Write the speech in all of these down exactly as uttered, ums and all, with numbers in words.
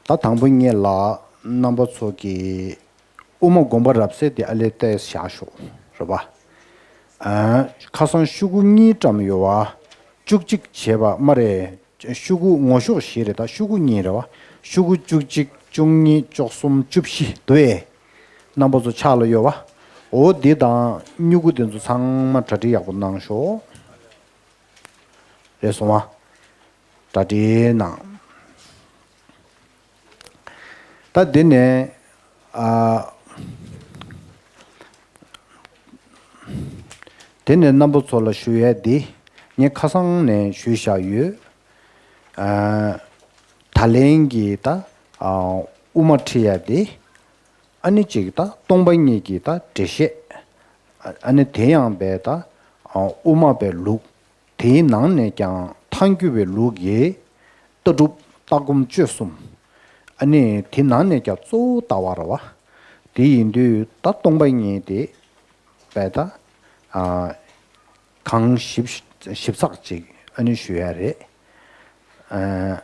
ད་དང་པོ་ངེད་ལ་རྣམ་པ་ཚོ་གི་དབུ་མ་དགོངས་པ་རབ་གསལ་དེ་ཨ་ལས་བལྟས་བཞག་ཤོག་རེད་པ། ཨ། ཁ་སང་ཤོག་གུ་གཉིས་བཀྲམ་ཡོད་པ། བཅུ་གཅིག་བྱས་པ་མ་རེད། ཤོག་གུ་ངོ་ཤོག་བཞི་རེད། ད་ཤོག་གུ་གཉིས་རེད་པ། ཤོག་གུ་བཅུ་གཅིག་བཅུ་གཉིས་བཅུ་གསུམ་བཅུ་བཞི་འདུག་ཨེ། རྣམ་པ་ཚོ་ཕྱག་ལ་ཡོད་པ། འོ་འདི་དང་སྨྱུ་གུ་འདི་ཚོ་ཚང་མ་གྲ་སྒྲིག་ཡག་པོ་གནང་ཤོག་རེད་སོང་བ། གྲ་སྒྲིག་གནང་། ད་འདི་ནས་ཨ། དེ་ནས་རྣམ་པ་ཚོ་ལ་ཞུ་ཡས་འདི་ངས་ཁ་སང་ནས་ཞུས་བཞག་ཡོད། ཨ། ད་ལན་གྱི་ད་ཨ་དབུ་མ་ཁྲིད་ཡས་འདི་ཨ་ནི་གཅིག་ད་སྟོང་པ་ཉིད་ཀྱི་ད་འགྲེལ་བཤད། ཨ་ནི་དེ་ཡང་པའི་ད་ཨ་དབུ་མ་པའི་ལུགས། དེའི་ནང་ནས་ཀྱང་ཐལ་འགྱུར་བའི་ལུགས་ཀྱི་ལྟ་གྲུབ་ལྟ་སྒོམ་སྤྱོད་གསུམ། ཨ་ནི་དེ་ནང་ནས་ཀྱང་གཙོ་བོ་ལྟ་བ་རེད་པ། དེ་ཡིན་དུས་ད་སྟོང་པ་ཉིད་དེ་བས་ད་ཨ་གང་ཞིབ་ཞིབ་ཚགས་ཅིག་ཨ་ནི་ཞུ་ཡ་རེད། ཨ།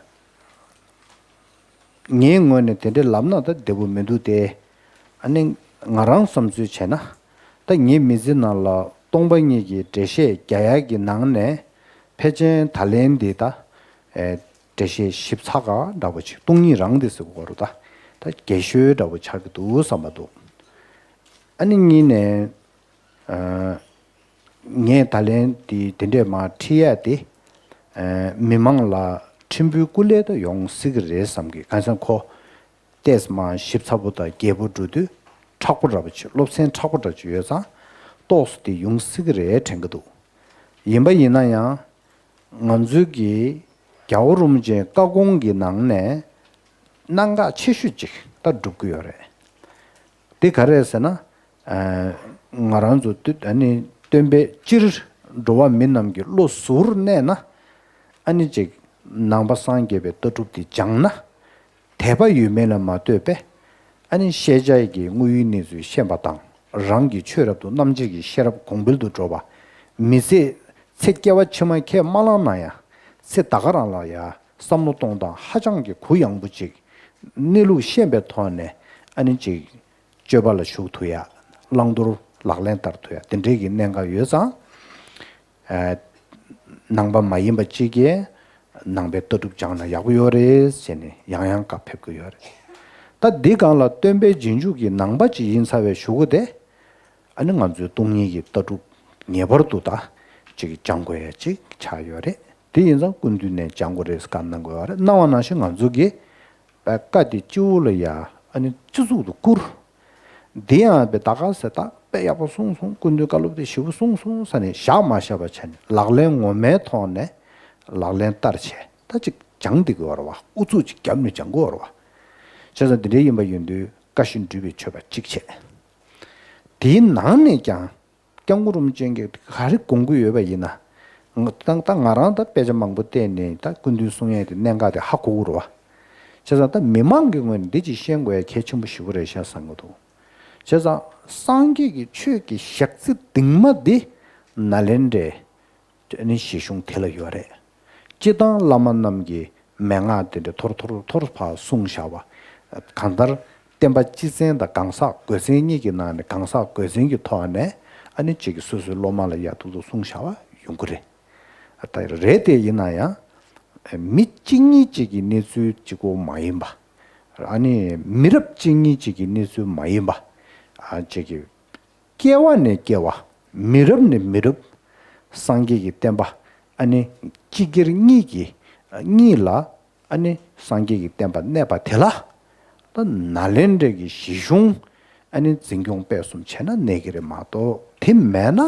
ངའི་ངོས་ནས་དེ་འདྲའི་ལབ་ན་ད་བདེ་པོ་མི་འདུག་སྟེ། ཨ་ནི་ང་རང་བསམ་ཚུལ་བྱས་ན། ད་ངའི་མི་ཚེ་ནང་ལ་སྟོང་པ་ཉིད་ཀྱི་འགྲེལ་བཤད་རྒྱག་ཡ་གི་ནང་ནས་ཕལ་ཆེར་ད་ལན་འདི་ད་ཨེ་འགྲེལ་བཤད་ཞིབ་ཚགས་ག་འདྲ་པོ་ཅིག་སྟོང་ཉིད་རང་འདི་ཟེར་དགོས་རེད་ད། ད་རྒྱས་ཤོས་འདྲ་པོ་ཆགས་ཀྱི་འདུག་བསམ་པ་འདུག་ཨ་ནི་གཉིས་ནས། ཨ། ངས་ད་ལན་དེ་དེ་འདྲས་མར་ཁྲིད་ཡ་དེ། ཨ། མི་མང་ལ་ཕྲན་བུ་སྐུ་ལས་ད་ཡོང་སྲིད་ཀྱི་རེད་བསམ་གི་གང་ཟེར་ཁོ། ཏེས་མ་ཞིབ་ཚགས་པོ་དང་རྒྱས་པོ་འགྲོ་དུས་མཁྲེགས་པོ་འདྲ་པོ་བྱེད། སློབ་ཚན་མཁྲེགས་པོ་འདྲ་ཅིག་ཡོད་ཙང་ཏོག་ཙམ་དེ་ཡོང་སྲིད་ཀྱི་རེད་དྲན་གྱི་འདུག་ཡིན་པ་ཡིན་ན་ཡང་། ང་ཚོའི་གི་རྒྱལ་བ་རིན་པོ་ཆེའི་བཀའ་དགོངས་ཀྱི་ནང་ནས་གནད་འགག་ཆེ་ཤོས་ཅིག་ད་སྒྲུབ་ཀྱི་ཡོད་རེད། དེ་ག་རེད་ཟེར་ན། ཨ། ང་རང་ཚོ་སྟོན་ཨ་ནི་སྟོན་པས་སྤྱིར་འགྲོ་བ་མི་རྣམས་ཀྱི་བློ་གཟུར་གནས་ན། ཨ་ནི་ཅིག་ནང་པ་སངས་རྒྱས་པའི་ལྟ་གྲུབ་དེ་སྦྱངས་ན། དད་པ་ཡོད་མེད་ལ་མ་ལྟོས་པས། ཨ་ནི་ཤེས་བྱ་ཡི་གི་དངོས་ཡོད་གནས་ཚུལ་ཤེས་པ་དང་རང་གི་ཆོས་རབ་ཏུ་རྣམ་འབྱེད་ཀྱི་ཤེས་རབ་གོང་འཕེལ་དུ་འགྲོ་བ། མི་ཚེ་ཚེ་སྐྱེ་བ་ཕྱི་མ་ཁས་མ་བླངས་ན་ཡང་ཚེ་ད་ག་རང་ལ་ཡང་བསམ་བློ་གཏོང་སྟངས་ཧ་ཅང་གི་གུ་ཡངས་པོ་ཅིག་གནས་ལུགས་ཤེས་པའི་ཐོག་ནས་ཨ་ནི་ཅིག་སྤྱོད་པ་ལ་ཞུགས་ཐུབ་ཡ། བླང་དོར་ལག་ལེན་བསྟར་ཐུབ་ཡ་དེ་འདྲའི་གི་གནད་འགག་ཡོད་ཙང་། ཨ། ནང་པ་མ་ཡིན་པ་གཅིག་གིས་ནང་པའི་ལྟ་གྲུབ་སྦྱངས་ན་ཡག་པོ་ཡོད་རེད་ཟེར་ནས་ཡང་ཡང་བཀའ་ཕེབས་ཀྱི་ཡོད་རེད། ད་འདི་སྒང་ལ་སྟོན་པའི་རྗེས་འཇུག་གི་ནང་པ་ཅིག་ཡིན་ཚར་བའི་གཞུག་གུ་དེ། ཨ་ནི་ང་ཚོའི་སྟོང་ཉིད་ཀྱི་ལྟ་གྲུབ་ངེས་པར་དུ་ད་ཅིག་སྦྱང་དགོས་ཡ་ཅིག་ཆགས་ཡོད་རེད། དེ་ཡིན་ཙང་སྐུ་མདུན་ནས་སྦྱང་དགོས་རེད་བཀའ་གནང་དགོས་ཡོད་རེད། གནང་བ་ནང་བཞིན་ང་ཚོ་གིས་བཀའ་དེ་སྤྱི་བོ་ལ་ཡ་ཨ་ནི་སྤྱི་གཙུག་ཏུ་བཀུར། འདི་ཡང་བའི་ད་ག་ཟེ་ད་དཔེ་ཡག་པོ་གསུངས་སོང་། སྐུ་མདུན་བཀའ་སློབ་དེ་ཞིབ་པོ་གསུངས་སོང་ཟེར་ནས་བཞག་མ་བཞག་པ་བྱས་ནས་ལག་ལེན་ངོ་མའི་ཐོག་ནས་ལག་ལེན་བསྟར་བྱས་ད་ཅིག་སྦྱང་བསྡད་དགོས་རེད་བ། ཨུ་ཚུགས་ཅིག་བརྒྱབ་ནས་སྦྱང་དགོས་རེད་བ། བྱས་ཙང་འདི་འདྲའི་ཡིན་པ་ཡིན་དུས་བཀའ་བཞིན་སྒྲུབ་པའི་མཆོད་པ་གཅིག་བྱས། དེའི་ནང་ནས་ཀྱང་། སྐྱབས་མགོན་རིན་པོ་ཆེ་གིས་ག་རེ་དགོངས་ཀྱི་ཡོད་པ་ཡིན་ན། ང་ད་ད་ང་རང་ད་དཔེ་ཆ་མང་པོ་བལྟས་ནས་ད་སྐུ་མདུན་གསུང་ཡས་དེ་གནད་འགག་དེ་ཧ་གོ་གི་རེད་བ། བྱས་ཙང་ད་མི་མང་གི་ངོས་ནས་འདི་ཅིག་ཤེས་དགོས་ཡ་གལ་ཆེན་པོ་ཞེ་པོ་རེད་ཤག་བསམ་གྱི་འདུག་བྱས་ཙང་སངས་རྒྱས་ཀྱི་ཆོས་ཀྱི་ཞག་རྩི་གདིང་མ་འདི་ནཱ་ལེནྡྲའི་ཨ་ནི་གཞི་གཞུང་དེ་ལ་ཡོད་རེད། སྤྱིར་བཏང་བླ་མ་རྣམས་ཀྱིས་མན་ངག་དེ་འདྲ་ཐོར་ཐོར་ཐོར་ཕར་གསུངས་བཞག་པ། གང་ལྟར་བསྟན་པ་སྤྱི་མཚན་དང་གང་ཟག་སྒོས་མཚན་གཉིས་ཀྱི་ནང་ནས་གང་ཟག་སྒོས་མཚན་གྱི་ཐོག་ནས་ཨ་ནི་གཅིག་གིས་སོ་སོའི་སློབ་མ་ལ་ཡ་ཐུག་ཐུག་གསུངས་བཞག་པ་ཡོང་གི་རེད། ད་རེད་དེ་ཡིན་ན་ཡང་། མི་གཅིག་གཉིས་གཅིག་གི་གནས་ཚུལ་གཅིག་པོ་མ་ཡིན་པ། ཨ་ནི་མི་རབས་གཅིག་གཉིས་གཅིག་གི་གནས་ཚུལ་མ་ཡིན་པ། ཨ་གཅིག་གི་སྐྱེ་བ་ནས་སྐྱེ་བ། མི་རབས་ནས་མི་རབས། སངས་རྒྱས་ཀྱི་བསྟན་པ། ཨ་ནི་སྤྱི་སྒེར་གཉིས་ཀྱི་གཉིས་ལ་ཨ་ནི་སངས་རྒྱས་ཀྱི་བསྟན་པ་གནས་པ་དེ་ལ། ད་ནཱ་ལེནྡྲའི་གི་གཞི་གཞུང་ཨ་ནི་འཛིན་སྐྱོང་སྤེལ་གསུམ་བྱས་ན་གནས་ཀྱི་རེད་མ་གཏོགས་དེ་མེད་ན་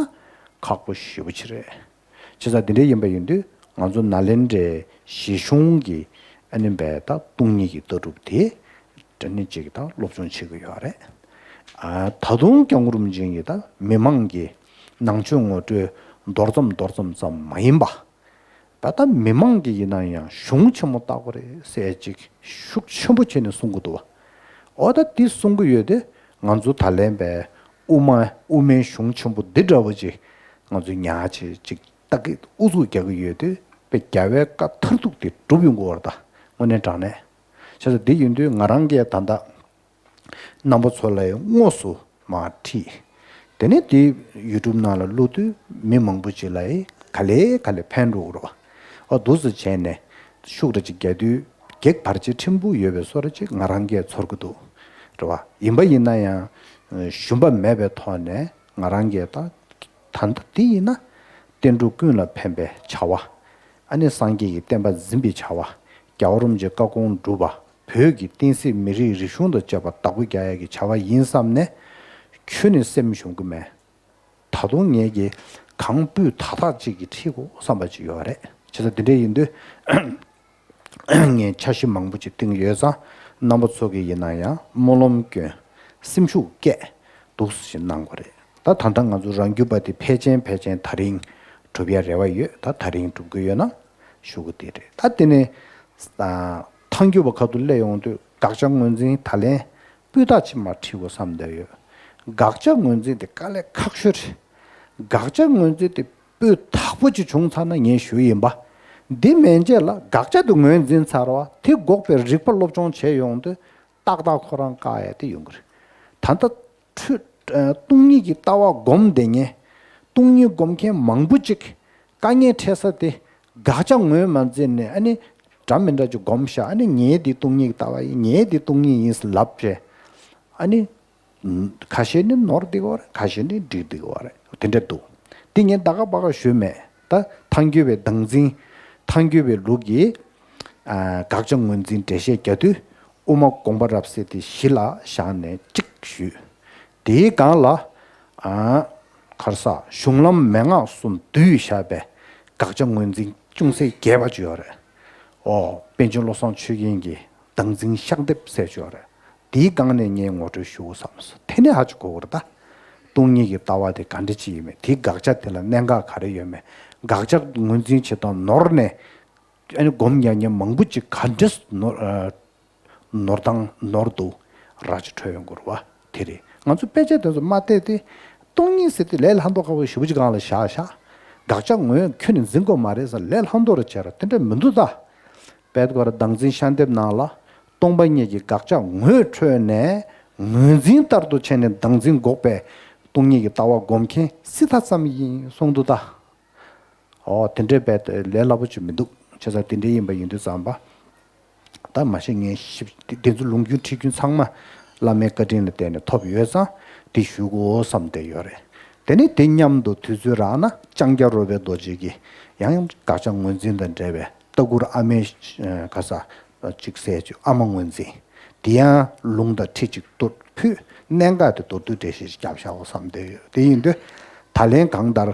ཁག་པོ་ཞེ་པོ་ཅིག་རེད། བྱས་ཙང་དེ་འདྲ་ཡིན་པ་ཡིན་དུས་ང་ཚོ་ནཱ་ལེནྡྲའི་གཞི་གཞུང་གི་ཨ་ནི་བས་ད་སྟོང་ཉིད་ཀྱི་ལྟ་གྲུབ་དེ་འདྲ་ནི་ཅིག་ད་སློབ་སྦྱོང་བྱེད་ཀྱི་ཡོད་རེད། ཨ་ད་དུང་སྐྱབས་མགོན་རིན་པོ་ཆེ་གིས་ད་མི་མང་གི་ནང་ཆོས་ངོ་སྤྲོད་མདོར་ཙམ་མདོར་ཙམ་ཙམ་མ་ཡིན་པ། ད་ལྟ་མི་མང་གི་ཡིན་ན་ཡང་གཞུང་ཆེན་མོ་བལྟ་དགོས་རེད་ཟེར་ཅིག་ཤུགས་ཆེན་པོ་བྱས་ནས་གསུང་གི་འདུག་བ། འོ་ད་འདི་གསུང་གི་ཡོད་དེ་ང་ཚོ་ད་ལན་པའི་དབུ་མ་དབུ་མའི་གཞུང་ཆེན་པོ་འདི་འདྲ་བོ་ཅིག་ང་ཚོ་ཉག་ཅིག་ཅིག་ལྟ་གི་ཨུ་ཚུགས་རྒྱག་གི་ཡོད་དེ་དཔེ་རྒྱལ་བའི་བཀའ་མཐར་ཐུག་དེ་སྒྲུབ་ཡོང་གི་བར་ད་དངོས་གནས་དྲང་གནས། བྱས་ཙང་འདི་ཡིན་དུས་ང་རང་གིས་ད་ལྟ་རྣམ་པ་ཚོ་ལ་དངོས་སུ་མར་ཁྲིད། དེ་ནས་དེ་ཡུ་ཊུབ་ནང་ལ་བླུགས་དུས་མི་མང་པོ་ཅིག་ལ་ག་ལེ་ག་ལེ་ཕན་འགྲོ་གི་རེད་བ། ཨ་འདུག་སེ་བྱས་ནས་ཤུགས་ར་ཅིག་རྒྱག་དུས་གེགས་བར་ཆད་ཕྲན་བུ་ཡོད་པའི་བཟོ་འདྲ་ཅིག་ང་རང་གིས་ཚོར་གི་འདུག་རེད་བ། ཡིན་པ་ཡིན་ན་ཡང་ཞུམ་པ་མེད་པའི་ཐོག་ནས་ང་རང་གིས་ད་ད་ལྟ་འདི་ཡིན་ན་བསྟན་འགྲོ་ཀུན་ལ་ཕན་པའི་བྱ་བ། ཨ་ནི་སངས་རྒྱས་ཀྱི་བསྟན་པ་འཛིན་པའི་བྱ་བ། རྒྱལ་བ་རིན་པོ་ཆེའི་བཀའ་དགོངས་སྒྲུབ་པ། བོད་ཀྱི་བསྟན་སྲིད་མི་རིགས་རིག་གཞུང་དང་བཅས་པ་བདག་པོ་རྒྱག་ཡག་གི་བྱ་བ་ཡིན་བསམ་ནས་ཁྱོན་ནས་སེམས་ཞུམ་གི་མེད། ད་དུང་ངས་ཀྱི་གང་སྤུས་དག་དག་ཅིག་གིས་ཁྲིད་དགོས་བསམ་པ་ཅིག་ཡོད་རེད། བྱས་ཙང་འདི་འདྲ་ཡིན་དུས་ངས་འཆར་གཞི་མང་པོ་ཅིག་བཏིང་ཡོད་ཙང་རྣམ་པ་ཚོ་གིས་ཡིན་ན་ཡང་སྨོན་ལམ་སྐྱོན། སེམས་ཤུགས་བསྐྱེད། འདུག་སེ་གནང་དགོས་རེད། ད་ད་ལྟ་ང་ཚོ་རང་རྒྱུད་པ་དེ་ཕལ་ཆེར་ཕལ་ཆེར་ད་རིང་གྲུབ་ཡ་རེ་བ་ཡོད། ད་ད་རིང་གྲུབ་ཀྱི་ཡོད་ན་ཞུ་གི་དེ་རེད། ད་དེ་ནས་ཐང་རྒྱུད་པ་ཁ་ཐུག་སླེབས་ཡོང་དུས་དགག་བྱ་ངོས་འཛིན་ད་ལན་སྤུས་དག་ཅིག་མར་ཁྲིད་དགོས་བསམ་བསྡད་ཡོད། དགག་བྱ་ངོས་འཛིན་དེ་དཀའ་ལས་ཁག་ཤོས་རེད། དགག་བྱ་ངོས་འཛིན་དེ་སྤུས་དག་པོ་ཅིག་བྱུང་ཚར་ན་ངས་ཞུ་ཡིན་པ། འདི་མན་ཆད་ལ་དགག་བྱ་དེ་ངོས་འཛིན་ཚར་བ་དེ་འགོག་པའི་རིག་པ་སློབ་སྦྱོང་བྱས་ཡོང་དུས་ཏག་ཏག་ཁོ་རང་བཀག་ཡ་དེ་ཡོང་གི་རེད། ད་ལྟ་ཁྲོད་སྟོང་ཉིད་ཀྱི་ལྟ་བ་སྒོམ་བསྡད་མཁན། སྟོང་ཉིད་སྒོམ་མཁན་མང་པོ་ཅིག་དཀའ་ངལ་འཕྲད་ས་དེ་དགག་བྱ་ངོས་མ་འཛིན་ནས་ཨ་ནི་འདྲ་མི་འདྲ་ཅིག་སྒོམ་བཞག་ཨ་ནི་ངའི་འདི་སྟོང་ཉིད་ཀྱི་ལྟ་བ་ཡིན། ངའི་འདི་སྟོང་ཉིད་ཡིན་ཟེར་ལབ་བྱས་ཨ་ནི། ཁ་ཤས་ནི་ནོར་བསྡད་ཀྱི་ཡོད་རེད། ཁ་ཤས་ནི་འགྲིག་བསྡད་ཀྱི་ཡོད་རེད། དེ་འདྲ་འདུག་འདི་ངས་ད་ག་པ་ག་ཞུས་མེད། ད་ཐང་རྒྱུད་པའི་བདག་འཛིན། ཐང་རྒྱུད་པའི་ལུགས་ཀྱི་ཨ་དགག་བྱ་ངོས་འཛིན་འགྲེལ་བཤད་རྒྱག་དུས་དབུ་མ་དགོངས་པ་རབ་གསལ་དེ་གཞི་ལ་བཞག་ནས་གཅིག་ཞུས། དེའི་སྒང་ལ་ཨ་ག་རེ་ཟ་གཞུང་ལམ་མན་ངག་གསུམ་བསྡུས་བཞག་པའི་དགག་བྱ་ངོས་འཛིན་ཅུང་ཟད་རྒྱས་པ་ཅིག་ཡོད་རེད། ཨོ་པཎ་ཆེན་བློ་བཟང་ཆོས་རྒྱན་གྱི་བདག་འཛིན་ཤག་ལྡེབ་ཟེར་ཅིག་ཡོད་རེད། དེའི་སྒང་ནས་ངས་ངོ་སྤྲོད་ཞུ་དགོས་བསམ་སོང་། དེ་ནས་ཧ་ཅང་གོ་དགོས་རེད་ད། སྟོང་ཉིད་ཀྱི་ལྟ་བ་དེ་ག་འདྲ་ཅིག་ཡིན་མིན། དེའི་དགག་བྱ་དེ་ལ་གནད་འགག་ག་རེ་ཡོད་མེད། དགག་བྱ་ངོས་འཛིན་བྱེད་སྟངས་ནོར་ནས་ཨ་ནི་སྒོམ་རྒྱག་མཁན་མང་པོ་ཅིག་ག་འདྲས་ནོར་ཨ་ནོར་སྟངས་ནོར་འདུག་ར་ཅིག་འཕྲོད་ཡོང་དགོས་རེད་བ། དེ་རེད། ང་ཚོ་དཔེ་ཆ་དེ་ཚོ་མ་བལྟས་ཏེ་སྟོང་ཉིད་ཟེར་དེ་ལས་སླ་མདོག་ཁ་པོ་ཞེ་པོ་ཅིག་སྒང་ལ་བཞག་བཞག་དགག་བྱ་ངོས་ཁྱོན་ནས་འཛིན་དགོས་མ་རེད་ཟེར་ལས་སླ་མདོག་ར་བྱས་ར་དེ་འདྲ་མི་འདུག་ད། དཔེ་དེ་ག་ར་བདག་འཛིན་ཤག་ལྡེབ་ནང་ལ་སྟོང་པ་ཉིད་ཀྱི་དགག་བྱ་ངོས་འཕྲོད་ནས་ངོས་འཛིན་ལྟར་དུ་བྱས་ནས་བདག་འཛིན་འགོག་པའི་སྟོང་ཉིད་ཀྱི་ལྟ་བ་སྒོམ་མཁན་སྲིད་མཐའ་ཙམ་ཡིན་གསུངས་འདུག་ད། ཨོ་དེ་འདྲའི་དཔེ་དེ་ལས་སླ་པོ་ཅིག་མི་འདུག་བྱས་ཙང་དེ་འདྲའི་ཡིན་པ་ཡིན་དུས་ཙམ་པ། ད་མ་གཞི་ངས་ཞིབ་དེ་ཚོ་ལུང་རྒྱུན་ཁྲིད་རྒྱུན་ཚང་མ་བླ་མའི་བཀའ་དྲིན་ལ་བརྟེན་ནས་ཐོབ་ཡོད་ཙང་དེ་ཞུ་དགོས་བསམ་བསྡད་ཡོད་རེད། དེ་ནས་དེ་མཉམ་དུ་དུས་ཚོད་རག་ན་ལྕང་སྐྱ་རོལ་པའི་རྡོ་རྗེ་གིས་ཡང་དགག་བྱ་ངོས་འཛིན་དང་འབྲེལ་བའི་ལྟ་མགུར་ཨ་མའི་ག་ས་ཅིག་གསལ་བྱེད་ཨ་མ་ངོས་འཛིན། དེ་ཡང་ལུང་དང་ཁྲིད་ཅིག་ཏུ་ཕུལ། གནད་འགག་དེ་མདོར་བསྡུས་འགྲེལ་བཤད་ཅིག་བརྒྱབ་བཞག་གོ་བསམ་བསྡད་ཡོད། དེ་ཡིན་དུས་ད་ལན་གང་ལྟར་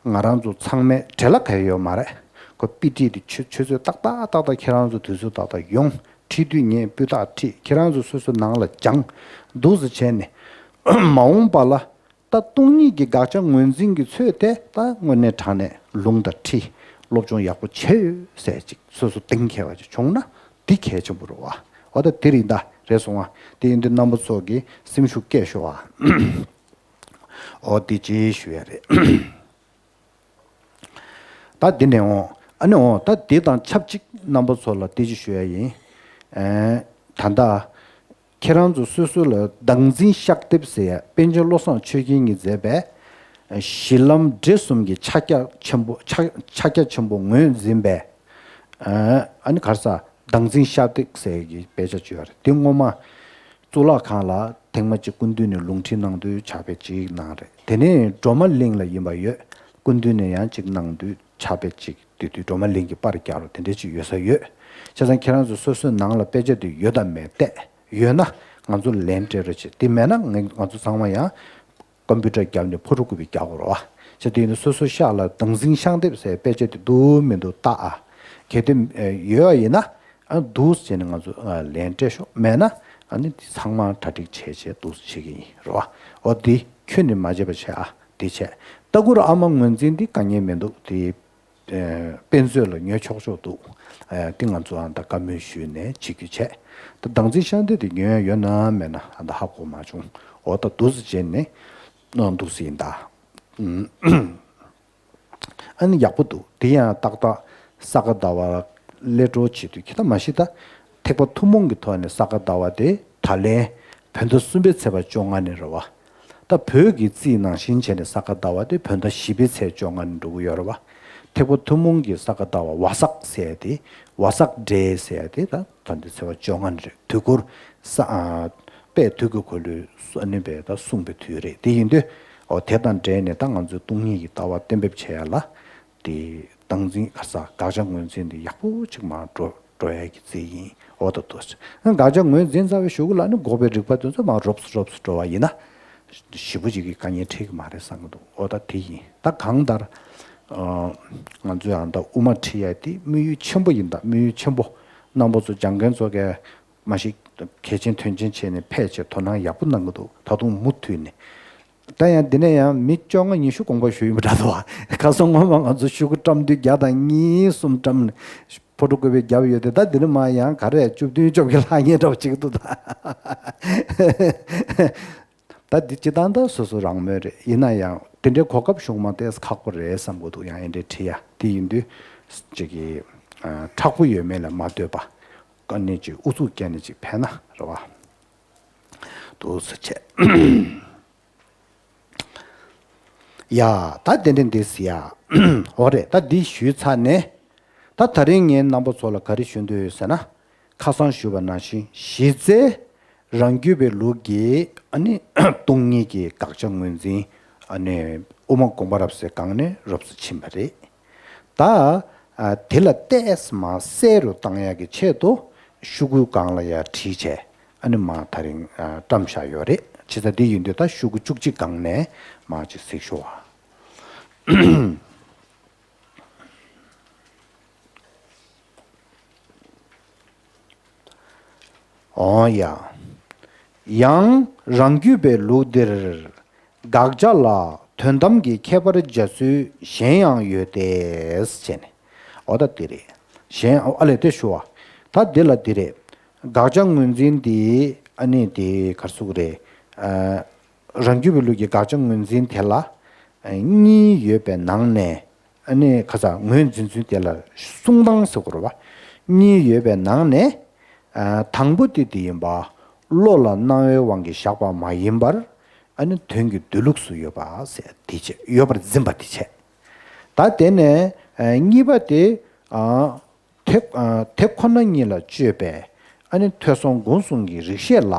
ང་རང་ཚོ་ཚང་མས་བྲེལ་བ་ག་ཡོད་མ་རེད། ཁོ་པི་ཊི་དེ་ཆུ་ཆུ་ཚོད་ཏག་ཏག་ཏག་ཏག་ཁྱེད་རང་ཚོ་དུས་ཚོད་ཏག་ཏག་ཡོང་། ཁྲིད་དུས་ངས་སྤུས་དག་ཁྲིད། ཁྱེད་རང་ཚོ་སོ་སོའི་ནང་ལ་སྦྱང་། འདུག་སེ་བྱས་ནས་མ་འོངས་པ་ལ་ད་སྟོང་ཉིད་ཀྱི་དགག་བྱ་ངོས་འཛིན་གྱི་ཚོད་དེ་ད་དངོས་གནས་དྲང་གནས་ལུང་དང་ཁྲིད་སློབ་སྦྱོང་ཡག་པོ་བྱས་ཡོད་ཟེར་ཅིག་སོ་སོ་གཏན་འཁེལ་བ་ཅིག་བྱུང་ན་འདི་གལ་ཆེན་པོ་རེད་བ། འོ་ད་དེ་རིང་ད་རེད་སོང་བ། དེ་ཡིན་དུས་རྣམ་པ་ཚོ་གིས་སེམས་ཤུགས་སྐྱེད་ཤོག་ཨ། འོ་དེ་ཅིག་ཞུ་ཡ་རེད། ད་འདི་ནས་འོང་ཨ་ནི་འོང་ད་འདི་དང་ཆབས་ཅིག་རྣམ་པ་ཚོ་ལ་དེ་ཅིག་ཞུ་ཡ་ཡིན། ཨེ། ད་ལྟ་ཁྱེད་རང་ཚོ་སོ་སོ་ལ་བདག་འཛིན་ཤག་ལྡེབ་ཟེར་ཡ་པཎ་ཆེན་བློ་བཟང་ཆོས་རྒྱན་གྱིས་མཛད་པའི་གཞི་ལམ་འབྲས་གསུམ་གྱི་ཕྱག་རྒྱ་ཆེན་པོ་ཕྱག་ཕྱག་རྒྱ་ཆེན་པོ་ངོས་འཛིན་པའི་ཨ་ནི་ག་རེ་ཟ་བདག་འཛིན་ཤག་ལྡེབ་ཟེར་གྱི་དཔེ་ཆ་ཅིག་ཡོད་རེད། དེ་སྔོན་མ་གཙུག་ལག་ཁང་ལ་ཐེངས་མ་གཅིག་སྐུ་མདུན་ནས་ལུང་ཁྲིད་གནང་དུས་ཕྱག་དཔེ་གཅིག་གནང་རེད། དེ་ནས་སྒྲོལ་མ་གླིང་ལ་ཡིན་པ་ཡོད། སྐུ་མདུན་ནས་ཡང་གཅིག་གནང་དུས་ཕྱག་དཔེ་གཅིག་དེ་དུས་སྒྲོལ་མ་གླིང་གི་པར་རྒྱག་རོགས་དེ་འདྲ་ཅིག་ཡོད་ས་ཡོད། བྱས་ཙང་ཁྱེད་རང་ཚོ་སོ་སོའི་ནང་ལ་དཔེ་ཆ་དེ་ཡོད་དམ་མེད་བལྟས། ཡོད་ན་ང་ཚོ་ལན་སྤྲད་རོགས་བྱེད། དེ་མེད་ན་ང་ང་ཚོ་ཚང་མ་ཡང་ཀམ་པུ་ཊར་བརྒྱབ་ནས་ཕོ་ཊོ་ཀོ་པི་རྒྱག་དགོས་རེད་བ། བྱས་དེ་ཡིན་ན་སོ་སོའི་ཤག་ལ་བདག་འཛིན་ཤག་ལྡེབ་ཟེར་དཔེ་ཆ་དེ་འདུག་མི་འདུག་བལྟ་ཨ། གལ་ཏེ་ཡོད་པ་ཡིན་ན་ཨ་འདུག་ཟེར་ནས་ང་ཚོ་ལན་སྤྲད་ཤོག་མེད་ན་ཨ་ནི་དེ་ཚང་མ་གྲ་སྒྲིག་བྱས་བྱས་འདུག་བྱེད་ཀྱི་ཡིན་རེད་བ། འོ་དེ་ཁྱོན་ནས་མ་བརྗེད་པ་བྱས་ཨ་དེ་བྱས། ལྟ་མགུར་ཨ་མ་ངོས་འཛིན་འདི་དཀའ་ངལ་མི་འདུག་དེ། དཔེ་མཛོད་ལ་ཉོ་ཆོག་ཆོག་འདུག་ཨ་དེ་ང་ཚོ་ཨ་ད་བཀའ་མོལ་ཞུས་ནས་བྱེད་རྒྱུ་བྱས། ད་བདག་འཛིན་ཤག་ལྡེབ་དེ་ཉོ་ཡ་ཡོད་ན་མེད་ན་ཨ་ད་ཧ་གོ་མ་བྱུང་། འོ་ད་འདུག་སེ་བྱས་ནས་གནང་འདུག་སེ་ཡིན་ད། ཨ་ནི་ཡག་པོ་འདུག་དེ་ཡང་ཏག་ཏག་ས་ག་ཟླ་བ་སླེབས་འགྲོ་བྱེད་དུས་ཁྱེད་ད་མ་གཞི་ད་ ཐེག་པ་ཐུན་མོང་གི་ཐོག་ནས་ས་ག་ཟླ་བ་དེ་ད་ལན་བོད་ཟླ་གསུམ་པའི་ཚེས་པ་བཅོ་ལྔ་ནས་རེད་བ། ད་བོད་ཀྱི་རྩིས་ནང་བཞིན་བྱས་ནས་ས་ག་ཟླ་བ་དེ་བོད་ཟླ་བཞི་པའི་ཚེས་བཅོ་ལྔ་ནས་འགྲོ་གི་ཡོད་རེད་བ། ཐེག་པ་ཐུན་མོང་གི་ས་ག་ཟླ་བ་བ་སག་ཟེར་ཡ་དེ། བ་སག་འབྲས་ཟེར་ཡ་དེ་ད་ད་འདི་ཚེས་པ་བཅོ་ལྔ་ནས་རེད། དུས་འཁོར་ས་ཨ་དཔལ་དུས་ཀྱི་འཁོར་ལོའི་སུ་ཨ་ནི་པའི་ད་གསུངས་པའི་དུས་རེད། དེ་ཡིན་དུས་ཨོ་དེ་དང་འབྲེལ་ནས་ད་ང་ཚོས་སྟོང་ཉིད་ཀྱི་ལྟ་བ་གཏན་འབེབས་བྱེད་ཡ་ལ། དེ་སྟངས་འཛིན་ག་ས་དགག་བྱ་ངོས་འཛིན་དེ་ཡག་པོ་ཅིག་མར་འགྲོ་འགྲོ་ཡ་གི་རྩིས་ཡིན། འོ་ད་དོ་ཅིག་དགག་བྱ་ངོས་འཛིན་ཚར་བའི་གཞུག་གུ་ལ་ནི་འགོག་པའི་རིགས་པ་དེ་ཚོ་མར་རོབ་ཙམ་རོབ་ཙམ་འགྲོ་བ་ཡིན་ན། ཞེ་པོ་ཅིག་གི་དཀའ་ངལ་འཕྲད་ཀྱི་མ་རེད་བསམ་གྱི་འདུག་འོ་ད་དེ་ཡིན། ད་གང་ལྟར་ཨ་ང་ཚོས་ཨ་ད་དབུ་མ་ཁྲིད་ཡ་དེ་དམིགས་ཡུལ་ཆེན་པོ་ཡིན། ད་དམིགས་ཡུལ་ཆེན་པོ་རྣམ་པ་ཚོ་སྦྱང་མཁན་ཚོ་གས་མ་ཤེས་གལ་ཆེན་དོན་ཆེན་བྱས་ནས་ཕལ་ཆེར་དོ་སྣང་ཡག་པོ་གནང་གི་འདུག་ད་དུང་མུ་མཐུད་ནས། ད་ཡང་འདི་ནས་ཡང་མི་བཅོ་ལྔ་ཉི་ཤུ་དགོངས་པ་ཞུས་ཡིན་པ་འདྲ་འདུག་བ། ཁ་སང་སྔོན་མ་ང་ཚོ་ཤོག་གུ་བཀྲམ་དུས་བརྒྱ་དང་གཉིས་གསུམ་བཀྲམ་ནས་ཕོ་ཊོ་ཀོ་པི་བརྒྱབ་ཡོད་དེ། ད་འདི་ནས་མར་ཡང་ག་རེ་བཅུ་བདུན་བཅོ་བརྒྱད་ལྷག་ངེས་འདྲ་བ་ཅིག་འདུག་ད་ད་འདི་སྤྱི་བཏང་ད་སོ་སོ་རང་མོས་རེད། ཡིན་ན་ཡང་དེ་འདྲའི་གོ་སྐབས་བྱུང་མ་ཏེ་ཁག་པོ་རེད་བསམ་གྱི་འདུག་ཡང་ཨེ་འདྲའི་བྲིས་ཡ་དེ་ཡིན་དུས་ཅིག་གི་ཨ་མཁྲེགས་པོ་ཡོད་མེད་ལ་མ་ལྟོས་པ། ཨ་ནི་ཅིག་ཨུ་ཚུགས་བསྐྱལ་ནས་ཅིག་ཕན་ན་རེད་བ། འདུག་ཟེར་བྱས། ཡ། ད་དེ་འདྲ་འདི་ཟེར་ཡ། འོ་རེད། ད་འདི་ཞུས་ཚར་ནས། ད་ད་རིང་ངས་རྣམ་པ་ཚོ་ལ་ག་རེ་ཞུ་འདོད་ཡོད་ཟེར་ན། ཁ་སང་ཞུས་པ་ནང་བཞིན་གཞི་རྩའི་རང་རྒྱུད་པའི་ལུགས་ཀྱི་ཨ་ནི་སྟོང་ཉིད་ཀྱི་དགག་བྱ་ངོས་འཛིན་ཨ་ནི་དབུ་མ་དགོངས་པ་རབ་གསལ་སྒང་ནས་རོབ་ཙམ་ཕྱིན་པ་རེད། ད་ཨ་དེ་ལ་ཏོག་ཙམ་མར་གསལ་རུ་བཏང་ཡག་གི་ཆེད་དུ་ཤོག་གུའི་སྒང་ལ་ཡར་བྲིས་བྱས་ཨ་ནི་མར་ད་རིང་ཨ་བཀྲམ་བཞག་ཡོད་རེད། བྱས་ཙང་འདི་ཡིན་དུས་ད་ཤོག་གུ་བཅུ་གཅིག་སྒང་ནས་མར་ཅིག་གཟིགས་ཤོག་ཨ། འོ་ཡ། ཡང་རང་རྒྱུད་པའི་ལུགས་འདིར་དགག་བྱ་ལ་དོན་དམ་གྱི་ཁྱད་པར་འཇལ་ཚུལ་གཞན་ཡང་ཡོད་དེ། ཟེར་ནས། འོ་ད་འདི་རེད། གཞན་ཨ་ལས་དེ་ཞུ་བ། ད་འདི་ལ་འདི་རེད། དགག་བྱ་ངོས་འཛིན་འདི་ཨ་ནི་འདི་ག་རེ་ཟེར་དགོས་རེད། ཨ་རང་རྒྱུད་པའི་ལུགས་ཀྱི་དགག་བྱ་ངོས་འཛིན་དེ་ལ་ཨ་གཉིས་ཡོད་པའི་ནང་ནས། ཨ་ནི་ཁ་ས་ངོས་འཛིན་ཚུལ་དེ་ལ་གསུང་སྟངས་ཟེར་དགོས་རེད་བ། གཉིས་ཡོད་པའི་ནང་ནས། ཨ་དང་པོ་དེ་དེ་ཡིན་པ། བློ་ལ་སྣང་བའི་དབང་གིས་བཞག་པ་མ་ཡིན་པར། ཨ་ནི་དོན་གྱི་སྡོད་ལུགས་སུ་ཡོད་པ་ཟེར་དེ་བྱས། ཡོད་པར་འཛིན་པ་དེ་བྱས། ད་དེ་ནས་ཨ་གཉིས་པ་དེ། ཨ་དེ་ཨ་དེ་ཁོ་ན་ཉིད་ལ་དཔྱོད་པའི་ཨ་ནི་ཐོས་བསམ་སྒོམ་གསུམ་གྱི་རིགས་ཤེས་ལ་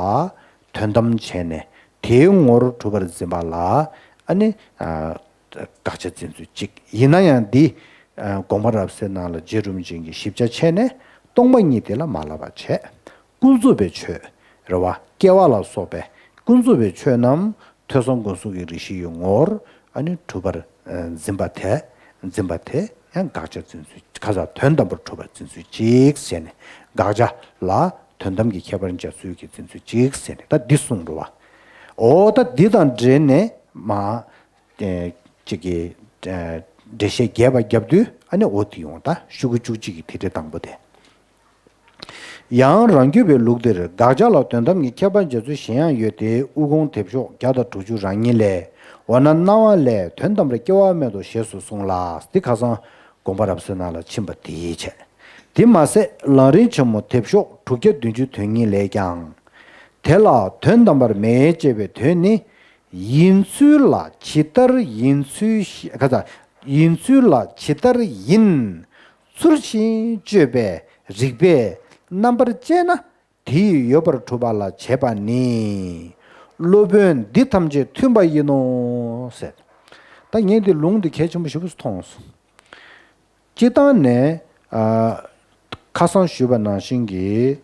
དོན་དམ་བྱས་ནས་དེའི་ངོར་གྲུབ་པར་འཛིན་པ་ལ་ཨ་ནི་ཨ་དགག་བྱ་འཛིན་ཚུལ་གཅིག་ཡིན་ན་ཡང་འདི་ཨ་དགོངས་པ་རབ་གསལ་ནང་ལ་རྗེ་རིན་པོ་ཆེ་གིས་ཞིབ་ཆ་བྱས་ནས་སྟོང་པ་ཉིད་དེ་ལ་མ་བསླབ་པ་བྱས། ཀུན་རྫོབ་པའི་ཆོས་རེད་བ། སྐྱེ་བ་ལ་སོགས་པའི་ཀུན་རྫོབ་པའི་ཆོས་རྣམས་ཐོས་བསམ་སྒོམ་གསུམ་གྱི་རིགས་ཤེས་ཀྱི་ངོར་ཨ་ནི་གྲུབ་པར་ཨ་འཛིན་པ་དེ། འཛིན་པ་དེ་ཡང་དགག་བྱ་འཛིན་ཚུལ་ཁ་ས་དོན་དམ་པར་གྲུབ་པར་འཛིན་ཚུལ་གཅིག་ཟེར་ནས། དགག་བྱ་ལ་དོན་དམ་གྱི་ཁྱད་པར་འཇལ་ཚུལ་གྱི་འཛིན་ཚུལ་གཅིག་ཟེར་ནས་ད་འདི་གསུངས་འགྲོ་བ། འོ་ད་འདི་དང་འབྲེལ་ནས་མ་ཨེ་གཅིག་གི་ཨེ་འགྲེལ་བཤད་རྒྱས་པ་བརྒྱབ་དུས་ཨ་ནི་འོ་དེ་ཡོང་། ད་ཤོག་གུ་བཅུ་གཅིག་གི་དེ་འདྲའི་དང་པོ་དེ། ཡང་རང་རྒྱུད་པའི་ལུགས་འདིར་དགག་བྱ་ལ་དོན་དམ་གྱི་ཁྱད་པར་འཇལ་ཚུལ་གཞན་ཡང་ཡོད་དེ། དབུ་དགོངས་དེབ་ཤོག་བརྒྱ་དང་དྲུག་ཅུ་རང་ཉིད་ལས། འོ་ན་སྣང་བ་ལས་དོན་དམ་པར་སྐྱེ་བ་མེད་དོ་ཞེས་སུ་གསུངས་ལ། འདི་ཁ་སང་དགོངས་པ་རབ་གསལ་ནང་ལ་ཕྱིན་པ་དེ་ཡིད་ཆེས། དེ་མ་ཟད་ལམ་རིམ་ཆེན་མོ་དེབ་ཤོག་དྲུག་བརྒྱ་བདུན་ཅུ་དོན་གཉིས་ལས་ཀྱང་། དེ་ལ་དོན་དམ་པར་མེད་ཅེས་པའི་དོན་ནི། ཡིན་ཚུལ་ལ་ཇི་ལྟར་ཡིན་ཚུལ་ཤེས་ག་ད། ཡིན་ཚུལ་ལ་ཇི་ལྟར་ཡིན་ཚུལ་བཞིན་དཔྱོད་པའི་རིགས་པས་རྣམ་པར་དཔྱད་ན་དེ་ཡི་ཡོད་པར་གྲུབ་པ་ལ་བྱེད་པ་ནི། སློབ་དཔོན་འདི་ཐམས་ཅད་མཐུན་པ་ཡིན་ནོ། ཟེར། ད་ངས་འདི་ལུང་འདི་གལ་ཆེན་པོ་ཞེ་པོ་མཐོང་སོང་། སྤྱིར་བཏང་ནས་ཨ་ཁ་སང་ཞུས་པ་ནང་བཞིན་གྱི།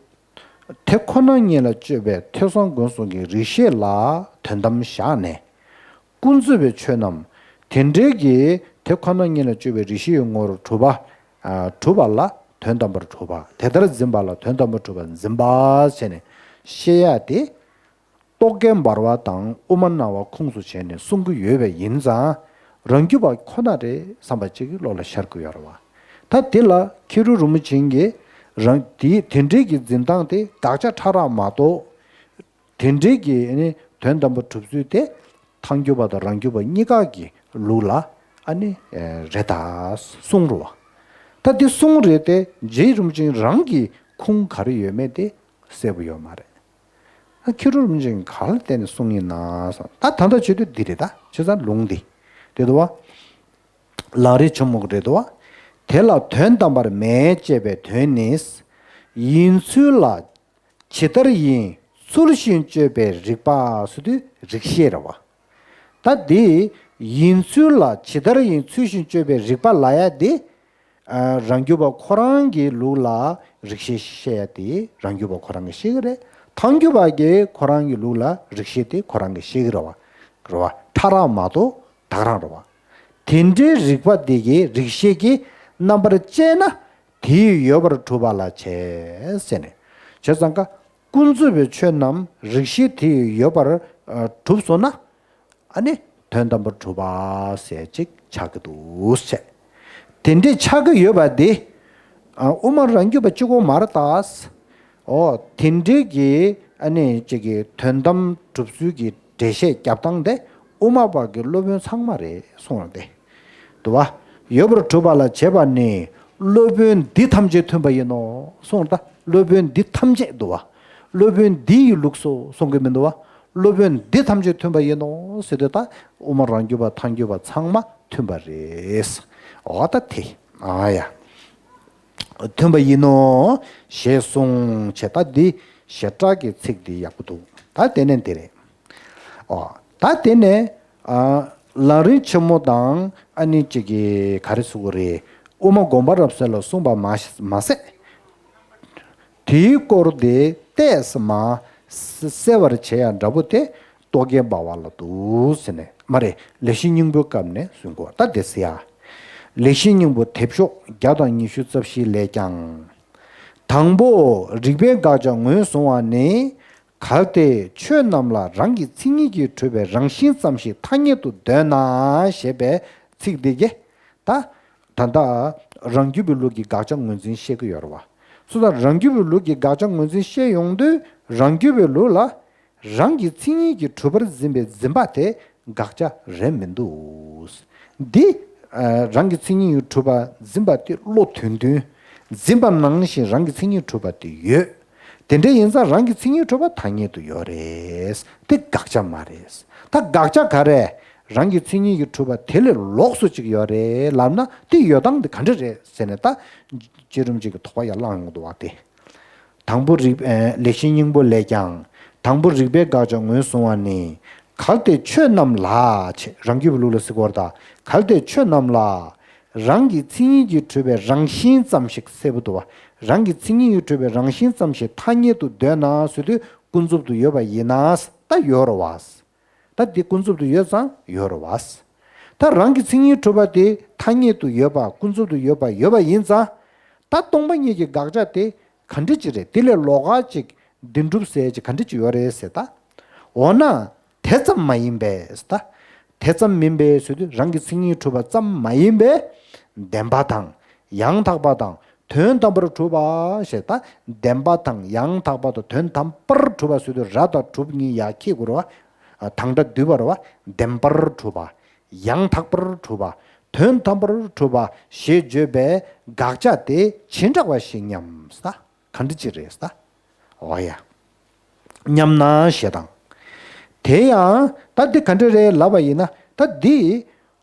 དེ་ཁོ་ན་ཉིད་ལ་དཔྱོད་པའི་ཐོས་བསམ་སྒོམ་གསུམ་གྱི་རིགས་ཤེས་ལ་དོན་དམ་བཞག་ནས། ཀུན་རྫོབ་པའི་ཆོས་རྣམས་དེ་འདྲའི་གི་དེ་ཁོ་ན་ཉིད་ལ་དཔྱོད་པའི་རིགས་ཤེས་ཀྱི་ངོར་གྲུབ་པ། ཨ་གྲུབ་པ་ལ་དོན་དམ་པར་གྲུབ་པ། དེ་ལྟར་འཛིན་པ་ལ་དོན་དམ་པར་གྲུབ་པར་འཛིན་པ་ཟེར་ནས་བཤད་ཡ་དེ། རྟོག་གེ་འབར་བ་དང་དབུ་མ་སྣང་བ་ཁུངས་སུ་བྱས་ནས་གསུང་གི་ཡོད་པ་ཡིན་ཙང་། རང་རྒྱུད་པ་ཁོ་ན་རེད་བསམ་པ་ཅིག་གི་བློ་ལ་ཤར་གི་ཡོད་རེད་བ། ད་དེ་ལ་མཁས་གྲུབ་རིན་པོ་ཆེ་གིས་རང་དེ་དེ་འདྲའི་གི་འཛིན་སྟངས་དེ་དགག་བྱ་ཕྲ་རགས་མ་གཏོགས། དེ་འདྲའི་གི་ནི་དོན་དམ་པར་གྲུབ་ཚུལ་དེ་ཐལ་འགྱུར་བ་དང་རང་རྒྱུད་པ་གཉིས་ཀ་གི་ལུགས་ལ་ཨ་ནི་རེད་ད་གསུངས་རེད་བ། ད་དེ་གསུངས་རེད་དེ་རྗེ་རིན་པོ་ཆེ་རང་གི་ཁུངས་ག་རེ་ཡོད་མེད་དེ་གསལ་པོ་ཡོད་མ་རེད། ཨ་མཁས་གྲུབ་རིན་པོ་ཆེས་ག་ལ་བརྟེན་ནས་གསུངས་ཡིན་ན་བསམ། ད་ད་ལྟ་བྱེད་དུས་འདི་རེད། ད་བྱས་ཙང་ལུང་འདི་དེ་འདུག་བ། ལམ་རིམ་ཆེན་མོ་རེད་འདུག་བ། དེ་ལ་དོན་དམ་པར་མེད་ཅེས་པའི་དོན་ནི། ཡིན་ཚུལ་ལ་ཇི་ལྟར་ཡིན་ཚུལ་བཞིན་དཔྱོད་པའི་རིགས་པ་ཟེར་དུས་རིགས་ཤེས་རེད་བ། ད་འདི་ཡིན་ཚུལ་ལ་ཇི་ལྟར་ཡིན་ཚུལ་བཞིན་དཔྱོད་པའི་རིགས་པ་ལབ་ཡ་འདི། ཨ་རང་རྒྱུད་པ་ཁོ་རང་གི་ལུགས་ལ་རིགས་ཤེས་བཤད་ཡ་དེ་རང་རྒྱུད་པ་ཁོ་རང་གིས་ཤེས་ཀྱི་རེད། ཐལ་འགྱུར་བ་གིས་ཁོ་རང་གི་ལུགས་ལ་རིགས་ཤེས་དེ་ཁོ་རང་གིས་ཤེས་ཀྱི་རེད་བ། རེད་བ། ཕྲ་རགས་མ་གཏོགས་དག་རང་རེད་བ། དེ་འདྲའི་རིགས་པ་དེ་གིས་རིགས་ཤེས་ཀྱིས་རྣམ་པར་དཔྱད་ན་དེ་ཡོད་པར་གྲུབ་པ་ལ་བྱེད་ཟེར་ནས། བྱས་ཙང་ཀ་ཀུན་རྫོབ་པའི་ཆོས་རྣམས་རིགས་ཤེས་དེ་ཡོད་པར་ཨ་གྲུབ་སོང་ན། ཨ་ནི་དོན་དམ་པར་གྲུབ་པ་ཟེར་ཅིག་ཆགས་ཀྱི་འདུག་ཟེར། དེ་འདྲའི་ཆགས་ཀྱི་ཡོད་པ་འདི། ཨ་དབུ་མ་རང་རྒྱུད་པ་གཅིག་པོ་མ་རེད་ད། ཨོ་དེ་འདྲའི་གི་ཨ་ནི་ཅིག་གི་དོན་དམ་གྲུབ་ཚུལ་གྱི་འགྲེལ་བཤད་རྒྱབ་སྟངས་དེ་དབུ་མ་པ་གི་སློབ་དཔོན་ཚང་མ་རེད་གསུངས་ཏེ། འདུག་བ། ཡོད་པར་གྲུབ་པ་ལ་བྱེད་པ་ནི་སློབ་དཔོན་འདི་ཐམས་ཅད་མཐུན་པ་ཡིན་ནོ་གསུངས་ད། སློབ་དཔོན་འདི་ཐམས་ཅད་འདུག་བ། སློབ་དཔོན་འདི་ཡི་ལུགས་སོ་གསུང་གི་མི་འདུག་བ། སློབ་དཔོན་འདི་ཐམས་ཅད་མཐུན་པ་ཡིན་ནོ་ཟེར་དུས་ད་དབུ་མ་རང་རྒྱུད་པ་ཐལ་འགྱུར་བ་ཚང་མ་མཐུན་པ་རེད། འོ་ད་དེ་ཨ་ཡ། མཐུན་པ་ཡིན་ནོ་ཞེས་གསུངས་བྱས། ད་འདི་བྱེ་བྲག་གི་ཚིག་འདི་ཡག་པོ་འདུག་ད་དེ་ནས་འདི་རེད། ཨོ། ད་དེ་ནས་ཨ་ལམ་རིམ་ཆེན་མོ་དང་ཨ་ནི་གཅིག་གི་ག་རེ་ཟེར་དགོས་རེད། དབུ་མ་དགོངས་པ་རབ་གསལ་ལ་གསུངས་པ་མ་མ་ཟད། དེའི་སྐོར་དེ་ཏོག་ཙམ་མ་གསལ་བར་བྱེད་ཡ་འདྲ་པོ་དེ་རྟོག་གེ་འབར་བ་ལ་འདུག་ཟེར་ནས་མ་རེད། ལེགས་བཤད་སྙིང་པོའི་སྐབས་ནས་གསུང་གོ་ད་དེ་ཟེར་ཡ། ལེགས་བཤད་སྙིང་པོ་དེབ་ཤོག་བརྒྱ་དང་ཉི་ཤུ་རྩ་བཞི་ལས་ཀྱང་། དང་པོ་རིགས་པས་དགག་བྱ་ངོས་བཟུང་བ་ནི། གལ་ཏེ་ཆོས་རྣམས་ལ་རང་གི་མཚན་ཉིད་ཀྱིས་གྲུབ་པའི་རང་བཞིན་ཙམ་ཞིག་ཐ་སྙད་དུ་འདོད་ན་ཞེས་པའི་ཚིག་འདི་གིས་ད། ད་ལྟ་རང་རྒྱུད་པའི་ལུགས་ཀྱི་དགག་བྱ་ངོས་འཛིན་བཤད་ཀྱི་ཡོད་རེད་བ། སོ་ད་རང་རྒྱུད་པའི་ལུགས་ཀྱི་དགག་བྱ་ངོས་འཛིན་བཤད་ཡོང་དུས་རང་རྒྱུད་པའི་ལུགས་ལ་རང་གི་མཚན་ཉིད་ཀྱིས་གྲུབ་པར་འཛིན་པའི་འཛིན་པ་དེ་དགག་བྱ་རེད་མི་འདུག་འདི་ཨ་རང་གི་མཚན་ཉིད་ཀྱིས་གྲུབ་པ་འཛིན་པ་དེ་བློ་དོན་མཐུན། འཛིན་པ་ནང་བཞིན་རང་གི་མཚན་ཉིད་གྲུབ་པ་དེ་ཡོད། དེ་འདྲ་ཡིན་ཙང་རང་གི་མཚན་ཉིད་གྲུབ་པ་ཐ་སྙད་དུ་ཡོད་རེད། དེ་དགག་བྱ་མ་རེད། ད་དགག་བྱ་ག་རེ། རང་གི་མཚན་ཉིད་ཀྱིས་གྲུབ་པ་དེ་ལས་ལོགས་སུ་ཅིག་ཡོད་རེད་ལབ་ན་དེ་ཡོད་སྟངས་དེ་ག་འདྲ་རེད་ཟེར་ནས་ད། བྱེ་བྲག་ཅིག་གི་དོགས་པ་ཡར་བསླངས་ཡོང་གི་འདུག་བ་དེ། དང་པོ་རིགས་ཨེ་ལེགས་བཤད་སྙིང་པོ་ལས་ཀྱང་། དང་པོ་རིགས་པས་དགག་བྱ་ངོས་བཟུང་བ་ནི། གལ་ཏེ་ཆོས་རྣམས་ལ་ཆེ་རང་རྒྱུད་པའི་ལུགས་ལ་ཟེར་གོ་ར་ད། གལ་ཏེ་ཆོས་རྣམས་ལ། རང་གི་མཚན་ཉིད་ཀྱིས་གྲུབ་པའི་རང་བཞིན་ཙམ་ཞིག་གསལ་པོ་འདུག་བ། རང་གི་མཚན་ཉིད་ཀྱིས་གྲུབ་པའི་རང་བཞིན་ཙམ་ཞིག་ཐ་སྙད་དུ་འདོད་ན་ཟེར་དུས་ཀུན་རྫོབ་ཏུ་ཡོད་པ་ཡིན་ན་ད་ཡོད་རེད་བ། ད་འདི་ཀུན་རྫོབ་ཏུ་ཡོད་ཙང་ཡོད་རེད་བ། ད་རང་གི་མཚན་ཉིད་གྲུབ་པ་དེ་ཐ་སྙད་དུ་ཡོད་པ་ཀུན་རྫོབ་ཏུ་ཡོད་པ་ཡོད་པ་ཡིན་ཙང་། ད་སྟོང་པ་ཉིད་ཀྱི་དགག་བྱ་དེ་ག་འདྲ་ཅིག་རེད། དེ་ལས་ལོགས་ཀ་ཅིག་བདེན་གྲུབ་ཟེར་ཅིག་ག་འདྲ་ཅིག་ཡོད་རེད་ཟེར་ད། འོ་ན། དེ་ཙམ་མ་ཡིན་པས་ད། དེ་ཙམ་མིན་པས་ཟེར་དུས་རང་གི་མཚན་ཉིད་གྲུབ་པ་ཙམ་མ་ཡིན་པས། བདེན་པ་དང་ཡང་དག་པ་དང་དོན་དམ་པར་གྲུབ་པ་ཞེས་ད། བདེན་པ་དང་ཡང་དག་པ་དང་དོན་དམ་པར་གྲུབ་པ་ཟེར་དུས་ར་དང་གྲུབ་གཉིས་ཡར་འཁྱེར་དགོས་རེད་བ། དང་སྒྲ་བསྡུས་པ་རེད་བ། བདེན་པར་གྲུབ་པ། ཡང་དག་པར་གྲུབ་པ། དོན་དམ་པར་གྲུབ་པ་ཞེས་བརྗོད་པའི་དགག་བྱ་དེ་ཇི་འདྲ་བ་ཞིག་སྙམ་ས། ག་འདྲ་ཅིག་རེད་ས། འོ་ཡ། སྙམ་ན་ཞེ་དང་། དེ་ཡང་ད་འདི་ག་འདྲ་རེད་ལབ་པ་ཡིན་ན་ད་འདི།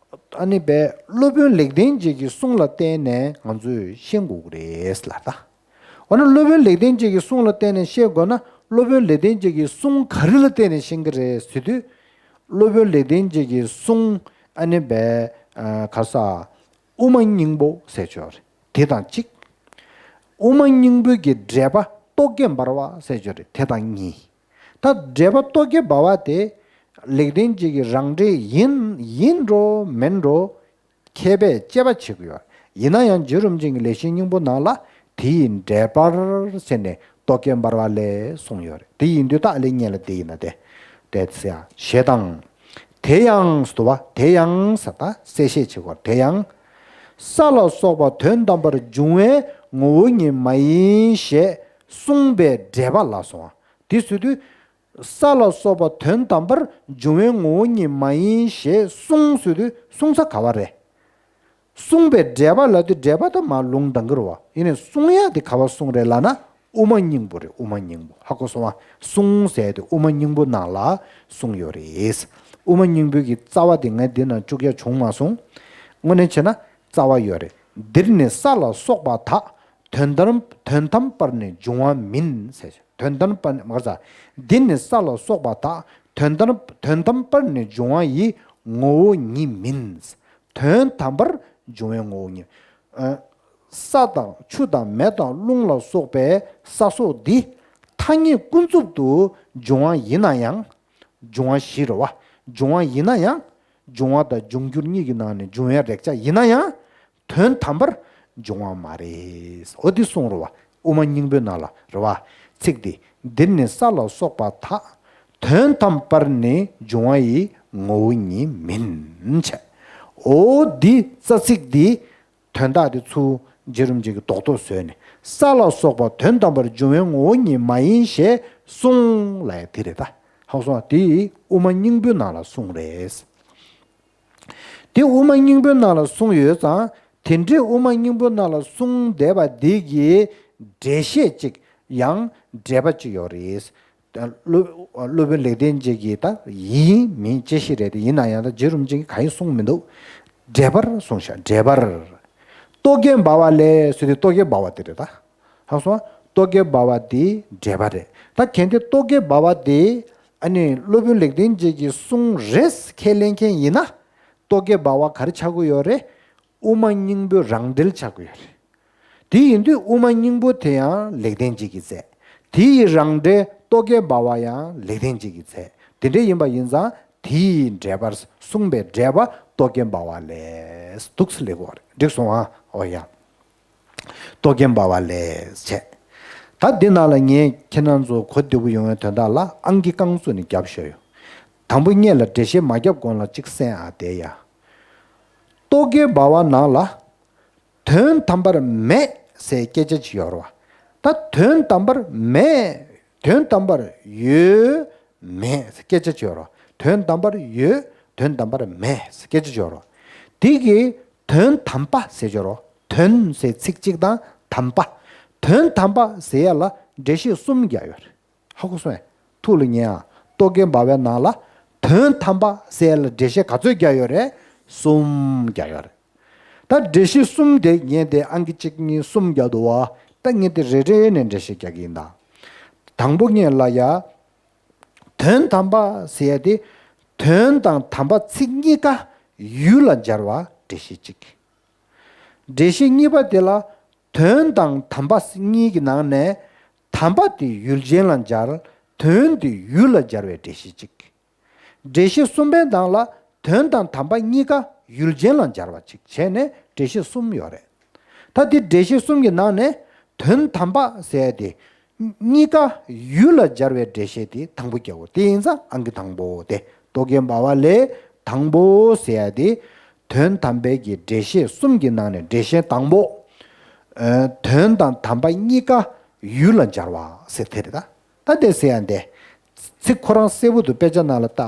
ཨ་ནི་བས་སློབ་དཔོན་ལེགས་ལྡན་འབྱེད་ཀྱི་གསུང་ལ་བརྟེན་ནས་ང་ཚོས་ཤེས་དགོས་ཀྱི་རེད་ལ་ད། འོ་ན་སློབ་དཔོན་ལེགས་ལྡན་འབྱེད་ཀྱི་གསུང་ལ་བརྟེན་ནས་ཤེས་དགོས་ན་སློབ་དཔོན་ལེགས་ལྡན་འབྱེད་ཀྱི་གསུང་ག་རེ་ལ་བརྟེན་ནས་ཤེས་ཀྱི་རེད་ཟེར་དུས། སློབ་དཔོན་ལེགས་ལྡན་འབྱེད་ཀྱི་གསུང་ཨ་ནི་བས་ག་ས། དབུ་མ་སྙིང་པོ་ཟེར་ཆོག་རེད་དེ་དང་གཅིག་དབུ་མ་སྙིང་པོའི་གི་འགྲེལ་པ་རྟོག་གེ་འབར་བ་ཟེར་ཆོག་རེད་དེ་དང་གཉིས། ད་འགྲེལ་པ་རྟོག་གེ་འབར་བ་དེ་ལེགས་ལྡན་འབྱེད་ཀྱི་རང་འགྲེལ་ཡིན་ཡིན་འགྲོ་མིན་འགྲོ་མཁས་པས་དཔྱད་པ་བྱེད་ཀྱི་ཡོད། ཡིན་ན་ཡང་རྗེ་རིན་པོ་ཆེ་གི་ལེགས་བཤད་སྙིང་པོ་ནང་ལ་དེ་ཡི་འགྲེལ་པར་ཟེར་ནས་རྟོག་གེ་འབར་བ་ལས་གསུངས་ཡོད་རེད། དེ་ཡིན་དུས་ད་ཨ་ལེ་སྙན་ལ་དེ་ཡིན་ན་དེ་དེ་ཚེ་ཡང་ཞེས་དང་། དེ་ཡང་ཟེར་བ་དེ་ཡང་ཟེར་ད་གསལ་བཤད་བྱེད་དགོས་དེ་ཡང་། ས་ལ་སོགས་པ་དོན་དམ་པར་འབྱུང་བའི་ངོ་བོ་ཉིད་མ་ཡིན་ཞེས་གསུངས་པའི་འགྲེལ་པ་ལ་སོང་བ། དེ་ཟེར་དུས། ས་ལ་སོགས་པ་དོན་དམ་པར་འབྱུང་བའི་ངོ་བོ་ཉིད་མ་ཡིན་ཞེས་གསུངས་ཟེར་དུས་གསུངས་ས་ག་བ་རེད། གསུངས་པའི་འགྲེལ་པ་ལ་དེ་འགྲེལ་པ་དང་མ་ལུང་འདང་གི་རེད་བ། ཡིན་ནའི་གསུང་ཡ་དེ་ག་བ་གསུངས་རེད་ལབ་ན་ དབུ་མ་སྙིང་པོ་རེད། དབུ་མ་སྙིང་པོ། ཧ་གོ་སོང་ང་། གསུང་ཟེར་དེ་དབུ་མ་སྙིང་པོ་ནང་ལ་གསུངས་ཡོད་རེད། དབུ་མ་སྙིང་པོའི་གི་རྩ་བ་དེ་ངས་འདི་ན་བཅུག་ཡ་བྱུང་མ་སོང་། དངོས་གནས་བྱས་ན་རྩ་བ་ཡོད་རེད། འདིར་ནི་ས་ལ་སོགས་པ་དག་དོན་དམ། དོན་དམ་པར་ནི་འབྱུང་བ་མིན་ཟེར། དོན་དམ་པར་ནི་མ་ག་ས། འདིར་ནི་ས་ལ་སོགས་པ་དག་དོན་དམ། དོན་དམ་པར་ནི་འབྱུང་བ་ཡི་ངོ་བོ་ཉིད་མིན། དོན་དམ་པར་འབྱུང་བའི་ངོ་བོ་ཉིད། ཨ། ས་དང་ཆུ་དང་མེ་དང་རླུང་ལ་སོགས་པའི་ས་སོགས་འདི་ཐ་སྙད་ཀུན་རྫོབ་ཏུ་འབྱུང་བ་ཡིན་ན་ཡང་། འབྱུང་བ་བཞི་རེད་བ། འབྱུང་བ་ཡིན་ན་ཡང་། འབྱུང་བ་དང་འབྱུང་འགྱུར་གཉིས་ཀྱི་ནང་ནས་འབྱུང་བའི་རེག་བྱ་ཡིན་ན་ཡང་། དོན་དམ་པར་འབྱུང་བ་མ་རེད། འོ་འདི་གསུངས་རེད་བ། དབུ་མ་སྙིང་པོའི་ནང་ལ་རེད་བ། ཚིག་འདི། འདིར་ནི་ས་ལ་སོགས་པ་དག་དོན་དམ་པར་ནི་འབྱུང་བ་ཡི་ངོ་བོ་ཉིད་མིན་བྱས། འོ་འདི་རྩ་ཚིག་འདི་དོན་དག་འདི་ཚུར་རྗེ་རིན་པོ་ཆེ་གིས་རྡོག་རྡོག་བཟོས་ནས། ས་ལ་སོགས་པ་དོན་དམ་པར་འབྱུང་བའི་ངོ་བོ་ཉིད་མ་ཡིན་ཞེས་གསུངས་ལབ་ཡ་དེ་རེད་ད། ཧ་གོ་སོང་ང་། དེ་དབུ་མ་སྙིང་པོའི་ནང་ལ་གསུངས་རེད། དེ་དབུ་མ་སྙིང་པོའི་ནང་ལ་གསུངས་ཡོད་ཙང་། དེ་འདྲའི་དབུ་མ་སྙིང་པོའི་ནང་ལ་གསུངས་བསྡད་པ་འདི་གི་འགྲེལ་བཤད་ཅིག་ཡང་འགྲེལ་པ་ཅིག་ཡོད་རེད། སློབ་སློབ་དཔོན་ལེགས་ལྡན་འབྱེད་ཀྱི་ད་ཡིན་མིན་དཔྱད་གཞི་རེད་དེ། ཡིན་ན་ཡང་ད་རྗེ་རིན་པོ་ཆེ་གིས་གང་ཡང་གསུངས་མི་འདུག་འགྲེལ་པར་གསུངས་ཤག་འགྲེལ་པར། རྟོག་གེ་སྦ་བ་ལས་ཟེར་དུས་རྟོག་གེ་སྦ་བ་དེ་རེད་ད། ཧ་གོ་སོང་ང་། རྟོག་གེ་སྦ་བ་དེ་འགྲེལ་པ་རེད། ད་གལ་ཏེ་རྟོག་གེ་སྦ་བ་དེ་ཨ་ནི་སློབ་དཔོན་ལེགས་ལྡན་འབྱེད་ཀྱི་གསུང་རེད་ཁས་ལེན་མཁན་ཡིན་ན། རྟོག་གེ་སྦ་བ་ག་རེ་ཆགས་ཀྱི་ཡོད་རེད། དབུ་མ་སྙིང་པོའི་རང་འགྲེལ་ཆགས་ཀྱི་ཡོད་རེད། དེ་ཡིན་དུས་དབུ་མ་སྙིང་པོ་དེ་ཡང་ལེགས་ལྡན་འབྱེད་ཀྱི་མཛད། དེ་ཡི་རང་འགྲེལ་རྟོག་གེ་སྦ་བ་ཡང་ལེགས་ལྡན་འབྱེད་ཀྱི་མཛད། དེ་འདྲ་ཡིན་པ་ཡིན་ཙང་དེ་ཡི་འགྲེལ་པར་གསུངས་པའི་འགྲེལ་པ་རྟོག་གེ་སྦ་བ་ལས། འདུག་སེ་ལེགས་པོ་རེད། འགྲིག་སོང་ཨ། འོ་ཡ། རྟོག་གེ་སྦ་བ་ལས་བྱས། ད་འདི་ནང་ལ་ངས་ཁྱེད་རང་ཚོ་གོ་བདེ་པོ་ཡོང་བའི་དོན་དག་ལ་ཨང་ཀི་རྐང་བཙུགས་ནས་བརྒྱབ་བཞག་ཡོད། དང་པོ་སྔོན་ལ་འགྲེལ་བཤད་མ་བརྒྱབ་གོང་ལ་གཅིག་གསན་ཨ། དེ་ཡ། རྟོག་གེ་སྦ་བ་ནང་ལ། དོན་དམ་པར་མེད་ཟེར་སྐད་ཆ་ཅིག་ཡོད་རེད་བ། ད་དོན་དམ་པར་མེད། དོན་དམ་པར་ཡོད་མེད་ཟེར་སྐད་ཆ་ཅིག་ཡོད་རེད་བ། དོན་དམ་པར་ཡོད། དོན་དམ་པར་མེད་ཟེར་སྐད་ཆ་ཅིག་ཡོད་རེད་བ། དེ་གི་དོན་དམ་པ་ཟེར་གྱི་ཡོད་རེད་བ། དོན་ཟེར་ཚིག་གཅིག་དང་དམ་པ། དོན་དམ་པ་ཟེར་ཡ་ལ་འགྲེལ་བཤད་གསུམ་རྒྱག་ཡོད་རེད། ཧ་གོ་སོང་ངས། ཐུགས་ལ་ངེས་ཨ། རྟོག་གེ་སྦ་བའི་ནང་ལ་དོན་དམ་པ་ཟེར་ཡ་ལ་འགྲེལ་བཤད་ག་ཚོད་རྒྱག་ཡོད་རེད། གསུམ་རྒྱག་ཡོད་རེད། ད་འགྲེལ་བཤད་གསུམ་དེ་ངས་དེ་ཨང་ཀི་གཅིག་གཉིས་གསུམ་རྒྱག་འདུག་བ། ད་ངས་དེ་རེ་རེ་ནས་འགྲེལ་བཤད་རྒྱག་གི་ཡིན་ད། དང་པོ་སྔོན་ལ་ཡ། དོན་དམ་པ་ཟེར་ཡ་དེ། དོན་དང་དམ་པ་ཚིག་གཉིས་ཀ་ཡུལ་ལ་སྦྱར་བ་འགྲེལ་བཤད་གཅིག་འགྲེལ་བཤད་གཉིས་པ་དེ་ལ། དོན་དང་དམ་པ་གཉིས་ཀྱི་ནང་ནས། དམ་པ་དེ་ཡུལ་ཅན་ལ་སྦྱར། དོན་དེ་ཡུལ་ལ་སྦྱར་བའི་འགྲེལ་བཤད་གཅིག་འགྲེལ་བཤད་གསུམ་པའི་ནང་ལ་དོན་དང་དམ་པ་གཉིས་ཀ་ཡུལ་ཅན་ལ་སྦྱར་བ་གཅིག་བྱས་ནས་འགྲེལ་བཤད་གསུམ་ཡོད་རེད། ད་དེ་འགྲེལ་བཤད་གསུམ་གྱི་ནང་ནས་དོན་དམ་པ་ཟེར་ཡ་དེ། གཉིས་ཀ་ཡུལ་ལ་སྦྱར་བའི་འགྲེལ་བཤད་དེ་དང་པོ་རྒྱག་དགོས། དེ་ཡིན་ཙང་ཨང་ཀི་དང་པོ་དེ། རྟོག་གེ་སྦ་བ་ལས་དང་པོ་ཟེར་ཡ་དེ། དོན་དམ་པའི་གི་འགྲེལ་བཤད་གསུམ་གྱི་ནང་ནས་འགྲེལ་བཤད་དང་པོ། ཨ། དོན་དང་དམ་པ་གཉིས་ཀ་ཡུལ་ལ་སྦྱར་བ་ཟེར་དེ་རེད་ད། ད་དེ་ཟེར་ཡ་འདི། ཚིག་ཁོ་རང་གསལ་པོ་འདུག་དཔེ་ཆ་ནང་ལ་ལྟ།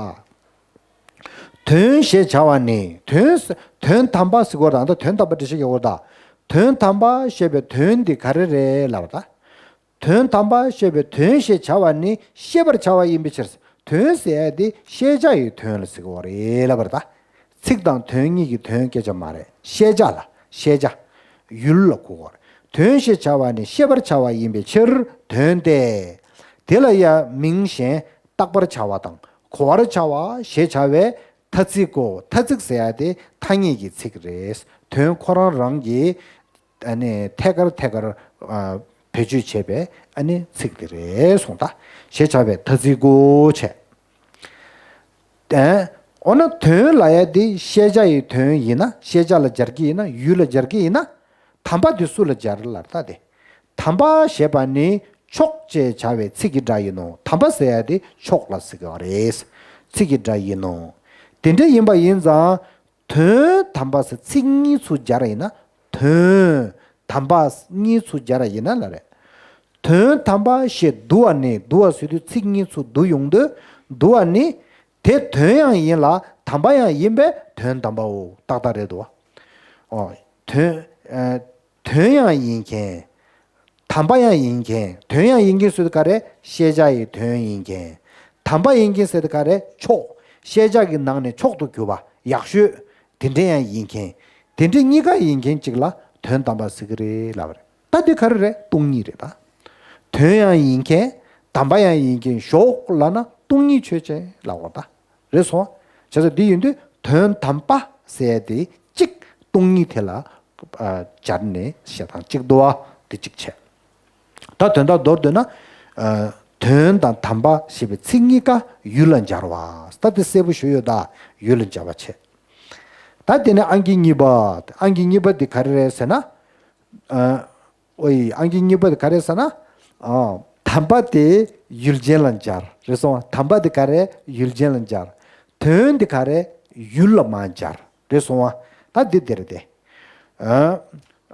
དོན་ཞེས་བྱ་བ་ནི། དོན། དོན་དམ་པ་ཟེར་དགོས་དང་། ད་དོན་དམ་པ་འགྲེལ་བཤད་རྒྱག་དགོས་ད། དོན་དམ་པ་ཞེས་པའི་དོན་འདི་ག་རེ་རེད་ལབ་པ་ད། དོན་དམ་པ་ཞེས་པའི་དོན་ཞེས་བྱ་བ་ནི་ཤེས་པར་བྱ་བ་ཡིན་པའི་ཕྱིར། དོན་ཟེར་ཡ་དེ་ཤེས་བྱ་ཡི་དོན་ལ་ཟེར་གྱི་ཡོད་རེད་ལབ་པ་རེད་ད། ཚིག་དང་དོན་གཉིས་ཀྱི་དོན་སྐད་ཆ་མ་རེད། ཤེས་བྱ་ལ། ཤེས་བྱ། ཡུལ་ལ་གོ་དགོས་རེད། དོན་ཞེས་བྱ་བ་ནི་ཤེས་པར་བྱ་བ་ཡིན་པའི་ཕྱིར་དོན་ཏེ། དེ་ལ་ཡང་མིང་གཞན་བཏགས་པར་བྱ་བ་དང་གོ་བར་བྱ་བ་ཞེས་བྱ་བའི་ཐ་ཚིག་གོ། ཐ་ཚིག་ཟེར་ཡ་དེ་ཐ་སྙད་ཀྱི་ཚིག་རེད། དོན་ཁོ་རང་རང་གི། ཨ་ནི་ཐད་ཀར་ཐད་ཀར། ཨ། བེད་སྤྱོད་བྱས་པའི་ཨ་ནི་ཚིག་དེ་རེད་གསུངས་ད། ཞེས་བྱ་བའི་ཐ་ཚིག་གོ་བྱས། ཨ། འོ་ན་དོན་ལབ་ཡ་དེ་ཤེས་བྱ་ཡི་དོན་ཡིན་ན། ཤེས་བྱ་ལ་སྦྱར་གྱི་ཡིན་ན། ཡུལ་ལ་སྦྱར་གྱི་ཡིན་ན། དམ་པ་དེ་སུ་ལ་སྦྱར་ལབ་ད་དེ། དམ་པ་ཞེས་པ་ནི་མཆོག་ཅེས་བྱ་བའི་ཚིག་གི་སྒྲ་ཡིན་ནོ། དམ་པ་ཟེར་ཡ་དེ་མཆོག་ལ་ཟེར་གྱི་རེད། ཚིག་གི་སྒྲ་ཡིན་ནོ། དེ་འདྲ་ཡིན་པ་ཡིན་ཙང་། དོན་དམ་པ་ཟེར་ཚིག་གཉིས་ཚུར་སྦྱར་ཡིན་ན། དོན་དམ་པ་གཉིས་ཚུར་སྦྱར་ཡིན་ན་ལབ་རེད། དོན་དམ་པ་ཞེས་བསྡུ་བ་ནི། བསྡུ་བ་ཟེར་དུས་ཚིག་གཉིས་ཚུར་བསྡུ་ཡོང་དུས། བསྡུ་བ་ནི། དེ་དོན་ཡང་ཡིན་ལ་དམ་པ་ཡང་ཡིན་པས་དོན་དམ་པའོ། ཏག་ཏག་རེད་དོ། ཨོ། དོན། ཨ། དོན་ཡང་ཡིན་མཁན། དམ་པ་ཡང་ཡིན་མཁན། དོན་ཡང་ཡིན་མཁན་ཟེར་དུས་ག་རེ། ཤེས་བྱ་ཡི་དོན་ཡིན་མཁན། དམ་པ་ཡིན་མཁན་ཟེར་དུས་ག་རེ། མཆོག་ཤེས་བྱ་གི་ནང་ནས་མཆོག་ཏུ་གྱུར་པ། ཡག་ཤོས། དེ་འདྲ་ཡང་ཡིན་མཁན། དེ་འདྲ་གཉིས་ཀ་ཡིན་མཁན་གཅིག་ལ་དོན་དམ་པ་ཟེར་གི་རེད་ལབ་པ་རེད། ད་དེ་ག་རེ་རེད། སྟོང་ཉིད་རེད་ད། དོན་ཡང་ཡིན་མཁན། དམ་པ་ཡང་ཡིན་མཁན་ཞོག་ལབ་ན་སྟོང་ཉིད་ཆོས་ཅན་ལབ་དགོས་ད། རེད་སོང་བ། བྱས་ཙང་འདི་ཡིན་དུས་དོན་དམ་པ་ཟེར་དེ་གཅིག་སྟོང་ཉིད་དེ་ལ་ཨ་སྦྱར་ནས་བཤད་སྟངས་གཅིག་འདུག་བ། དེ་གཅིག་བྱས། ད་དོན་དག་མདོར་བསྡུས་ན། ཨ་དོན་དང་དམ་པ་ཞེས་པའི་ཚིག་གཉིས་ཀ་ཡུལ་ལ་སྦྱར་བ། ད་དེ་གསལ་པོ་ཞུ་ཡོད་ད། ཡུལ་ལ་སྦྱར་བ་བྱས། ད་དེ་ནས་ཨང་ཀི་གཉིས་པ། ཨང་ཀི་གཉིས་པ་འདི་ག་རེ་རེད་ཟེར་ན། ཨ། ཨོ་ཡི། ཨང་ཀི་གཉིས་པ་དེ་ག་རེ་ཟེར་ན། ཨ། དམ་པ་དེ་ཡུལ་ཅན་ལ་སྦྱར། རེད་སོང་བ། དམ་པ་དེ་ག་རེ། ཡུལ་ཅན་ལ་སྦྱར། དོན་དེ་ག་རེ། ཡུལ་ལ་མ་སྦྱར། རེད་སོང་བ། ད་འདི་དེ་རེད་དེ། ཨ།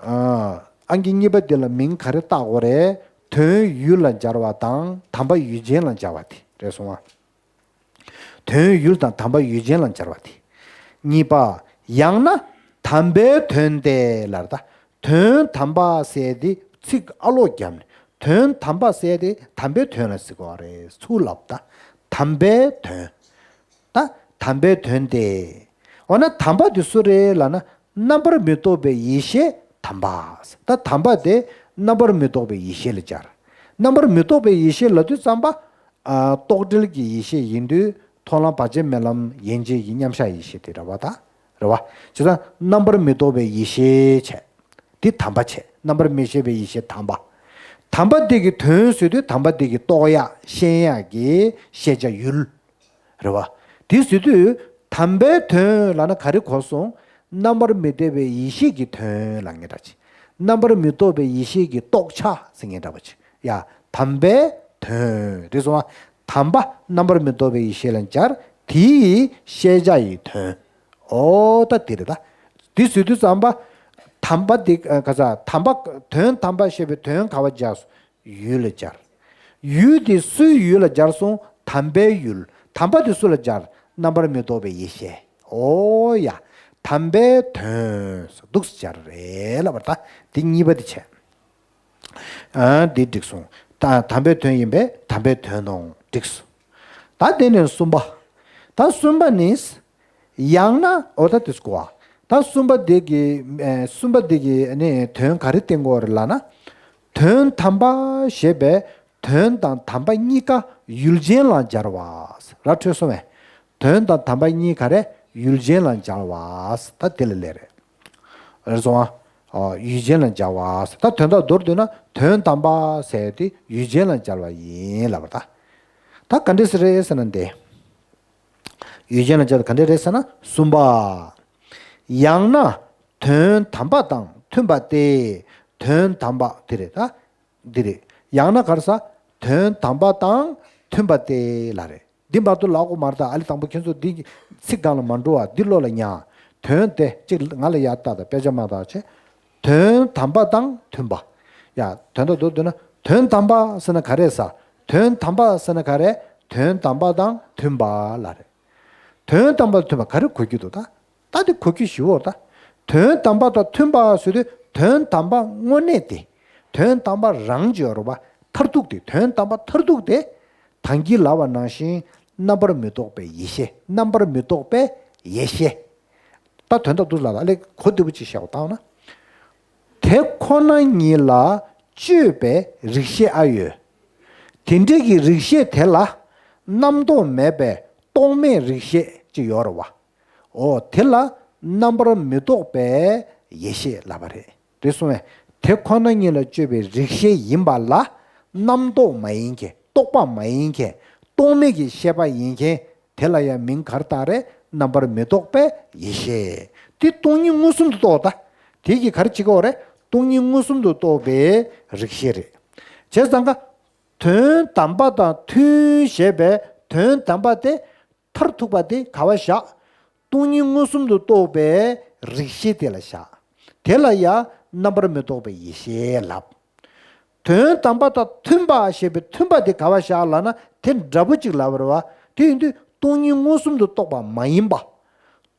ཨ། ཨང་ཀི་གཉིས་པ་དེ་ལ་མིང་ག་རེ་བཏགས་དགོས་རེད། དོན་ཡུལ་ལ་སྦྱར་བ་དང་དམ་པ་ཡུལ་ཅན་ལ་སྦྱར་བ་དེ་རེད་སོང་བ། དོན་ཡུལ་དང་དམ་པ་ཡུལ་ཅན་ལ་སྦྱར་བ་དེ། གཉིས་པ། ཡང་ན་དམ་པའི་དོན་ཏེ་ལབ་ད། དོན་དམ་པ་ཟེར་དེ་ཚིག་ཨ་ལོག་བརྒྱབ་ནས། དོན་དམ་པ་ཟེར་དེ་དམ་པའི་དོན་ལ་ཟེར་དགོས་རེད། ཚུར་ལབ་ད། དམ་པའི་དོན། ད་དམ་པའི་དོན་ཏེ། འོ་ན་དམ་པ་དེ་སུ་རེད་ལབ་ན། རྣམ་པར་མི་རྟོག་པའི་ཡེ་ཤེས་དམ་པ། ད་དམ་པ་དེ་རྣམ་པར་མི་རྟོག་པའི་ཡེ་ཤེས་ལ་སྦྱར། རྣམ་པར་མི་རྟོག་པའི་ཡེ་ཤེས་ལབ་དུས་ཙམ་པ། ཨ། རྟོག་བྲལ་གྱི་ཡེ་ཤེས་ཡིན་དུས་མཐོང་ལམ་བར་ཆད་མེད་ལམ་ཡན་ཆད་ཀྱི་མཉམ་གཞག་ཡེ་ཤེས་དེ་རེད་བ་ད། རེད་བ། བྱས་ཙང་རྣམ་པར་མི་རྟོག་པའི་ཡེ་ཤེས་བྱས། འདི་དམ་པ་བྱས། རྣམ་པར་མི་ཤེས་པའི་ཡེ་ཤེས་དམ་པ། དམ་པ་དེ་གི་དོན་ཟེར་དུས་དམ་པ་དེ་གི་རྟོགས་ཡག་ཤེས་ཡག་གི་ཤེས་བྱ་ཡུལ། རེད་བ། དེ་ཟེར་དུས་དམ་པའི་དོན་ལབ་ན་ག་རེ་གོ་སོང་། རྣམ་པར་མི་རྟོག་པའི་ཡེ་ཤེས་ཀྱི་དོན་ལ་ངེས་འདྲ་ཅིག་རྣམ་པར་མི་རྟོག་པའི་ཡེ་ཤེས་ཀྱི་རྟོགས་བྱ་ཟེར་ངེས་འདྲ་བ་ཅིག་ཡ། དམ་པའི་དོན་རེད་སོང་བ། དམ་པ་རྣམ་པར་མི་རྟོག་པའི་ཡེ་ཤེས་ལ་སྦྱར། དེའི་ཤེས་བྱ་ཡི་དོན། ཨོ་ད་དེ་རེད་ད། དེ་ཟེར་དུས་ཙམ་པ། དམ་པ་དེ་ག་ས་དམ་པ་དོན་དམ་པ་ཞེས་པའི་དོན་ག་བ་སྦྱར། ཡུལ་ལ་སྦྱར། ཡུལ་དེ་སུའི་ཡུལ་ལ་སྦྱར་སོང་། དམ་པའི་ཡུལ། དམ་པ་དེ་སུ་ལ་སྦྱར། རྣམ་པར་མི་རྟོག་པའི་ཡེ་ཤེས། ཨོ་ཡ། དམ་པའི་དོན་འདུག་སྦྱར་རེད་ལབ་པ་ད། དེ་གཉིས་པ་དེ་བྱས། ཨ་འདི་འགྲིག་སོང་། ད་དམ་པའི་དོན་ཡིན་པས་དམ་པའི་དོན་ནོ་འགྲིག་སོང་། ད་དེ་ནས་གསུམ་པ། ད་གསུམ་པ་ནི། ཡང་ན་འོ་ད་དེ་སྐོར་བ། ད་གསུམ་པ་དེ་གི་ཨེ་གསུམ་པ་དེ་གི་ནི་དོན་ག་རེ་བསྟན་དགོས་རེད་ལབ་ན། དོན་དམ་པ་ཞེས་པའི་དོན་དང་དམ་པ་གཉིས་ཀ་ཡུལ་ཅན་ལ་སྦྱར་བ། ར་འཕྲོད་སོང་བས། དོན་དང་དམ་པ་གཉིས་ག་རེ་ཡུལ་ཅན་ལ་སྦྱར་བ། ད་དེ་ལ་ལས་རེད། རེད་སོང་ཨ། ཡུལ་ཅན་ལ་སྦྱར་བ། ད་དོན་དག་མདོར་བསྡུས་ན་དོན་དམ་པ་ཟེར་དེ་ཡུལ་ཅན་ལ་སྦྱར་བ་ཡིན་ལབ་པ་ད། ད་ག་འདྲས་སེ་རེད་ཟེར་ན་འདི། ཡུལ་ཅན་ལ་སྦྱར་ཏེ་ག་འདྲས་རེད་ཟེར་ན་གསུམ་པ། ཡང་ན་དོན་དམ་པ་དང་མཐུན་པ་སྟེ། དོན་དམ་པ་དེ་རེད་ད། འདི་རེད། ཡང་ན་ག་རེ་ཟ། དོན་དམ་པ་དང་མཐུན་པ་སྟེ་ལ་རེད། འདི་མར་དུ་ལབ་དགོས་མ་རེད་ད། ཨ་ལི་དང་པོ་ཁྱེད་ཚོ་འདི་ཚིག་སྒང་ལ་མ་འགྲོ་བ་འདི་བློ་ལ་ཉར། དོན་དེ་གཅིག་ང་ལ་ཡར་ལྟ་དང་དཔེ་ཆ་མ་བལྟ་བྱས། དོན་དམ་པ་དང་མཐུན་པ། ཡ་དོན་དག་མདོར་བསྡུས་ན་དོན་དམ་པ་ཟེར་ན་ག་རེ་ཟ། དོན་དམ་པ་ཟེར་ན་ག་རེ། དོན་དམ་པ་དང་མཐུན་པ་ལ་རེད། དོན་དམ་པ་དང་མཐུན་པ་ག་རེ་གོ་རྒྱུ་འདུག་ད། ད་དེ་གོ་རྒྱུ་ཞིག་འོ་ད། དོན་དམ་པ་དང་མཐུན་པ་ཟེར་དུས་དོན་དམ་པ་དངོས་གནས་དེ། དོན་དམ་པ་རང་ཅིག་ཡོད་རེད་པ། མཐར་ཐུག་དེ་དོན་དམ་པ་མཐར་ཐུག་དེ། ད་གིན་ལབ་པ་ནང་བཞིན་རྣམ་པར་མི་རྟོག་པའི་ཡེ་ཤེས། རྣམ་པར་མི་རྟོག་པའི་ཡེ་ཤེས། ད་དོན་དག་འདུག་ལ་ད་ལས་གོ་བདེ་པོ་ཅིག་བཤད་པ་བཏང་ན། དེ་ཁོ་ན་ཉིད་ལ་དཔྱོད་པའི་རིགས་ཤེས་ཨ་ཡོད། དེ་འདྲའི་གི་རིགས་ཤེས་དེ་ལ་རྣམ་རྟོག་མེད་པའི་རྟོག་མེད་རིགས་ཤེས་ཅིག་ཡོད་རེད་བ། འོ་དེ་ལ་རྣམ་པར་མི་རྟོག་པའི་ཡེ་ཤེས་ལབ་པ་རེད། དེ་སོང་བས་དེ་ཁོ་ན་ཉིད་ལ་དཔྱོད་པའི་རིགས་ཤེས་ཡིན་པ་ལ་རྣམ་རྟོག་མ་ཡིན་མཁན། རྟོག་པ་མ་ཡིན་མཁན། རྟོག་མེད་ཀྱི་ཤེས་པ་ཡིན་མཁན། དེ་ལ་ཡང་མིང་ག་རེ་བཏགས་རེད། རྣམ་པར་མི་རྟོག་པའི་ཡེ་ཤེས། དེ་སྟོང་ཉིད་མངོན་སུམ་དུ་རྟོགས་ད། དེ་གིས་ག་རེ་བྱེད་ཀྱི་ཡོད་རེད། སྟོང་ཉིད་མངོན་སུམ་དུ་རྟོགས་པའི་རིགས་ཤེས་རེད། བྱས་ཙང་ཀ་དོན་དམ་པ་དང་མཐུན་ཞེས་པའི་དོན་དམ་པ་དེ་མཐར་ཐུག་པ་དེ་ག་བ་བཞག་སྟོང་ཉིད་མངོན་སུམ་དུ་རྟོགས་པའི་རིགས་ཤེས་དེ་ལ་བཞག་དེ་ལ་ཡང་རྣམ་པར་མི་རྟོག་པའི་ཡེ་ཤེས་ལབ། དོན་དམ་པ་དང་མཐུན་པ་ཞེས་པའི་མཐུན་པ་དེ་ག་བ་བཞག་ལབ་ན་དེ་འདྲ་པོ་གཅིག་ལབ་པ་རེད་བ། དེ་ཡིན་དུས་སྟོང་ཉིད་མངོན་སུམ་དུ་རྟོགས་པ་མ་ཡིན་པ།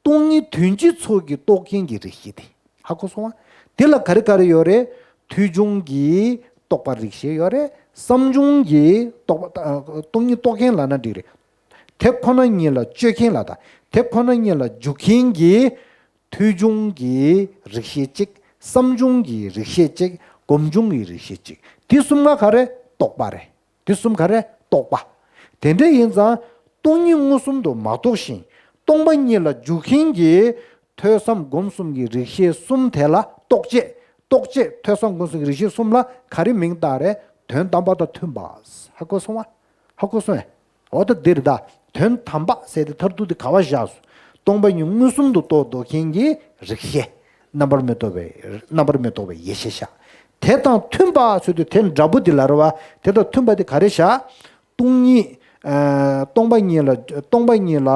སྟོང་ཉིད་དོན་སྤྱི་ཚོགས་ཀྱི་རྟོགས་མཁན་གྱི་རིགས་ཤེས་དེ། ཧ་གོ་སོང་བ། དེ་ལ་ག་རེ་ག་རེ་ཡོད་རེད། ཐོས་བྱུང་གི་ རྟོག་པ་རིགས་ཤེས་ཡོད་རེད། བསམ་བྱུང་གི་རྟོག་པ་སྟོང་ཉིད་རྟོགས་མཁན་ལབ་ན་འགྲིག་རེད། དེ་ཁོ་ན་ཉིད་ལ་དཔྱོད་མཁན་ལ་དང་དེ་ཁོ་ན་ཉིད་ལ་འཇུག་མཁན་གྱི་ཐོས་བྱུང་གི་རིགས་ཤེས་གཅིག་བསམ་བྱུང་གི་རིགས་ཤེས་གཅིག་སྒོམ་བྱུང་གི་རིགས་ཤེས་གཅིག་དེ་གསུམ་ཀ་ག་རེ་རྟོག་པ་རེད། དེ་གསུམ་ག་རེ་རྟོག་པ། དེ་འདྲ་ཡིན་ཙང་སྟོང་ཉིད་མངོན་སུམ་དུ་མ་རྟོགས་ཤིང་སྟོང་པ་ཉིད་ལ་འཇུག་མཁན་གྱི་ཐོས་བསམ་སྒོམ་གསུམ་གྱི་རིགས་ཤེས་གསུམ་དེ་ལ་རྟོག་བཅས་རྟོག་བཅས་ཐོས་བསམ་སྒོམ་གསུམ་གྱི་རིགས་ཤེས་གསུམ་ལ་ག་རེ་མིང་བཏགས་རེད། དོན་དམ་པ་དང་མཐུན་པ། ཧ་གོ་སོང་བ། ཧ་གོ་སོང་ངས། འོ་ད་འདིར་ད་དོན་དམ་པ་ཟེར་ཏེ་མཐར་ཐུག་དེ་ག་བ་བཞག་སོང་། སྟོང་པ་ཉིད་མངོན་སུམ་དུ་རྟོགས་འདོད་མཁན་གྱི་རིགས་ཤེས། རྣམ་པར་མི་རྟོག་པའི་རྣམ་པར་མི་རྟོག་པའི་ཡེ་ཤེས་བཞག་དེ་དང་མཐུན་པ་ཟེར་དུས་དེ་འདྲ་པོ་འདི་ལ་རེད་བ། དེ་དང་མཐུན་པ་དེ་ག་རེ་བཞག་སྟོང་ཉིད། ཨ། སྟོང་པ་ཉིད་ལ་སྟོང་པ་ཉིད་ལ་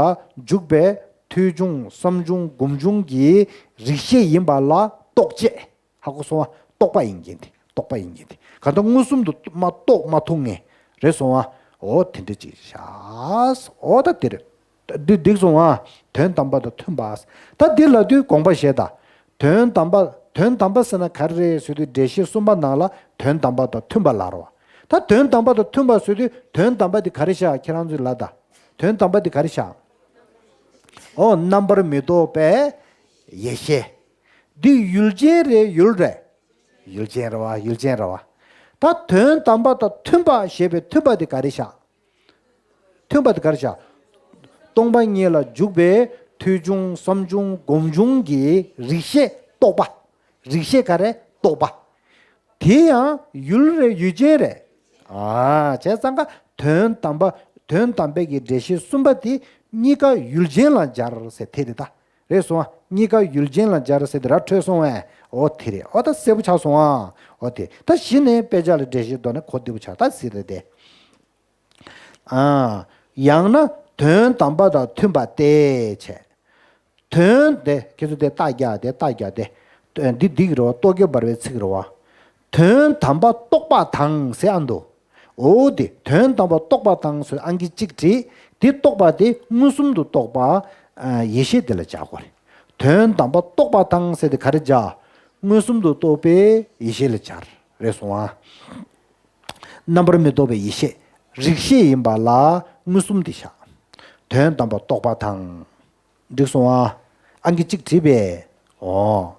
འཇུག་པའི་ཐོས་བྱུང་བསམ་བྱུང་སྒོམ་བྱུང་གི་རིགས་ཤེས་ཡིན་པ་ལ་རྟོག་བཅས། ཧ་གོ་སོང་བ། རྟོག་པ་ཡིན་གྱི་འདི་རྟོག་པ་ཡིན་གྱི་འདི་ག་ད་མངོན་སུམ་དུ་མ་རྟོགས་མ་ཐུབ་ངེས་རེད་སོང་བ། འོ་དེ་འདྲ་ཅིག་བཞག་འོ་ད་དེ་རེད། འདི་འགྲིག་སོང་བ། དོན་དམ་པ་དང་མཐུན་པ། ད་འདི་ལ་དུས་དགོངས་པ་བཞེས་དང་། དོན་དམ་པ་དོན་དམ་པ་ཟེར་ན་ག་རེ་རེད་ཟེར་དུས་འགྲེལ་བཤད་གསུམ་པ་ནང་ལ་དོན་དམ་པ་དང་མཐུན་པ་ལབ་རོ། ད་དོན་དམ་པ་དང་མཐུན་པ་ཟེར་དུས་དོན་དམ་པ་དེ་ག་རེ་བཞག་ཁྱེད་རང་ཚོའི་ལ་ད། དོན་དམ་པ་དེ་ག་རེ་བཞག་འོ་རྣམ་པར་མི་རྟོག་པའི་ཡེ་ཤེས། འདི་ཡུལ་ཅན་རེད་ཡུལ་རེད། ཡུལ་ཅན་རེད་བ་ཡུལ་ཅན་རེད་བ། ད་དོན་དམ་པ་དང་མཐུན་པ་ཞེས་པའི་མཐུན་པ་དེ་ག་རེ་བཞག་མཐུན་པ་དེ་ག་རེ་བཞག་སྟོང་པ་ཉིད་ལ་འཇུག་པའི་ཐོས་བྱུང་བསམ་བྱུང་སྒོམ་བྱུང་གི་རིགས་ཤེས་རྟོག་པ། རིགས་ཤེས་ག་རེ་རྟོག་པ། དེ་ཡང་ཡུལ་རེད་ཡུལ་ཅན་རེད། ཨ་བྱས་ཙང་ཀ་དོན་དམ་པ་དོན་དམ་པའི་གི་འགྲེལ་བཤད་གསུམ་པ་དེ་གཉིས་ཀ་ཡུལ་ཅན་ལ་སྦྱར་ཟེར་དེ་རེད་ད། རེད་སོང་ཨ། གཉིས་ཀ་ཡུལ་ཅན་ལ་སྦྱར་ཟེར་དེ་ར་འཕྲོད་སོང་ཨ། འོ་དེ་རེད་འོ་ད་གསལ་པོ་ཆགས་སོང་ཨ། འོ་དེ་ད་གཞི་ནས་དཔེ་ཆ་ལ་འགྲེལ་བཤད་འདོན་ན་གོ་བདེ་པོ་ཆགས་ད་ཟེར་རེད་དེ། ཨ། ཡང་ན་དོན་དམ་པ་དང་མཐུན་པ་སྟེ་བྱས། དོན་དེ་ཁྱེད་ཚོ་དེ་རྟགས་རྒྱག་དེ་རྟགས་རྒྱག་དེ། དོན་འདི་འདི་གི་རེད་བ་ལྟོ་གོས་འབར་བའི་ཚིག་རེད་བ། དོན་དམ་པ་རྟོགས་པ་དང་ཟེར་ཨ་འདུག་འོ་དེ་དོན་དམ་པ་རྟོགས་པ་དང་ཟེར་ཨང་ཀི་གཅིག་བྲིས། དེ་རྟོགས་པ་དེ་མངོན་སུམ་དུ་རྟོགས་པ། ཨ། ཡེ་ཤེས་དེ་ལ་སྦྱར་དགོས་རེད། དོན་དམ་པ་རྟོགས་པ་དང་ཟེར་དེ་ག་རེ་སྦྱར། མངོན་སུམ་དུ་རྟོགས་པའི་ཡེ་ཤེས་ལ་སྦྱར། རེད་སོང་ཨ། རྣམ་པར་མི་རྟོག་པའི་ཡེ་ཤེས། རིགས་ཤེས་ཡིན་པ་ལ་མངོན་སུམ་དེ་བཞག་དོན་དམ་པ་རྟོགས་པ་དང་། འགྲིག་སོང་ཨ། ཨང་ཀི་གཅིག་བྲིས་པས། འོ།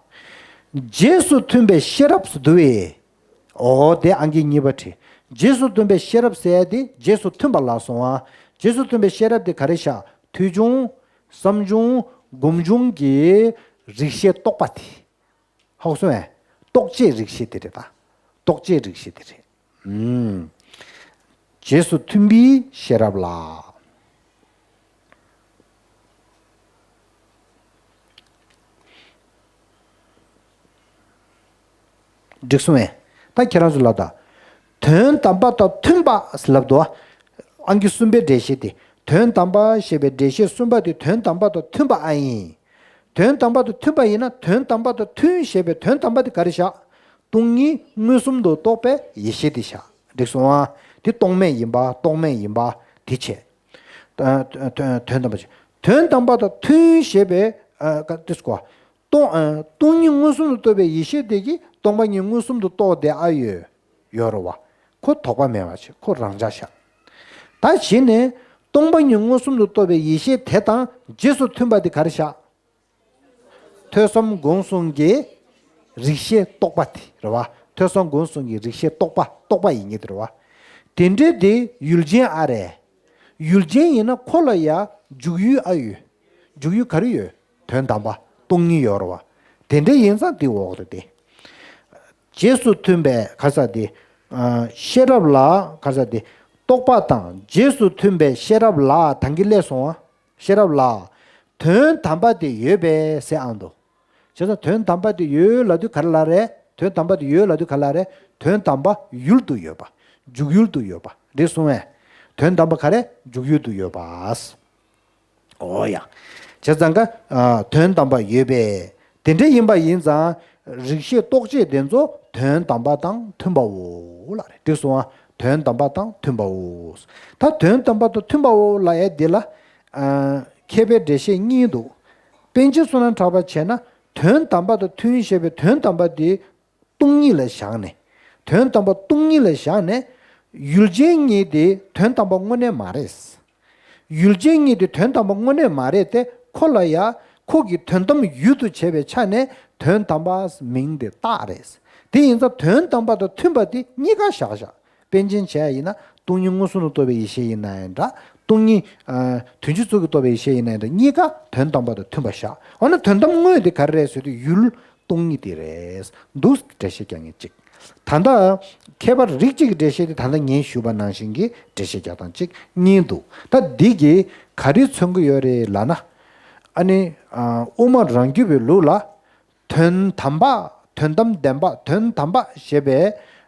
རྗེས་སུ་མཐུན་པའི་ཤེས་རབ་སུ་འདུ་བས། འོ་དེ་ཨང་ཀི་གཉིས་པ་བྲིས། རྗེས་སུ་མཐུན་པའི་ཤེས་རབ་ཟེར་ཡ་དེ་རྗེས་སུ་མཐུན་པ་ལ་སོང་ཨ། རྗེས་སུ་མཐུན་པའི་ཤེས་རབ་དེ་ག་རེ་བཞག་ཐོས་བྱུང་། བསམ་བྱུང་། སྒོམ་བྱུང་གི་རིགས་ཤེས་རྟོགས་པ་དེ། ཧ་གོ་སོང་ངས། རྟོགས་བྱའི་རིགས་ཤེས་དེ་རེད་ད། རྟོགས་བྱའི་རིགས་ཤེས་དེ་རེད། ཨུམ། རྗེས་སུ་མཐུན་པའི་ཤེས་རབ་ལ། འགྲིག་སོང་ངས། ད་ཁྱེད་རང་ཚོ་ལབ་ད། དོན་དམ་པ་དང་མཐུན་པ་ལབ་དོ། ཨང་ཀི་གསུམ་པའི་འགྲེལ་བཤད་དེ། དོན་དམ་པ་ཞེས་པའི་འགྲེལ་བཤད་གསུམ་པ་དེ་དོན་དམ་པ་དང་མཐུན་པ་ཨ་ཡིན། དོན་དམ་པ་དང་མཐུན་པ་ཡིན་ན་དོན་དམ་པ་དང་མཐུན་ཞེས་པའི་དོན་དམ་པ་དེ་ག་རེ་བཞག་སྟོང་ཉིད་མངོན་སུམ་དུ་རྟོགས་པའི་ཡེ་ཤེས་དེ་བཞག་འགྲིག་སོང་ཨ། དེ་རྟོག་མེད་ཡིན་པ་རྟོག་མེད་ཡིན་པ་དེ་བྱས། དོན་དམ་པ་དོན་དམ་པ་དང་མཐུན་ཞེས་པའི་ཨ་ཀ་དེ་སྐོར། སྟོང་ཨ་སྟོང་ཉིད་མངོན་སུམ་དུ་རྟོགས་པའི་ཡེ་ཤེས་དེ་གིས་སྟོང་པ་ཉིད་མངོན་སུམ་དུ་རྟོགས་བསྡད་ཨ་ཡོད། ཡོད་རེད་བ། ཁོ་དོགས་པ་མེད་པ་ཞིག་ཁོ་རང་འཇགས་ཤག་ད་གཞི་ནས་སྟོང་པ་ཉིད་མངོན་སུམ་དུ་རྟོགས་པའི་ཡེ་ཤེས་དེ་དང་རྗེས་སུ་མཐུན་པ་དེ་ག་རེ་བཞག་ཐོས་བསམ་སྒོམ་གསུམ་གྱི་རིགས་ཤེས་རྟོགས་པ་དེ་རེད་བ། ཐོས་བསམ་སྒོམ་གསུམ་གྱི་རིགས་ཤེས་རྟོགས་པ་རྟོགས་པ་ཡིན་ངེས་དེ་རེད་བ། དེ་འདྲའི་དེ་ཡུལ་ཅན་ཨ་རེད། ཡུལ་ཅན་ཡིན་ན་ཁོ་ལ་ཡ་འཇུག་ཡུལ་ཨ་ཡོད། འཇུག་ཡུལ་ག་རེ་ཡོད། དོན་དམ་པ་སྟོང་ཉིད་ཡོད་རེད་བ། དེ་འདྲ་ཡིན་ཙང་དེ་འོག་ཏུ་དེ། རྗེས་སུ་མཐུན་པའི་ག་ས་དེ། ཤེས་རབ་ལ་ག་ས་དེ། རྟོགས་པ་དང་རྗེས་སུ་མཐུན་པའི་ཤེས་རབ་ལ་དང་གི་སླེབས་སོང་ཨ། ཤེས་རབ་ལ། དོན་དམ་པ་དེ་ཡོད་པས་ཟེར་ཨང་དུ། བྱས་ཙང་དོན་དམ་པ་དེ་ཡོད་ལབ་དུས་ག་རེ་ལབ་རེད། དོན་དམ་པ་དེ་ཡོད་ལབ་དུས་ག་རེ་ལབ་རེད། དོན་དམ་པ་ཡུལ་དུ་ཡོད་པ། འཇུག་ཡུལ་དུ་ཡོད་པ། རེད་གསུངས་པས། དོན་དམ་པ་ག་རེ་འཇུག་ཡུལ་དུ་ཡོད་པ། འོ་ཡ། བྱས་ཙང་ཀ་ཨ་དོན་དམ་པ་ཡོད་པས། དེ་འདྲ་ཡིན་པ་ཡིན་ཙང་རིགས་ཤེས་རྟོགས་བྱེད་དེ་ཚོ་དོན་དམ་པ་དང་མཐུན་པའོ་ལ་རེད། འགྲིག་སོང་ཨ། དོན་དམ་པ་དང་མཐུན་པའོ། ད་དོན་དམ་པ་དང་མཐུན་པའོ་ལ་ཡ་དེ་ལ་ཨ་མཁས་པའི་འགྲེལ་བཤད་གཉིས་འདུག་པཎ་ཆེན་བསོད་ནམས་གྲགས་པ་བྱས་ན་དོན་དམ་པ་དང་མཐུན་ཞེས་པའི་དོན་དམ་པ་དེ། སྟོང་ཉིད་ལ་བཞག་ནས། དོན་དམ་པ་སྟོང་ཉིད་ལ་བཞག་ནས། ཡུལ་ཅན་གཉིས་དེ་དོན་དམ་པ་དངོས་གནས་མ་རེད། ཡུལ་ཅན་གཉིས་དེ་དོན་དམ་པ་དངོས་གནས་མ་རེད་དེ། ཁོ་ལ་ཡ་ཁོ་གི་དོན་དམ་ཡུལ་དུ་བྱས་པའི་ཆ་ནས་དོན་དམ་པ་མིང་དེ་རྟགས་རེད། དེ་ཡིན་ཙང་དོན་དམ་པ་དང་མཐུན་པ་དེ་གཉིས་ཀ་བཞག་བཞག་པཎ་ཆེན་བྱས་ཡིན་ན། སྟོང་ཉིད་མངོན་སུམ་དུ་རྟོགས་པའི་ཡེ་ཤེས་ཡིན་ན་ཡང་འདྲ། སྟོང་ཉིད་ཨ་དོན་སྤྱི་གཙུག་གི་རྟོགས་པའི་ཡེ་ཤེས་ཡིན་ན་ཡང་འདྲ། གཉིས་ཀ་དོན་དམ་པ་དང་མཐུན་པ་བཞག་འོ་ན་དོན་དམ་དངོས་དེ་ག་རེ་རེད་ཟེར་དུས། ཡུལ་སྟོང་ཉིད་དེ་རེད་འདུག་འགྲེལ་བཤད་རྒྱག་མཁན་གཅིག་ད་ལྟ་མཁས་པ་རིགས་གཅིག་གི་འགྲེལ་བཤད་དེ། ད་ལྟ་ངས་ཞུས་པ་ནང་བཞིན་གྱི་འགྲེལ་བཤད་རྒྱག་སྟངས་གཅིག་གཉིས་འདུག་ད་འདི་གིས་ག་རེ་མཚོན་གྱི་ཡོད་རེད་ལབ་ན། ཨ་ནི་ཨ་དབུ་མ་རང་རྒྱུད་པའི་ལུགས་ལ། དོན་དམ་པ། དོན་དམ་བདེན་པ། དོན་དམ་པ་ཞེས་པའི་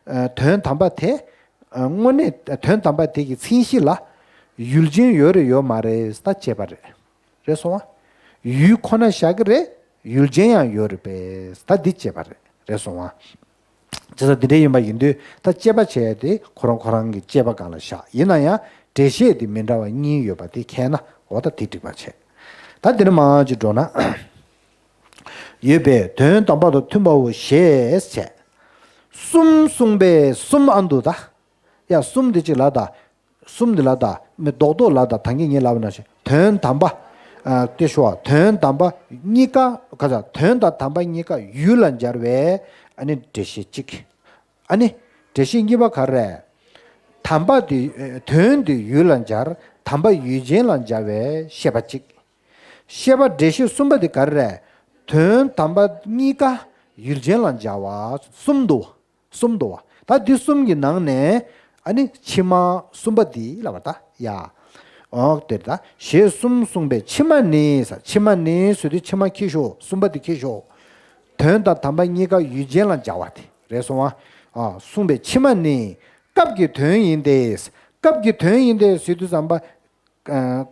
ཨ་དོན་དམ་པ་དེ། ཨ་དངོས་གནས་དོན་དམ་པ་དེ་གི་མཚན་གཞི་ལ་ཡུལ་ཅན་ཡོད་རེད་ཡོད་མ་རེད་ད་དཔྱད་པ་རེད། རེད་སོང་བ། ཡུལ་ཁོ་ན་བཞག་གི་རེད། ཡུལ་ཅན་ཡང་ཡོད་རེད་པས་ད་འདི་དཔྱད་པ་རེད། རེད་སོང་བ། བྱས་ཙང་འདི་འདྲ་ཡིན་པ་ཡིན་དུས། ད་དཔྱད་པ་བྱས་ཏེ་ཁོ་རང་ཁོ་རང་གི་དཔྱད་པ་སྒང་ལ་བཞག་ཡིན་ན་ཡང་འགྲེལ་བཤད་དེ་མི་འདྲ་བ་གཉིས་ཡོད་པ་དེ་མཁྱེན་ན། འོ་ད་དེ་འགྲིག་པ་བྱས། ད་འདི་ནས་མར་ཅིག་འགྲོ་ན། ཡོད་པས་དོན་དམ་པ་དང་མཐུན་པའོ་ཞེས་བྱས། གསུམ་གསུངས་པས་གསུམ་ཨ་འདུག་ད། ཡ་གསུམ་འདི་གཅིག་ལ་ད། གསུམ་འདི་ལ་ད། མི་རྡོག་རྡོག་ལ་ད། ད་གིན་ངས་ལབ་པ་ནང་བཞིན་དོན་དམ་པ། ཨ་དེ་ཞུ་བ་དོན་དམ་པ་གཉིས་ཀ་ག་ཚ། དོན་དང་དམ་པ་གཉིས་ཀ་ཡུལ་ལ་སྦྱར་བའི་ཨ་ནི་འགྲེལ་བཤད་གཅིག་ཨ་ནི་འགྲེལ་བཤད་གཉིས་པ་ག་རེ་རེད། དམ་པ་དེ། དོན་དེ་ཡུལ་ལ་སྦྱར། དམ་པ་ཡུལ་ཅན་ལ་སྦྱར་བའི་བཤད་པ་གཅིག་བཤད་པ་འགྲེལ་བཤད་གསུམ་པ་དེ་ག་རེ་རེད། དོན་དམ་པ་གཉིས་ཀ་ཡུལ་ཅན་ལ་སྦྱར་བ་གསུམ་འདུག་གསུམ་འདུག་བ། ད་འདི་གསུམ་གྱི་ནང་ནས་ཨ་ནི་ཕྱི་མ་གསུམ་པ་འདི་ལབ་པ་ད་ཡ། འོ་དེ་ད་ཞེས་གསུམ་གསུངས་པས་ཕྱི་མ་ནི་ཟེར། ཕྱི་མ་ནི་ཟེར་དུས་ཕྱི་མ་ཁྱེར་ཤོག་གསུམ་པ་འདི་ཁྱེར་ཤོག་དོན་དང་དམ་པ་གཉིས་ཀ་ཡུལ་ཅན་ལ་སྦྱར་བ་དེ་རེད་སོང་བ། ཨ་གསུངས་པས་ཕྱི་མ་ནི་སྐབས་ཀྱི་དོན་ཡིན་ཏེ། སྐབས་ཀྱི་དོན་ཡིན་ཏེ་ཟེར་དུས་ཙམ་པ། ཨ་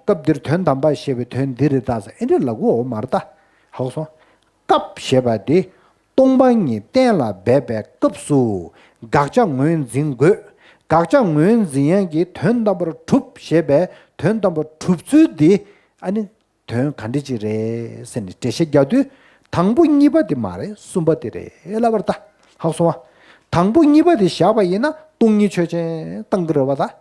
སྐབས་འདིར་དོན་དམ་པ་ཞེས་པའི་དོན་འདི་རེད་ད་ཟེར་ཨེ་འདྲ་ལབ་དགོས་མ་རེད་ད། ཧ་གོ་སོང་། སྐབས་ཞེས་པ་འདི་སྟོང་པ་ཉིད་གཏན་ལ་འབེབས་པའི་སྐབས་སུ་དགག་བྱ་ངོས་འཛིན་དགོས། དགག་བྱ་ངོས་འཛིན་ཡན་གྱི་དོན་དམ་པར་གྲུབ་ཞེས་པའི་དོན་དམ་པར་གྲུབ་ཚུལ་འདི་ཨ་ནི་དོན་ག་འདྲ་ཅིག་རེད་ཟེར་ནས་འགྲེལ་བཤད་རྒྱག་དུས། དང་པོ་གཉིས་པ་དེ་མ་རེད། གསུམ་པ་དེ་རེད་ལབ་པ་རེད་ད། ཧ་གོ་སོང་བ། དང་པོ་གཉིས་པ་དེ་བཞག་པ་ཡིན་ན་སྟོང་ཉིད་ཆོས་ཅན་བཏང་གི་རེད་བ་ད། བྱས་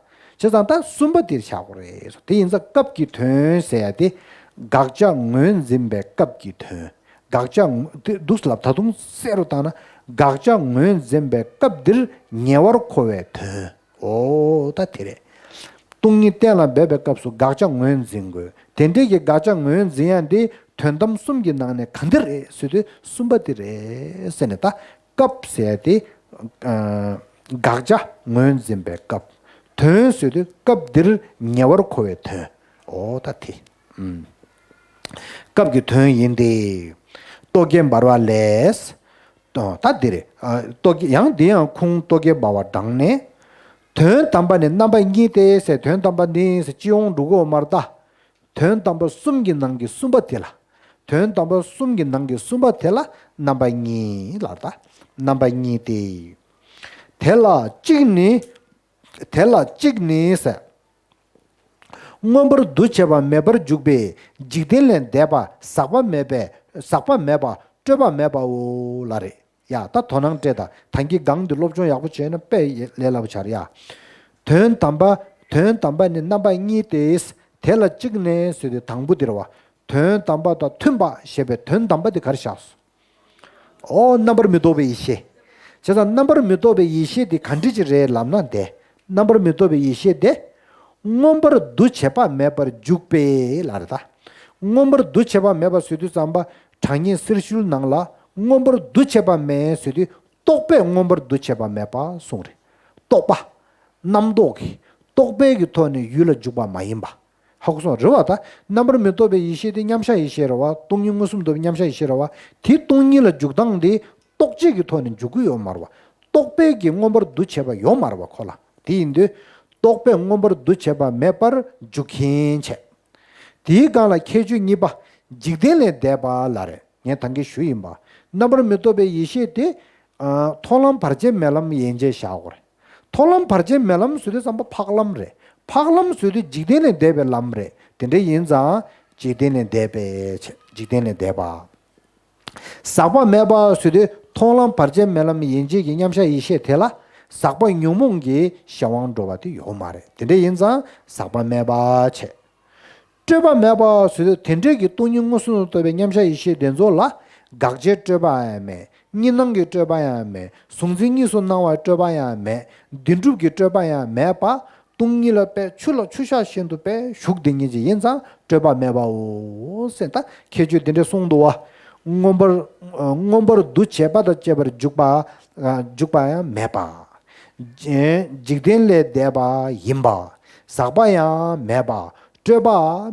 ཙང་ད་གསུམ་པ་དེ་བཞག་དགོས་རེད། དེ་ཡིན་ཙང་སྐབས་ཀྱི་དོན་ཟེར་ཡ་དེ་དགག་བྱ་ངོས་འཛིན་པའི་སྐབས་ཀྱི་དོན། དགག་བྱ་ངོ་དེ་འདུག་ལབ། ད་དུང་གསལ་རུ་བཏང་ན་དགག་བྱ་ངོས་འཛིན་པའི་སྐབས་འདིར་ཉེ་བར་མཁོ་བའི་དོན། འོ་ད་དེ་རེད། སྟོང་ཉིད་གཏན་ལ་འབེབས་པའི་སྐབས་སུ་དགག་བྱ་ངོས་འཛིན་དགོས། དེ་འདྲའི་གི་དགག་བྱ་ངོས་འཛིན་ཡ་འདི་དོན་དམ་གསུམ་གྱི་ནང་ནས་གང་འདི་རེད་ཟེར་དུས་གསུམ་པ་འདི་རེད་ཟེར་ནས། ད་སྐབས་ཟེར་ཡ་དེ་ཨ་དགག་བྱ་ངོས་འཛིན་པའི་སྐབས། དོན་ཟེར་དུས་སྐབས་འདིར་ཉེ་བར་མཁོ་བའི་དོན། འོ་ད་དེ། ཨུམ། སྐབས་ཀྱི་དོན་ཡིན་ཏེ། རྟོག་གེ་འབར་བ་ལས། ད་འདི་རེད། ཨ་རྟོག་གེ་ཡང་འདི་ཡང་ཁུངས་རྟོག་གེ་འབར་བ་དྲངས་ནས། དོན་དམ་པ་ནི་རྣམ་པ་གཉིས་ཏེ་ཟེར། དོན་དམ་པ་ནི་ཟེར་སྤྱི་ཡོངས་འགྲོ་གི་ཡོད་མ་རེད་ད། དོན་དམ་པ་གསུམ་གྱི་ནང་གི་གསུམ་པ་དེ་ལ། དོན་དམ་པ་གསུམ་གྱི་ནང་གི་གསུམ་པ་དེ་ལ་རྣམ་པ་གཉིས་ལབ་ད། རྣམ་པ་གཉིས་ཏེ། དེ་ལ་གཅིག་ནི། དེ་ལ་གཅིག་ནི་ཟེར། མངོན་པར་འདུ་བྱེད་པ་མེད་པར་འཇུག་པའི་འཇིག་རྟེན་ལས་འདས་པ་ཟག་པ་མེད་པའི། ཟག་པ་མེད་པ་སྤྲོས་པ་མེད་པའོ་ལབ་རེད་ཡ། ད་དོ་སྣང་སྤྲད་དང་། ད་གིན་སྒང་འདི་སློབ་སྦྱོང་ཡག་པོ་བྱས་ན་དཔེ་ལས་སླ་པོ་ཆགས་རེད་ཡ། དོན་དམ་པ། དོན་དམ་པ་ནི་རྣམ་པ་གཉིས་ཏེ། དེ་ལ་གཅིག་ནི་ཟེར་དུས་དང་པོ་འདི་རེད་བ། དོན་དམ་པ་དང་མཐུན་པ་ཞེས་པའི་དོན་དམ་པ་འདི་ག་རེ་བཞག་སོང་། ཨོ་རྣམ་པར་མི་རྟོག་པའི་ཡེ་ཤེས། བྱས་ཙང་རྣམ་པར་མི་རྟོག་པའི་ཡེ་ཤེས་དེ་ག་འདྲ་ཅིག་རེད་ལབ་ན། དེ་རྣམ་པར་མི་རྟོག་པའི་ཡེ་ཤེས་དེ། མངོན་པར་འདུ་བྱེད་པ་མེད་པར་འཇུག་པའི་ལབ་རེད་ད། མངོན་པར་འདུ་བྱེད་པ་མེད་པ་ཟེར་དུས་ཙམ་པ། དྲང་ངེས་གསེར་ཞུན་ནང་ལ་མངོན་པར་འདུ་བྱེད་པ་མེད་ཟེར་དུས། རྟོག་པས་མངོན་པར་འདུ་བྱེད་པ་མེད་པ་གསུངས་རེད། རྟོག་པ། རྣམ་རྟོག་གིས་རྟོག་པའི་གི་ཐོག་ནས་ཡུལ་ལ་འཇུག་པ་མ་ཡིན་པ། ཧ་གོ་སོང་། རེད་བ། ད་རྣམ་པར་མི་རྟོག་པའི་ཡེ་ཤེས་དེ་མཉམ་གཞག་ཡེ་ཤེས་རེད་བ། སྟོང་ཉིད་མངོན་སུམ་རྟོགས་པའི་མཉམ་གཞག་ཡེ་ཤེས་རེད་བ། དེ་སྟོང་ཉིད་ལ་འཇུག་སྟངས་དེ་རྟོག་བཅས་ཀྱི་ཐོག་ནས་འཇུག་གི་ཡོད་མ་རེད་བ། རྟོག་པས་ཀྱི་མངོན་པར་འདུ་བྱེད་པ་ཡོད་མ་རེད་བ་ཁོ་ལ། དེ་ཡིན་དུས་རྟོག་པས་མངོན་པར་འདུ་བྱེད་པ་མེད་པར་འཇུག་མཁན་བྱས། དེའི་སྒང་ལ་ཁྱད་ཆོས་གཉིས་པ། འཇིག་རྟེན་ལས་འདས་པ་ལབ་རེད། ངས་ད་གིན་ཞུས་ཡིན་པ། རྣམ་པར་མི་རྟོག་པའི་ཡེ་ཤེས་དེ། ཨ་མཐོང་ལམ་བར་ཆད་མེད་ལམ་ཡན་ཆད་བཞག་དགོས་རེད། མཐོང་ལམ་བར་ཆད་མེད་ལམ་ཟེར་དུས་ཙམ་པ་འཕགས་ལམ་རེད། འཕགས་ལམ་ཟེར་དུས་འཇིག་རྟེན་ལས་འདས་པའི་ལམ་རེད། དེ་འདྲ་ཡིན་ཙང་འཇིག་རྟེན་ལས་འདས་པའི་ཆ། འཇིག་རྟེན་ལས་འདས་པ། ཟག་པ་མེད་པ་ཟེར་དུས་མཐོང་ལམ་བར་ཆད་མེད་ལམ་ཡན་ཆད་ཀྱི་མཉམ་གཞག་ཡེ་ཤེས་དེ་ལ། ཟག་པ་ཉོན་མོངས་ཀྱི་གཞན་དབང་འགྲོ་བ་དེ་ཡོད་མ་རེད། དེ་འདྲ་ཡིན་ཙང་ཟག་པ་མེད་པ་བྱས། སྤྲོས་པ་མེད་པ་ཟེར་དུས་དེ་འདྲའི་གི་སྟོང་ཉིད་མངོན་སུམ་དུ་རྟོགས་པའི་མཉམ་གཞག་ཡེ་ཤེས་དེ་ཚོ་ལ་དགག་བྱའི་སྤྲོས་པ་ཡང་མེད། གཉིས་སྣང་གི་སྤྲོས་པ་ཡང་མེད། གཟུང་འཛིན་གཉིས་སུ་སྣང་བའི་སྤྲོས་པ་ཡང་མེད། བདེན་གྲུབ་ཀྱི་སྤྲོས་པ་ཡང་མེད་པ། སྟོང་ཉིད་ལ་དཔེ་ཆུ་ལ་ཆུ་བཞག་བཞིན་དུ་དཔེ་བཞུགས་བསྡད་མཁན་ཅིག་ཡིན་ཙང་སྤྲོས་པ་མེད་པའོ་ཟེར། ད་ཁྱད་ཆོས་དེ་འདྲ་གསུངས་འདུག་བ། མངོན་པར་མངོན་པར་འདུ་བྱེད་པ་དང་བཅས་པར་འཇུག་པ་འཇུག་པ་ཡང་མེད་པ། འཇིག་རྟེན་ལས་འདས་པ་ཡིན་པ། ཟག་པ་ཡང་མེད་པ། སྤྲོས་པ་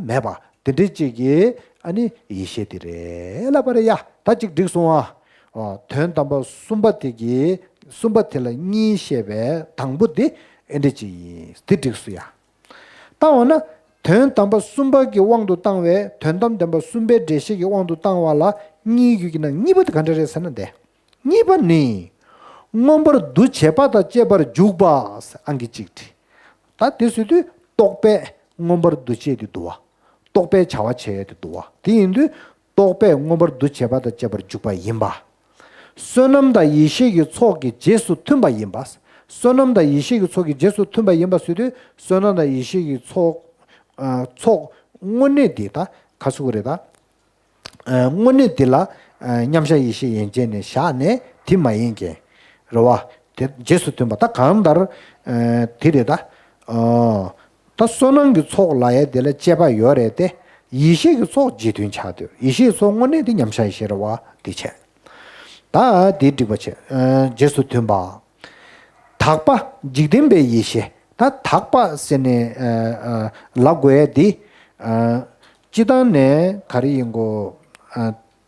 མེད་པ། དེ་འདྲ་ཅིག་གི་ཨ་ནི་ཡེ་ཤེས་དེ་རེད་ལབ་པ་རེད་ཡ། ད་ཅིག་འགྲིག་སོང་ཨ། ཨོ། དོན་དམ་པ་གསུམ་པ་དེ་གི་གསུམ་པ་དེ་ལ་གཉིས་བཤད་པའི་དང་པོ་དེ་ཨེ་འདྲ་ཅིག་ཡིན། དེ་འགྲིག་སོང་ཡ། ད་འོ་ན་དོན་དམ་པ་གསུམ་པ་གི་དབང་དུ་བཏང་བའི་དོན་དམ་བདེན་པ་གསུམ་པའི་འགྲེལ་བཤད་ཀྱི་དབང་དུ་བཏང་བ་ལ་གཉིས་ཡོད་ཀྱི་ན་གཉིས་པ་དེ་ག་འདྲ་རེད་ཟེར་ན་དེ། གཉིས་པ་ནི། མངོན་པར་འདུ་བྱེད་པ་དང་བཅས་པར་འཇུག་པ། ཨང་ཀི་གཅིག་བྲིས། ད་དེ་ཟེར་དུས་རྟོག་པས་མངོན་པར་འདུ་བྱེད་དེ་འདུག་བ། རྟོག་པས་བྱ་བ་བྱེད་ཡས་དེ་འདུག་བ། དེ་ཡིན་དུས་རྟོག་པས་མངོན་པར་འདུ་བྱེད་པ་དང་བཅས་པར་འཇུག་པ་ཡིན་པ། བསོད་ནམས་དང་ཡེ་ཤེས་ཀྱི་ཚོགས་ཀྱི་རྗེས་སུ་མཐུན་པ་ཡིན་པ། བསོད་ནམས་དང་ཡེ་ཤེས་ཀྱི་ཚོགས་ཀྱི་རྗེས་སུ་མཐུན་པ་ཡིན་པ་ཟེར་དུས་བསོད་ནམས་དང་ཡེ་ཤེས་ཀྱི་ཚོགས། ཚོགས་དངོས་གནས་འདི་ད་ག་ཟེར་དགོས་རེད་ད། དངོས་གནས་འདི་ལ་མཉམ་གཞག་ཡེ་ཤེས་ཡན་ཆད་ནས་བཞག་ནས་དེ་མ་ཡིན་མཁན་རེད་བ། དེ་རྗེས་སུ་མཐུན་པ་ད་གང་ལྟར་དེ་རེད་ད། ད་བསོད་ནམས་ཀྱི་ཚོགས་ལབ་ཡ་དེ་ལ་དཔྱད་པ་ཡོད་རེད་དེ། ཡེ་ཤེས་ཀྱི་ཚོགས་རྗེས་མཐུན་ཆགས་འདུག་ཡེ་ཤེས་ཀྱི་ཚོགས་དངོས་གནས་དེ་མཉམ་གཞག་ཡེ་ཤེས་རེད་བ། དེ་བྱས། ད་དེ་འགྲིག་པ་བྱས། རྗེས་སུ་མཐུན་པ། དག་པ་འཇིག་རྟེན་པའི་ཡེ་ཤེས། ད་དག་པ་ཟེར་ནས་ལབ་དགོས་ཡ་དེ། སྤྱི་བཏང་ནས་ག་རེ་ཡིན་གོ།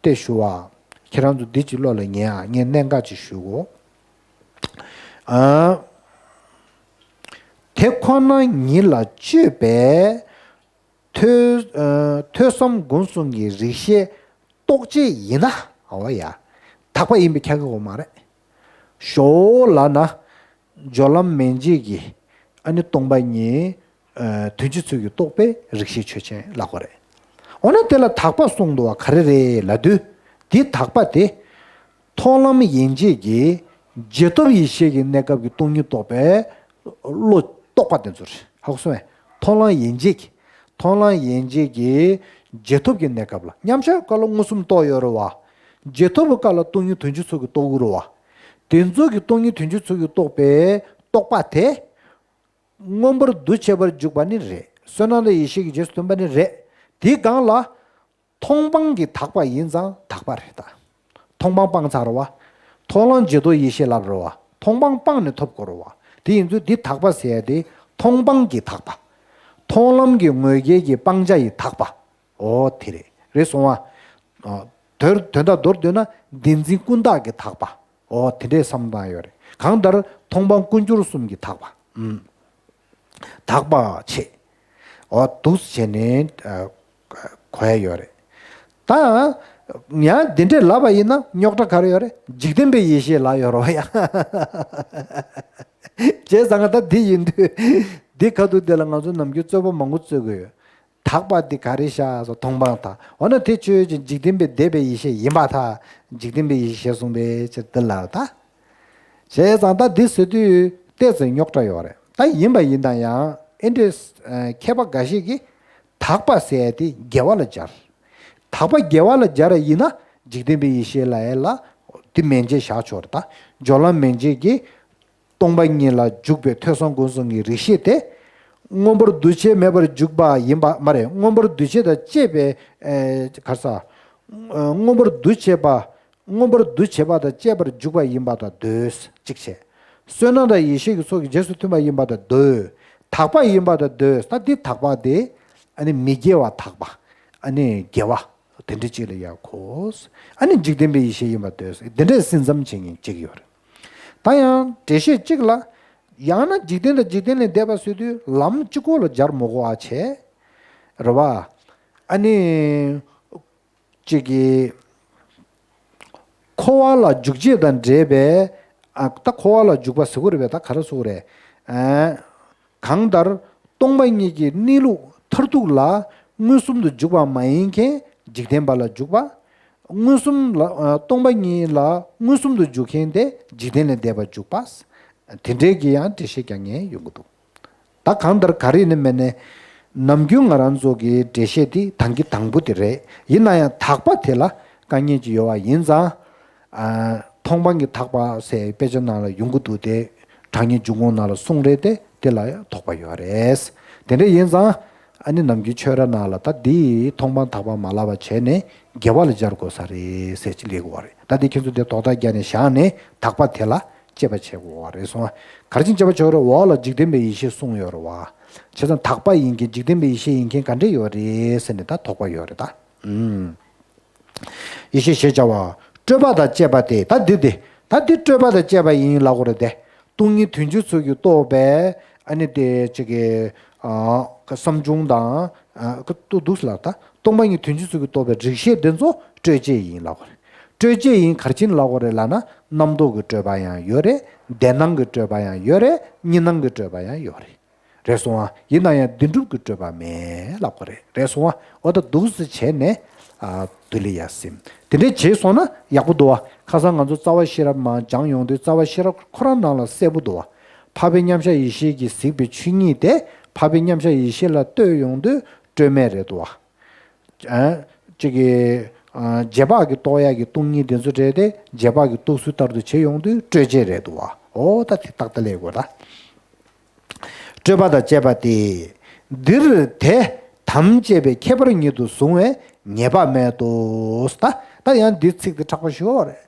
ཏེ་ཞུ་བ། ཁྱེད་རང་ཚོ་འདི་ཅིག་བློ་ལ་ངེས་ཨ། ངས་གནད་འགག་ཅིག་ཞུ་གོ། དེ་ཁོ་ན་ཉིད་ལ་དཔྱོད་པས། ཐོས་ཐོས་བསམ་སྒོམ་གསུམ་གྱི་རིགས་ཤེས་རྟོགས་བྱེད་ཡིན་ན། འོ་ཡ། དག་པ་ཡིན་པའི་ཁྱབ་ཀྱི་ཡོད་མ་རེད། ཞོ་ལབ་ན། སྦྱོར་ལམ་མན་ཆད་ཀྱི་ཨ་ནི་སྟོང་པ་ཉིད་དོན་སྤྱི་ཚུལ་གྱིས་རྟོགས་པའི་རིགས་ཤེས་ཆོས་ཅན་ལབ་དགོས་རེད། འོ་ན་དེ་ལ་དག་པ་གསུངས་འདུག་བ། ག་རེ་རེད་ལབ་དུས། འདི་དག་པ་དེ། མཐོང་ལམ་ཡན་ཆད་ཀྱི་རྗེས་ཐོབ་ཡེ་ཤེས་ཀྱི་གནས་སྐབས་ཀྱི་སྟོང་ཉིད་རྟོགས་པའི་བློ་རྟོགས་པ་དེ་ཚོ་རེད། ཧ་གོ་སོང་ངས། མཐོང་ལམ་ཡན་ཆད་ཀྱི། མཐོང་ལམ་ཡན་ཆད་ཀྱི་རྗེས་ཐོབ་ཀྱི་གནས་སྐབས་ལ་མཉམ་གཞག་སྐབས་ལ་མངོན་སུམ་རྟོགས་ཡོད་རེད་བ། རྗེས་ཐོབ་ཀྱི་སྐབས་ལ་སྟོང་ཉིད་དོན་སྤྱི་ཚུལ་གྱིས་རྟོགས་ཀྱི་རེད་བ། དེ་ཚོ་གི་སྟོང་ཉིད་དོན་སྤྱི་ཚུལ་གྱིས་རྟོགས་པའི་རྟོགས་པ་དེ། མངོན་པར་འདུ་བྱེད་པར་འཇུག་པ་ནི་རེད། བསོད་ནམས་དང་ཡེ་ཤེས་ཀྱི་རྗེས་སུ་མཐུན་པ་ནི་རེད། དེའི་སྒང་ལ། མཐོང་སྤང་གི་དག་པ་ཡིན་ཙང་དག་པ་རེད་ད། མཐོང་སྤང་སྤངས་ཚར་བ། མཐོང་ལམ་རྗེས་ཐོབ་ཡེ་ཤེས་ལབ་རེད་བ། མཐོང་སྤང་སྤངས་ནས་ཐོབ་དགོས་རེད་བ། དེ་ཡིན་ཚུལ་འདི་དག་པ་ཟེར་ཡ་དེ་མཐོང་སྤང་གི་དག་པ། མཐོང་ལམ་གྱི་ངོས་སྐལ་གྱི་སྤང་བྱ་ཡི་དག་པ། འོ་དེ་རེད། རེད་སོང་བ། དོན་དག་མདོར་བསྡུས་ན་བདེན་འཛིན་ཀུན་བརྟགས་ཀྱི་དག་པ། འོ་དེ་འདྲའི་བསམ་སྟངས་ཡོད་རེད། གང་ལྟར་མཐོང་སྤང་ཀུན་སྦྱོར་གསུམ་གྱི་དག་པ། ཨུམ། དག་པ་བྱེད། འོ་འདུག་བྱས་ནས་གོ་ཡ་ཡོད་རེད། ད་ཡང་འདི་འདྲས་ལབ་པ་ཡིན་ན་རྙོག་དྲ་ག་རེ་ཡོད་རེད། འཇིག་རྟེན་པའི་ཡེ་ཤེས་ལབ་ཡོད་རེད་བ་ཡ། བྱས་ཙང་ད་འདི་ཡིན་དུས་འདི་ཁ་ཐུག་འདི་ལ་ང་ཚོ་ནམ་རྒྱུན་རྩོད་པ་མང་པོ་རྩོད་ཀྱི་ཡོད། དག་པ་འདི་ག་རེ་ཤག་སོགས་མཐོང་སྤང་དང་། འོ་ན་དེ་ཆོས་ཅན་འཇིག་རྟེན་པའི་འདས་པའི་ཡེ་ཤེས་ཡིན་པར་ཐལ། འཇིག་རྟེན་པའི་ཡེ་ཤེས་གསུངས་པའི་ཕྱིར་འདི་ལ་ད། བྱས་ཙང་ད་འདི་ཟེར་དུས་ཏོག་ཙམ་རྙོག་དྲ་ཡོད་རེད། ད་ཡིན་པ་ཡིན་ན་ཡང་ཨེ་འདྲས་མཁས་པ་འགའ་ཞིག་གིས་དག་པ་ཟེར་ཡ་དེ་དགེ་བ་ལ་སྦྱར། དག་པ་དགེ་བ་ལ་སྦྱར་ཡ་ཡིན་ན་འཇིག་རྟེན་པའི་ཡེ་ཤེས་ལབ་ཡ་ལ་དེ་མན་ཆད་བཞག་ཆོག་རེད་ད། སྦྱོར་ལམ་མན་ཆད་ཀྱི་སྟོང་པ་ཉིད་ལ་འཇུག་པའི་ཐོས་བསམ་སྒོམ་གསུམ་གྱི་རིགས་ཤེས་དེ། མངོན་པར་འདུ་བྱེད་མེད་པར་འཇུག་པ་ཡིན་པ་མ་རེད། མངོན་པར་འདུ་བྱེད་དང་བཅས་པའི་ཨེ་ག་རེ་ཟ། མངོན་པར་འདུ་བྱེད་པ། མངོན་པར་འདུ་བྱེད་པ་དང་བཅས་པར་འཇུག་པ་ཡིན་པ་དང་འདོད། གཅིག་བྱས། བསོད་ནམས་དང་ཡེ་ཤེས་ཀྱི་ཚོགས་ཀྱི་རྗེས་སུ་མཐུན་པ་ཡིན་པ་དང་འདོད། དག་པ་ཡིན་པ་དང་འདོད། ད་འདི་དག་པ་དེ་ཨ་ནི་མི་དགེ་བ་དག་པ། ཨ་ནི་དགེ་བ་དེ་འདྲ་གཅིག་ལ་ཡར་གོ། ཨ་ནི་འཇིག་རྟེན་པའི་ཡེ་ཤེས་ཡིན་པ་འདོད། དེ་འདྲའི་སེམས་ཙམ་བྱེད་མཁན་གཅིག་ཡོད་རེད། ད་ཡང་འགྲེལ་བཤད་གཅིག་ལ། ཡང་ན་འཇིག་རྟེན་དང་འཇིག་རྟེན་ལས་འདས་པ་ཟེར་དུས་ལམ་གཅིག་པོ་ལ་སྦྱར་མི་དགོས་པ་བྱས། རེད་བ། ཨ་ནི། གཅིག་གིས། འཁོར་བ་ལ་འཇུག་བྱེད་དང་འབྲེལ་བའི། ཨ་ད་འཁོར་བ་ལ་འཇུག་པ་ཟེར་གྱི་རེད་པས། ད་ག་རེ་ཟེར་གྱི་རེད། ཨ། གང་ལྟར་སྟོང་པ་ཉིད་ཀྱི་གནས་ལུགས་མཐར་ཐུག་ལ་མངོན་སུམ་དུ་འཇུག་པ་མ་ཡིན་མཁན་འཇིག་རྟེན་པ་ལ་འཇུག་པ། མངོན་སུམ་ལ་ཨ་སྟོང་པ་ཉིད་ལ་མངོན་སུམ་དུ་འཇུག་མཁན་དེ་འཇིག་རྟེན་ལས་འདས་པར་འཇུག་པ། དེ་འདྲའི་གི་ཡང་འགྲེལ་བཤད་རྒྱག་མཁན་ཡོང་གི་འདུག་ད་གང་ལྟར་ག་རེ་ནི་མེད་ནས། ནམ་རྒྱུན་ང་རང་ཚོ་གི་འགྲེལ་བཤད་འདི་དང་གི་དང་པོ་དེ་རེད། ཡིན་ན་ཡང་དག་པ་དེ་ལ་དཀའ་ངལ་ཅིག་ཡོད་པ་ཡིན་ཙང་། ཨ། མཐོང་སྤང་གི་དག་པ་ཟེར་དཔེ་ཆ་ནང་ལ་ཡོང་གི་འདུག་སྟེ། གྲགས་སྙན་འབྱུང་ཁུངས་ནང་ལ་གསུངས་རེད་དེ། དེ་ལ་ཡང་དོགས་པ་ཡོད་རེད། དེ་འདྲ་ཡིན་ཙང་། ཨ་ནི་ནམ་རྒྱུན་ཆོས་ར་ནང་ལ་ད་འདི་མཐོང་སྤང་དག་པ་མ་ལབ་པ་བྱས་ནས་དགེ་བ་ལ་སྦྱར་དགོས་ས་རེད་ཟེར་ཅིག་ལབ་ཀྱི་ཡོད་རེད། ད་འདི་ཁྱེད་ཚོ་འདི་དོགས་པ་རྒྱག་ནས་བཞག་ནས་དག་པ་དེ་ལ་དཔྱད་པ་བྱེད་དགོས་པ་རེད་སོང་། ག་རེ་བྱས་ནས་དཔྱད་པ་བྱེད་དགོས་རེད། འོག་ལ་འཇིག་རྟེན་པའི་ཡེ་ཤེས་གསུངས་ཡོད་རེད་བ། བྱས་ཙང་དག་པ་ཡིན་མཁན་འཇིག་རྟེན་པའི་ཡེ་ཤེས་ཡིན་མཁན་ག་འདྲས་ཡོད་རེད་ཟེར་ནས་ད་དོགས་པ་ཡོད་རེད་ད། ཨུམ། ཡེ་ཤེས་ཞེས་བྱ་བ། སྤྲོས་པ་དང་བཅས་པ་སྟེ། ད་འདི་སྟེ། ད་འདི་སྤྲོས་པ་དང་བཅས་པ་ཡིན་ལབ་དགོས་རེད་དེ། སྟོང་ཉིད་དོན་སྤྱི་ཚོགས་ཀྱིས་རྟོགས་པའི་ཨ་ནི་དེ་ཅིག་གི། ཨ། བསམ་བྱུང་དང་། ཨ། ཀ་ཏུ་འདུག་ལ་ད། སྟོང་པ་ཉིད་དོན་སྤྱི་ཚོགས་ཀྱིས་རྟོགས་པའི་རིགས་ཤེས་འདི་ཚོ་སྤྲོས་བཅས་ཡིན་ལབ་དགོས་རེད། སྤྲོས་བཅས་ཡིན་ག་རེ་བྱས་ནས་ལབ་དགོས་རེད་ལབ་ན། རྣམ་རྟོག་གི་སྤྲོས་པ་ཡང་ཡོད་རེད། བདེན་སྣང་གི་སྤྲོས་པ་ཡང་ཡོད་རེད། གཉིས་སྣང་གི་སྤྲོས་པ་ཡང་ཡོད་རེད། རེད་སོང་ཨ། ཡིན་ན་ཡང་བདེན་གྲུབ་ཀྱི་སྤྲོས་པ་མེད་ལབ་དགོས་རེད། རེད་སོང་ཨ། འོ་ད་འདུག་སེ་བྱས་ནས། ཨ། འདི་ལ་ཡ་སེམས། དེ་འདྲས་བྱས་སོང་ན་ཡག་པོ་འདུག་བ། ཁ་སང་ང་ཚོ་རྩ་བ་ཤེས་རབ་མར་སྦྱངས་ཡོང་དུས་རྩ་བ་ཤེས་རབ་ཁོ་རང་ནང་ལ་གསལ་པོ་འདུག་བ། འཕགས་པའི་མཉམ་གཞག་ཡེ་ཤེས་ཀྱིས་གཟིགས་པའི་ཆོས་ཉིད་དེ་འཕགས་པའི་མཉམ་གཞག་ཡེ་ཤེས་ལ་ལྟོས་ཡོང་དུས་སྤྲོས་མེད་རེད་འདུག་བ། ཨ། གཅིག་གི། ཨ། རྗེས་དཔག་གི་རྟོགས་ཡག་གི་སྟོང་ཉིད་དེ་ཚོ་རེད་དེ། རྗེས་དཔག་གི་རྟོགས་ཚུལ་ལྟར་དུ་བྱེད་ཡོང་དུས་སྤྲོས་བཅས་རེད་འདུག་བ། འོ་ད་དེ་ཏག་ཏག་ལབ་དགོས་ད། སྤྲོས་པ་དང་བཅས་པ་སྟེ། འདིར་དེ་དམ་བཅས་པའི་ཁྱད་པར་ཉིད་དུ་བཟུང་བས་ཉེས་པ་མེད་དོ། ད་ད་ཡང་འདི་ཚིག་འདི་དྲག་པོ་ཞེ་པོ་རེད།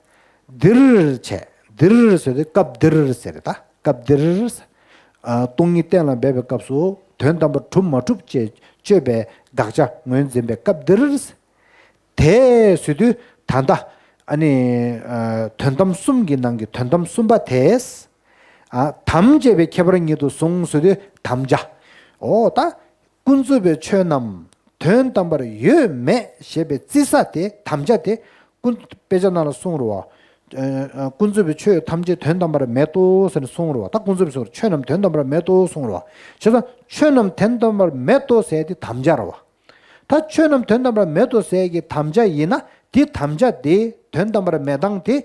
འདིར་བྱས། འདིར་ཟེར་དུས་སྐབས་འདིར་ཟེར་རེད་ད། སྐབས་འདིར། ཨ། སྟོང་ཉིད་གཏན་ལ་འབེབས་པའི་སྐབས་སུ་དོན་དམ་པར་གྲུབ་མ་གྲུབ་ཅེས་དཔྱོད་པའི་དགག་བྱ་ངོས་འཛིན་པའི་སྐབས་འདིར། དེ་ཟེར་དུས་ད་ལྟ། ཨ་ནི། ཨ། དོན་དམ་གསུམ་གྱི་ནང་གི་དོན་དམ་གསུམ་པ་དེ། ཨ། དམ་བཅས་པའི་ཁྱད་པར་ཉིད་དུ་བཟུང་ཟེར་དུས་དམ་བཅའ། འོ་ད། ཀུན་རྫོབ་པའི་ཆོས་རྣམས་དོན་དམ་པར་ཡོད་མེད་ཞེས་པའི་རྩི་ས་དེ་དམ་བཅའ་དེ། ཀུན། དཔེ་ཆ་ནང་ལ་གསུངས་རེད་བ། ཨ། ཀུན་རྫོབ་པའི་ཆོས་ཐམས་ཅད་དོན་དམ་པར་མེད་དོ་ཟེར་ནས་གསུངས་རེད་བ། ད་ཀུན་རྫོབ་པའི་ཆོས་རྣམས་དོན་དམ་པར་མེད་དོ་གསུངས་རེད་བ། བྱས་ཙང་ཆོས་རྣམས་དོན་དམ་པར་མེད་དོ་ཟེར་དེ་དམ་བཅའ་རེད་བ། ད་ཆོས་རྣམས་དོན་དམ་པར་མེད་དོ་ཟེར་གྱི་དམ་བཅའ་ཡིན་ན། དེ་དམ་བཅའ་དེ་དོན་དམ་པར་མེད་སྟངས་དེ།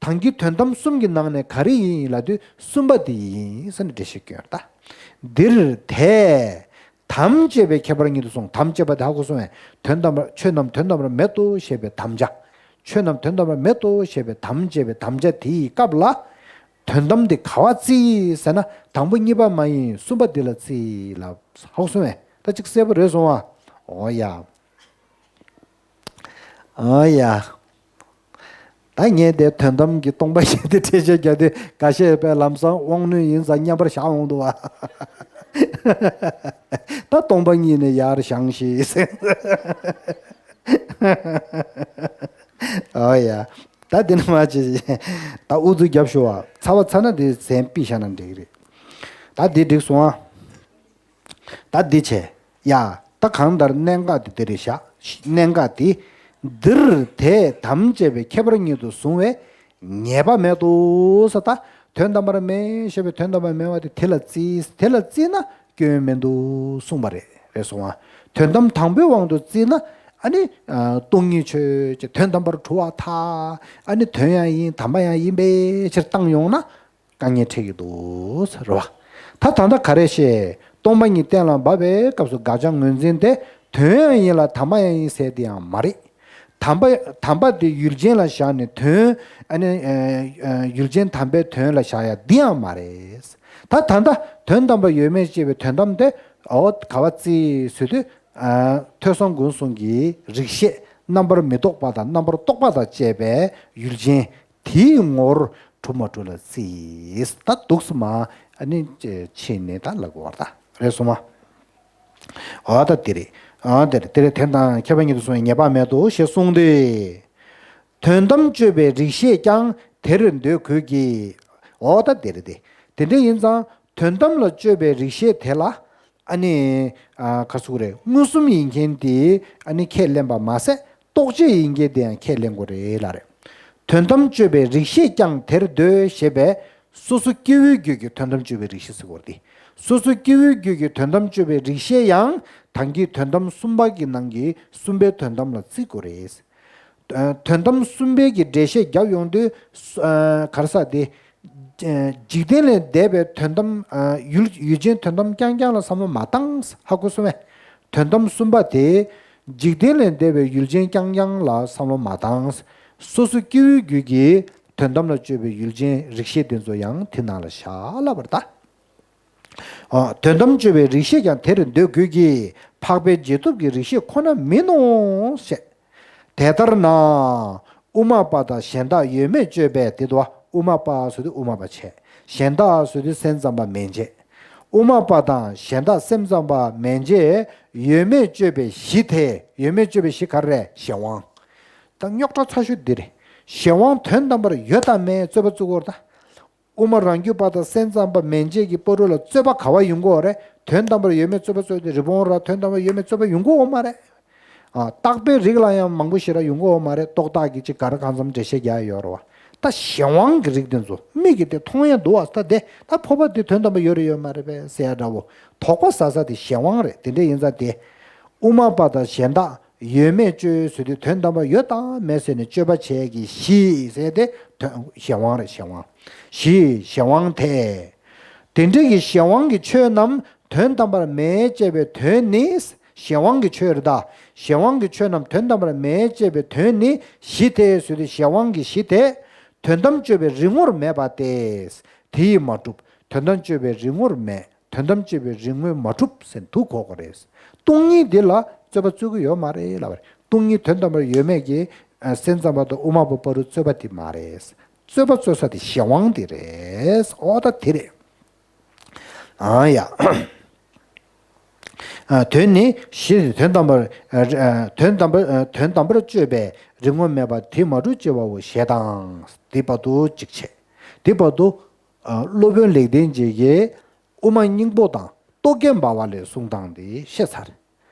དམ་གྱི་དོན་དམ་གསུམ་གྱི་ནང་ནས་ག་རེ་ཡིན་ཡིན་ལབ་དུས་གསུམ་པ་དེ་ཡིན་ཟེར་ནས་འགྲེལ་བཤད་སྐྱོན་ད། འདིར་དེ། དམ་བཅས་པའི་ཁྱད་པར་ཉིད་དུ་སོང་། དམ་བཅས་པ་དེ་ཧ་གོ་སོང་བས། དོན་དམ་པར་ཆོས་རྣམས་དོན་དམ་པར་མེད་དོ་ཞེས་པའི་དམ་བཅའ། ཆོས་རྣམས་དོན་དམ་པར་མེད་དོ་ཞེས་པའི་དམ་བཅས་པའི་དམ་བཅའ་དེའི་སྐབས་ལ། དོན་དམ་དེ་ག་བ་བརྩི་ཟེར་ན། དང་པོ་གཉིས་པ་མ་ཡིན་གསུམ་པ་འདི་ལ་བརྩི་ལབ་ཧ་གོ་སོང་བས། ད་ཅིག་གསལ་པོ་རེད་སོང་བ། འོ་ཡ། ཨ་ཡ། ད་ངས་དེ་དོན་དམ་གྱི་སྟོང་པ་ཞིག་དེ་འགྲེལ་བཤད་རྒྱག་དུས་འགའ་ཤས་པས་ལམ་སང་དབང་རྣོན་ཡིན་ཙང་མཉམ་པར་བཞག་འོང་འདུག་བ། ད་སྟོང་པ་ཉིད་ནས་ཡར་བཞེངས་ཤིག་ཟེར། ཨ་ཡ། ད་དེ་ནི་མ་བྱེད། ད་ཨུ་ཚུགས་རྒྱབ་ཤོག་བ། ཚ་བ་ཚ་ན་དེ་ཟན་ཕྱིས་བཞག་ན་འགྲིག་གི་རེད། ད་དེ་འགྲིག་སོང་ཨ། ད་འདི་བྱས། ཡ། ད་གང་ལྟར་གནད་འགག་དེ་འདི་རེད་བཞག་གནད་འགག་དེ། འདིར་དེ་དམ་བཅས་པའི་ཁྱད་པར་ཉིད་དུ་བཟུང་བས་ཉེས་པ་མེད་དོ་ཟེར། ད་དོན་དམ་པར་མེད་ཞེས་པའི་དོན་དམ་པར་མེད་པ་དེ་དེ་ལ་བརྩིས། དེ་ལ་བརྩིས་ན་སྐྱོན་མི་འདུག་གསུངས་པ་རེད། རེད་སོང་ཨ། དོན་དམ་དང་པོའི་དབང་དུ་བརྩིས་ན། ཨ་ནི། ཨ། སྟོང་ཉིད་ཆོས་ཅན་དོན་དམ་པར་གྲུབ་པར་ཐལ། ཨ་ནི་དོན་ཡང་ཡིན་དམ་པ་ཡང་ཡིན་པའི་ཕྱིར་བཏང་ཡོང་ན། དཀའ་ངལ་འཕྲད་ཀྱི་འདུག་ཟེར་བ། ད་ད་ལྟ་ག་རེ་བཤད། སྟོང་པ་ཉིད་གཏན་ལ་དབབ་པའི་སྐབས་སུ་དགག་བྱ་ངོས་འཛིན་དེ་དོན་ཡང་ཡིན་ལ་དམ་པ་ཡང་ཡིན་ཟེར་དེ་ཡང་མ་རེད། དམ་པ། དམ་པ་དེ་ཡུལ་ཅན་ལ་བཞག་ནས་དོན། ཨ་ནི། ཨ། ཨ། ཡུལ་ཅན་དམ་པའི་དོན་ལ་བཞག་ཡ་འདི་ཡང་མ་རེད། ད་ད་ལྟ་དོན་དམ་པར་ཡོད་མེད་ཅེས་པའི་དོན་དམ་དེ། འོ་ག་བ་བརྩི་ཟེར་དུས། ཨ། ཐོས་བསམ་སྒོམ་གསུམ་གྱི་རིགས་ཤེས་རྣམ་པར་མི་རྟོག་པ་དང་རྣམ་པར་རྟོག་པ་དང་བཅས་པའི་ཡུལ་ཅན། དེའི་ངོར་གྲུབ་མ་གྲུབ་ལ་བརྩིས། ད་འདུག་སེ་མ་ཨ་ནི་ཕྱིན་ནས་ད་ལབ་དགོས་པ་རེད་ད། རེད་སོང་ཨ། འོ་ད་དེ་རེད། འོ་དེ་རེད། དེ་རེད། དེ་དང་ཁྱད་པར་ཉིད་དུ་སོང་བས་ཉེས་པ་མེད་དོ་ཞེས་གསུངས་ཏེ། དོན་དམ་དཔྱོད་པའི་རིགས་ཤེས་ཀྱང་དེར་འདོད་དགོས་ཀྱི། འོ་ད་དེ་རེད་དེ། དེ་འདྲ་ཡིན་ཙང་དོན་དམ་ལ་དཔྱོད་པའི་རིགས་ཤེས་དེ་ལ། ཨ་ནི། ཨ། ག་ཟེར་དགོས་རེད། མངོན་སུམ་ཡིན་མཁན་དེ་ཨ་ནི་ཁས་ལེན་པ་མ་ཟད། རྟོག་དཔྱོད་ཡིན་མཁན་དེ་ཡང་ཁས་ལེན་དགོས་རེད་ལབ་རེད། དོན་དམ་དཔྱོད་པའི་རིགས་ཤེས་ཀྱང་དེར་འདོད་ཞེས་པས། སོ་སོ་སྐྱེ་བོའི་རྒྱུད་ཀྱི་དོན་དམ་དཔྱོད་པའི་རིགས་ཤེས་ཟེར་དགོས་རེད་དེ། སོ་སོ་སྐྱེ་བོའི་རྒྱུད་ཀྱི་དོན་དམ་དཔྱོད་པའི་རིགས་ཤེས་ཡང་། དང་གི་དོན་དམ་གསུམ་པ་གི་ནང་གི་གསུམ་པའི་དོན་དམ་ལ་བརྩི་དགོས་རེད། ཨ། དོན་དམ་གསུམ་པའི་གི་འགྲེལ་བཤད་རྒྱབ་ཡོང་དུས། ཨ། ག་རེ་ཟེར་དེ། འཇིག་རྟེན་ལས་འདས་པའི་དོན་དམ། ཡུལ་ཡུལ་ཅན་དོན་དམ་རྐྱང་རྐྱང་ལ་བསམ་བློ་མ་བཏང་། ཧ་གོ་སོང་ངས། དོན་དམ་གསུམ་པ་དེ། འཇིག་རྟེན་ལས་འདས་པའི་ཡུལ་ཅན་རྐྱང་རྐྱང་ལ་བསམ་བློ་མ་བཏང་། སོ་སོ་སྐྱེ་བོའི་རྒྱུད་ཀྱི་དོན་དམ་ལ་དཔྱོད་པའི་ཡུལ་ཅན་རིགས་ཤེས་དེ་ཚོ་ཡང་དེ་ནང་ལ་བཞག་ལབ་པར་གདའ། དོན་དམ་དཔྱོད་པའི་རིགས་ཤེས་ཀྱང་དེར་འདོད་དགོས་ཀྱི། འཕགས་པའི་རྗེས་ཐོབ་ཀྱི་རིགས་ཤེས་ཁོ་ན་མིན་ནོ་ཞེས། དེ་ལྟར་ན། དབུ་མ་པ་དང་གཞན་དག་ཡོད་མེད་དཔྱོད་པས་དེ་དུ་བ། དབུ་མ་པ་ཟེར་དུས་དབུ་མ་པ་བྱས། གཞན་དག་ཟེར་དུས་སེམས་ཙམ་པ་མན་ཆད། དབུ་མ་པ་དང་གཞན་དག་སེམས་ཙམ་པ་མན་ཆད་ཡོད་མེད་དཔྱོད་པའི་གཞི་དེ། ཡོད་མེད་དཔྱོད་པའི་གཞི་ག་རེ་རེད། གཞན་དབང་། ད་རྙོག་དྲ་ཚ་ཤོས་འདི་རེད། གཞན་དབང་དོན་དམ་པར་ཡོད་དམ་མེད་རྩོད་པ་བཙུགས་ཡོད་རེད་ད། དབུ་མ་རང་རྒྱུད་པ་དང་སེམས་ཙམ་པ་མན་ཆད་ཀྱི་བར་དུ་ལ་རྩོད་པ་ག་བ་ཡོང་གི་ཡོད་རེད། དོན་དམ་པར་ཡོད་མེད་རྩོད་པ་རྩོད་དེ་རི་བོང་ར་དོན་དམ་པར་ཡོད་མེད་རྩོད་པ་ཡོང་གི་ཡོད་མ་རེད། ཨ། རྟག་པའི་རིགས་ལ་ཡང་མང་པོ་ཞེ་དྲག་ཡོང་གི་ཡོད་མ་རེད། རྟོག་བཏགས་ཀྱི་ཅིག་ག་རེ་གང་འཚམ་འགྲེལ་བཤད་རྒྱག་ཡོད་རེད་བ། ད་གཞན་དབང་གི་རིགས་དེ་ཚོ་མིག་གིས་དེ་མཐོང་ཡ་འདུག་བ། ད་དེ་ད་འཕགས་པ་དེ་དོན་དམ་པར་ཡོད་རེད་ཡོད་མ་རེད་པས་ཟེར་ཡ་འདྲ་བོ། དོགས་པ་ཟ་ས་དེ་གཞན་དབང་རེད། དེ་འདྲ་ཡིན་ཙང་དེ། དབུ་མ་པ་དང་གཞན་དག་ཡོད་མེད་དཔྱོད་ཟེར་དུས་དོན་དམ་པར་ཡོད་དམ་མེད་ཟེར་ནས་དཔྱོད་པ་བྱས་ཀྱི་གཞི་ཟེར་ཏེ་དོན་གཞན་དབང་རེད། གཞན་དབང་། གཞི་གཞན་དབང་ཐལ། དེ་འདྲ་གི་གཞན་དབང་གི་ཆོས་རྣམས་དོན་དམ་པར་མེད་ཅེས་པའི་དོན་ནི། གཞན་དབང་གི་ཆོས་རེད་ད། གཞན་དབང་གི་ཆོས་རྣམས་དོན་དམ་པར་མེད་ཅེས་པའི་དོན་ནི་གཞི་དེ་ཟེར་དུས་གཞན་དབང་གི་གཞི་དེ། དོན་དམ་དཔྱོད་པའི་རིག་ངོར་མེད་པ་སྟེ། དེ་ཡིས་མ་གྲུབ། དོན་དམ་དཔྱོད་པའི་རིག་ངོར་མེད། དོན་དམ་དཔྱོད་པའི་རིག་ངོས་མ་གྲུབ་ཟེར་དུ་གོ་དགོས་རེད། སྟོང་ཉིད་འདི་ལ་རྩོད་པ་རྩོད་ཀྱི་ཡོད་མ་རེད་ལབ་པ་རེད། སྟོང་ཉིད་དོན་དམ་པར་ཡོད་མེད་ཀྱི། ཨ། སེམས་ཙམ་པ་དང་དབུ་མ་པ་བར་དུ་རྩོད་པ་དེ་མ་རེད། རྩོད་པ་རྩོད་ས་དེ་གཞན་དབང་དེ་རེད། ཨོ་ད་དེ་རེད། ཨ་ཡ། ཨ། དོན་ནི་གཞི་དོན་དམ་པར། ཨ། དོན་དམ་པར། ཨ། དོན་དམ་པར་དཔྱོད་པའི་རིག་ངོ་མེད་པ་དེ་མ་གྲུབ་ཅེས་པའོ་ཞེས་དང་། དེ་བར་དུ་གཅིག་བྱས། དེ་བར་དུ། ཨ། སློབ་དཔོན་ལེགས་ལྡན་འབྱེད་ཀྱིས། དབུ་མ་སྙིང་པོ་དང་རྟོག་གེ་འབར་བ་ལས་གསུངས་སྟངས་དེ་བཤད་ཚར།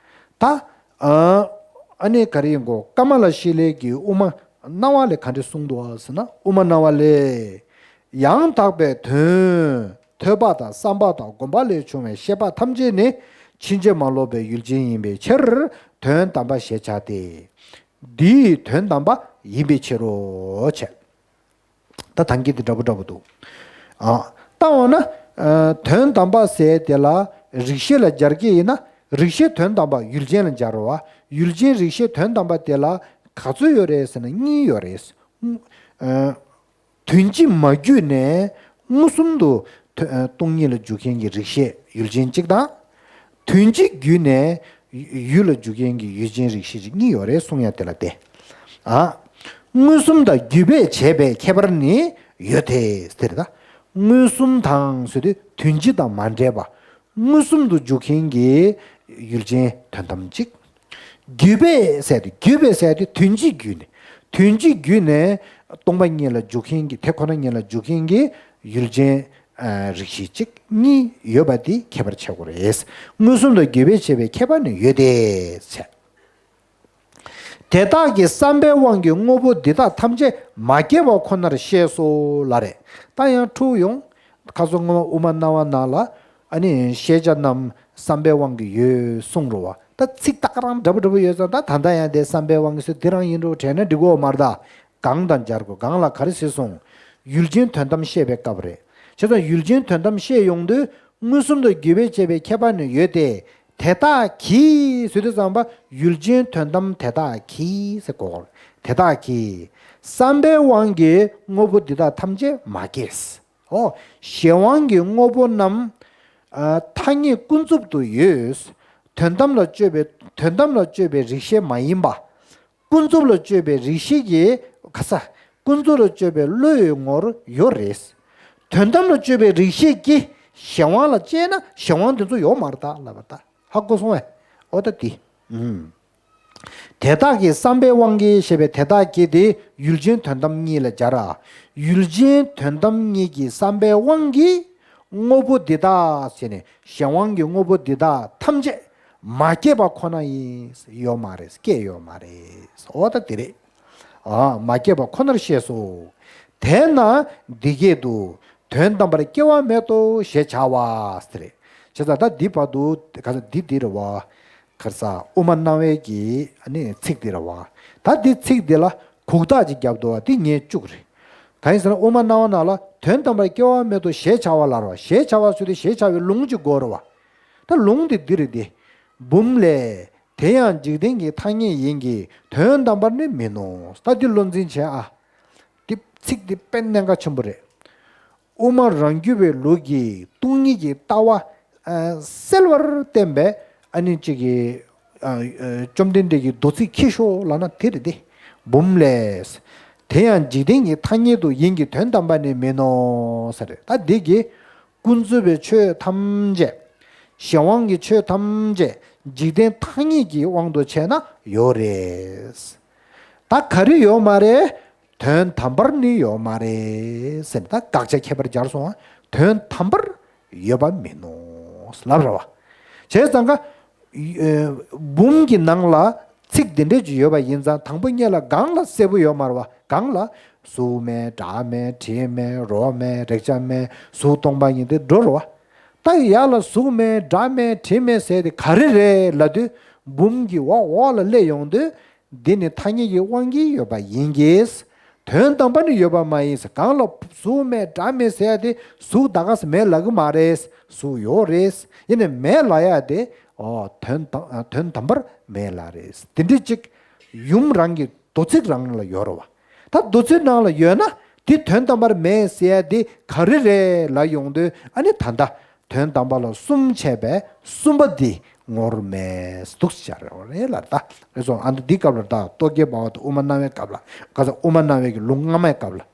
ད། ཨ། ཨ་ནི་ག་རེ་ཡིན་གོ། ཀ་མ་ལ་ཤཱི་ལའི་གི་དབུ་མ་སྣང་བ་ལས་ག་འདྲ་གསུངས་འདུག་ཟེར་ན། དབུ་མ་སྣང་བ་ལས། ཡང་དག་པའི་དོན། ཐོས་པ་དང་བསམ་པ་དང་སྒོམ་པ་ལས་བྱུང་བའི་ཤེས་པ་ཐམས་ཅད་ནི་ཕྱིན་ཅི་མ་ལོག་པའི་ཡུལ་ཅན་ཡིན་པའི་ཕྱིར་དོན་དམ་པ་ཞེས་བྱ་སྟེ། འདིའི་དོན་དམ་པ་ཡིན་པའི་ཕྱིར་རོ། བྱས། ད་ཐང་གི་དེ་འདྲ་པོ་འདྲ་པོ་འདུག། ཨ། ད་འོ་ན། ཨ། དོན་དམ་པ་ཟེར་དེ་ལ་རིགས་ཤེས་ལ་སྦྱར་གྱི་ཡིན་ན། རིགས་ཤེས་དོན་དམ་པ་ཡུལ་ཅན་ལ་སྦྱར་རོ་བ། ཡུལ་ཅན་རིགས་ཤེས་དོན་དམ་པ་དེ་ལ་ག་ཚོད་ཡོད་རེད་ཟེར་ན་གཉིས་ཡོད་རེད། ཨ། དོན་སྤྱི་མ་བརྒྱུད་ནས་མངོན་སུམ་དུ་དོ། ཨ། སྟོང་ཉིད་ལ་འཇུག་མཁན་གྱི་རིགས་ཤེས་ཡུལ་ཅན་གཅིག་དང་། དོན་སྤྱི་བརྒྱུད་ནས་ཡུལ་ལ་འཇུག་མཁན་གྱི་ཡུལ་ཅན་རིགས་ཤེས་ཅིག་གཉིས་ཡོད་རེད་གསུང་ཡ་དེ་ལ་བལྟས། ཨ། མངོན་སུམ་དང་བརྒྱུད་པས་བྱས་པའི་ཁྱད་པར་ནི་ཡོད་དེ། དེ་རེད་ད། མངོན་སུམ་དང་ཟེར་དུས་དོན་སྤྱི་དང་མ་འདྲེས་པ། མངོན་སུམ་དུ་འཇུག་མཁན་གྱི་ཡུལ་ཅན་དོན་དམ་གཅིག། བརྒྱུད་པས་ཟེར་དུས། བརྒྱུད་པས་ཟེར་དུས་དོན་སྤྱི་བརྒྱུད་ནས། དོན་སྤྱི་བརྒྱུད་ནས་སྟོང་པ་ཉིད་ལ་འཇུག་མཁན་གྱི། དེ་ཁོ་ན་ཉིད་ལ་འཇུག་མཁན་གྱི་ཡུལ་ཅན། ཨ། རིགས་ཤེས་གཅིག་གཉིས་ཡོད་པ་དེ་ཁྱད་པར་ཆེ་དགོས་རེད། མངོན་སུམ་དང་བརྒྱུད་པས་བྱས་པའི་ཁྱད་པར་ནི་ཡོད་དེ། བྱས། དེ་དག་གི་བསམ་པའི་དབང་གིས་དངོས་པོ་འདི་དག་ཐམས་ཅད་མ་སྐྱེས་པ་ཁོ་ནར་ཤེས་སོ་ལབ་རེད། ད་ཡང་འཁྲུག་ཡོང་། ཁ་སང་སྔོན་མ་དབུ་མ་སྣང་བ་ནང་ལ། ཨ་ནི་ཤེས་བྱ་རྣམས་བསམ་པའི་དབང་གིས་ཡོད་གསུངས་རེད་བ། ད་ཚིག་ཏག་རང་འདྲ་པོ་འདྲ་པོ་ཡོད་ཙང་། ད་ད་ལྟ་ཡང་དེ་བསམ་པའི་དབང་གིས་ཟེར་འདི་རང་ཡིན་འགྲོ་དྲན་ན་འགྲིག་གི་ཡོད་མ་རེད་ད། གང་དང་སྦྱར་དགོས། གང་ལ་ག་རེ་ཟེར་སོང་། ཡུལ་ཅན་དོན་དམ་བཤད་པའི་སྐབས་རེད། བྱས་ཙང་ཡུལ་ཅན་དོན་དམ་བཤད་ཡོང་དུས་མངོན་སུམ་དང་བརྒྱུད་པས་བྱས་པའི་ཁྱད་པར་ནི་ཡོད་དེ། དེ་དག་གིས་ཟེར་དུས་ཙམ་པ་ཡུལ་ཅན་དོན་དམ་དེ་དག་གིས་ཟེར་གོ། དེ་དག་གིས་བསམ་པའི་དབང་གིས་དངོས་པོ་འདི་དག་ཐམས་ཅད་མ་སྐྱེས། ཨོ། གཞན་དབང་གི་དངོས་པོ་རྣམས། ཨ། ཐ་སྙད་ཀུན་རྫོབ་ཏུ་ཡོད། དོན་དམ་ལ་དཔྱོད་པའི། དོན་དམ་ལ་དཔྱོད་པའི་རིགས་ཤེས་མ་ཡིན་པ། ཀུན་རྫོབ་ལ་དཔྱོད་པའི་རིགས་ཤེས་ཀྱི། ག་ས། ཀུན་རྫོབ་ལ་དཔྱོད་པའི་བློའི་ངོར་ཡོད་རེད། དོན་དམ་ལ་དཔྱོད་པའི་རིགས་ཤེས་ཀྱིས་གཞན་དབང་ལ་དཔྱད་ན་གཞན་དབང་དེ་ཚོ་ཡོད་མ་རེད་ད་ལབ་པ་ད། ཧ་གོ་སོང་ངས། ཨོ་ད་དེ། ཨུམ། དེ་དག་གི་བསམ་པའི་དབང་གིས་ཞེས་པའི་དེ་དག་གི་དེ་ཡུལ་ཅན་དོན་དམ་གཉིས་ལ་སྦྱར་ར། ཡུལ་ཅན་དོན་དམ་གཉིས་ཀྱི་བསམ་པའི་དབང་གིས་དངོས་པོ་འདི་དག་ཟེར་ནས་གཞན་དབང་གི་དངོས་པོ་འདི་དག་ཐམས་ཅད་མ་སྐྱེས་པ་ཁོ་ན་ཡིན། ཡོད་མ་རེད། སྐྱེས་ཡོད་མ་རེད། འོ་ད་དེ་རེད། ཨ། མ་སྐྱེས་པ་ཁོ་ནར་ཤེས་སོ། དེས་ན་འདི་སྐད་དུ། དོན་དམ་པར་སྐྱེ་བ་མེད་དོ་ཞེས་བྱ་བ་ཟེར། བྱས་ཙང་ད་འདི་བར་དུ་ག་ས་འདི་འདི་རེད་བ། ག་ས་དབུ་མ་སྣང་བའི་གི་ཨ་ནི་ཚིག་འདི་རེད་བ། ད་འདི་ཚིག་འདི་ལ་གུག་རྟགས་ཅིག་བརྒྱབ་འདུག་བ། འདི་ངས་བཅུག་རེད། གང་ཡིན་ཟེར་ན་དབུ་མ་རྣ་བ་ནང་ལ་དོན་དམ་པར་སྐྱེ་བ་མེད་དོ་ཞེས་བྱ་བ་ལ་རོ། ཞེས་བྱ་བ་ཟེར་དུས་ཞེས་བྱ་བའི་ལུང་གཅིག་དགོས་རེད་བ། ད་ལུང་དེ་འདི་རེད་དེ། འབུམ་ལས། དེ་ཡང་འཇིག་རྟེན་གྱི་ཐ་སྙད་ཡིན་གྱི་དོན་དམ་པར་ནི་མིན་ནོ། ད་འདི་བློ་འཛིན་བྱས་ཨ། འདི་ཚིག་འདི་དཔེ་གནད་འགག་ཆེན་པོ་རེད། དབུ་མ་རང་རྒྱུད་པའི་ལུགས་ཀྱི་སྟོང་ཉིད་ཀྱི་ལྟ་བ་ཨ་གསལ་བར་བསྟན་པའི་ཨ་ནི་གཅིག་གི་ཨ་ཨ་བཅོམ་ལྡན་འདས་ཀྱི་མདོ་ཚིག་ཁྱི་ཤོག་ལབ་ན་དེ་རེད་དེ། འབུམ་ལས། དེ་ཡང་འཇིག་རྟེན་གྱི་ཐ་སྙད་དུ་ཡིན་གྱི་དོན་དམ་པར་ནི་མིན་ནོ་ཟེར་རེད། ད་འདི་གི་ཀུན་རྫོབ་པའི་ཆོས་ཐམས་ཅད། གཞན་དབང་གི་ཆོས་ཐམས་ཅད་འཇིག་རྟེན་ཐ་སྙད་ཀྱི་དབང་དུ་བྱས་ན་ཡོད་རེད། ད་ག་རེ་ཡོད་མ་རེད། དོན་དམ་པར་ནི་ཡོད་མ་རེད་ཟེར་ནས་ད་དགག་བྱ་ཁྱད་པར་སྦྱར་སོང་བ། དོན་དམ་པར་ཡོད་པ་མིན་ནོ་ལབ་ར་བ། བྱས་ཙང་ཀ་ཨེ་འབུམ་གྱི་ནང་ལ་ཚིག་འདི་འདྲས་ཅིག་ཡོད་པ་ཡིན་ཙང་དང་པོ་སྔོན་ལ་སྒང་ལ་གསལ་པོ་ཡོད་མ་རེད་བ། སྒང་ལ་གཟུགས་མེད་སྒྲ་མེད་དྲི་མེད་རོ་མེད་རེག་བྱ་མེད་གཟུགས་སྟོང་པ་ཉིད་དེ་འགྲོ་རེད་བ། ད་ཡར་ལ་གཟུགས་མེད་སྒྲ་མེད་དྲི་མེད་ཟེར་དེ་ག་རེ་རེད་ལབ་དུས་འབུམ་གྱི་འོག་འོག་ལ་སླེབས་ཡོང་དུས། འདི་ནི་ཐ་སྙད་ཀྱི་དབང་གིས་ཡོད་པ་ཡིན་གྱི། དོན་དམ་པར་ནི་ཡོད་པ་མ་ཡིན་ཟེར། གང་ལ་གཟུགས་མེད་སྒྲ་མེད་ཟེར་ཡ་དེ་གཟུགས་ད་ག་ས་མེད་ལབ་གི་མ་རེད། གཟུགས་ཡོད་རེད། ཡིན་ནའི་མེད་ལབ་ཡ་དེ་ཨོ་དོན་དམ་དོན་དམ་པར་མེད་ལབ་རེད། དེ་འདྲ་ཅིག་ཡུམ་རང་གི་མདོ་ཚིག་རང་ལ་ཡོད་རེད་བ། ད་མདོ་ཚིག་ནང་ལ་ཡོད་ན་དེ་དོན་དམ་པར་མེད་ཟེར་ཡ་དེ་ག་རེ་རེད་ལབ་ཡོང་དུས་ཨ་ནི་ད་ལྟ། དོན་དམ་པ་ལ་གསུམ་བྱས་པའི་གསུམ་པ་འདི་ངོར་མེད་འདུག་ཟེར་བ་རེད་ལ། ད་རེད་སོང་ཨ། འདི་འདི་སྐབས་ལ་ད་རྟོག་གེ་སྦ་བ་དང་དབུ་མ་རྣ་བའི་སྐབས་ལ། ཁ་སང་དབུ་མ་རྣ་བའི་གི་ལུང་སྔ་མའི་སྐབས་ལ།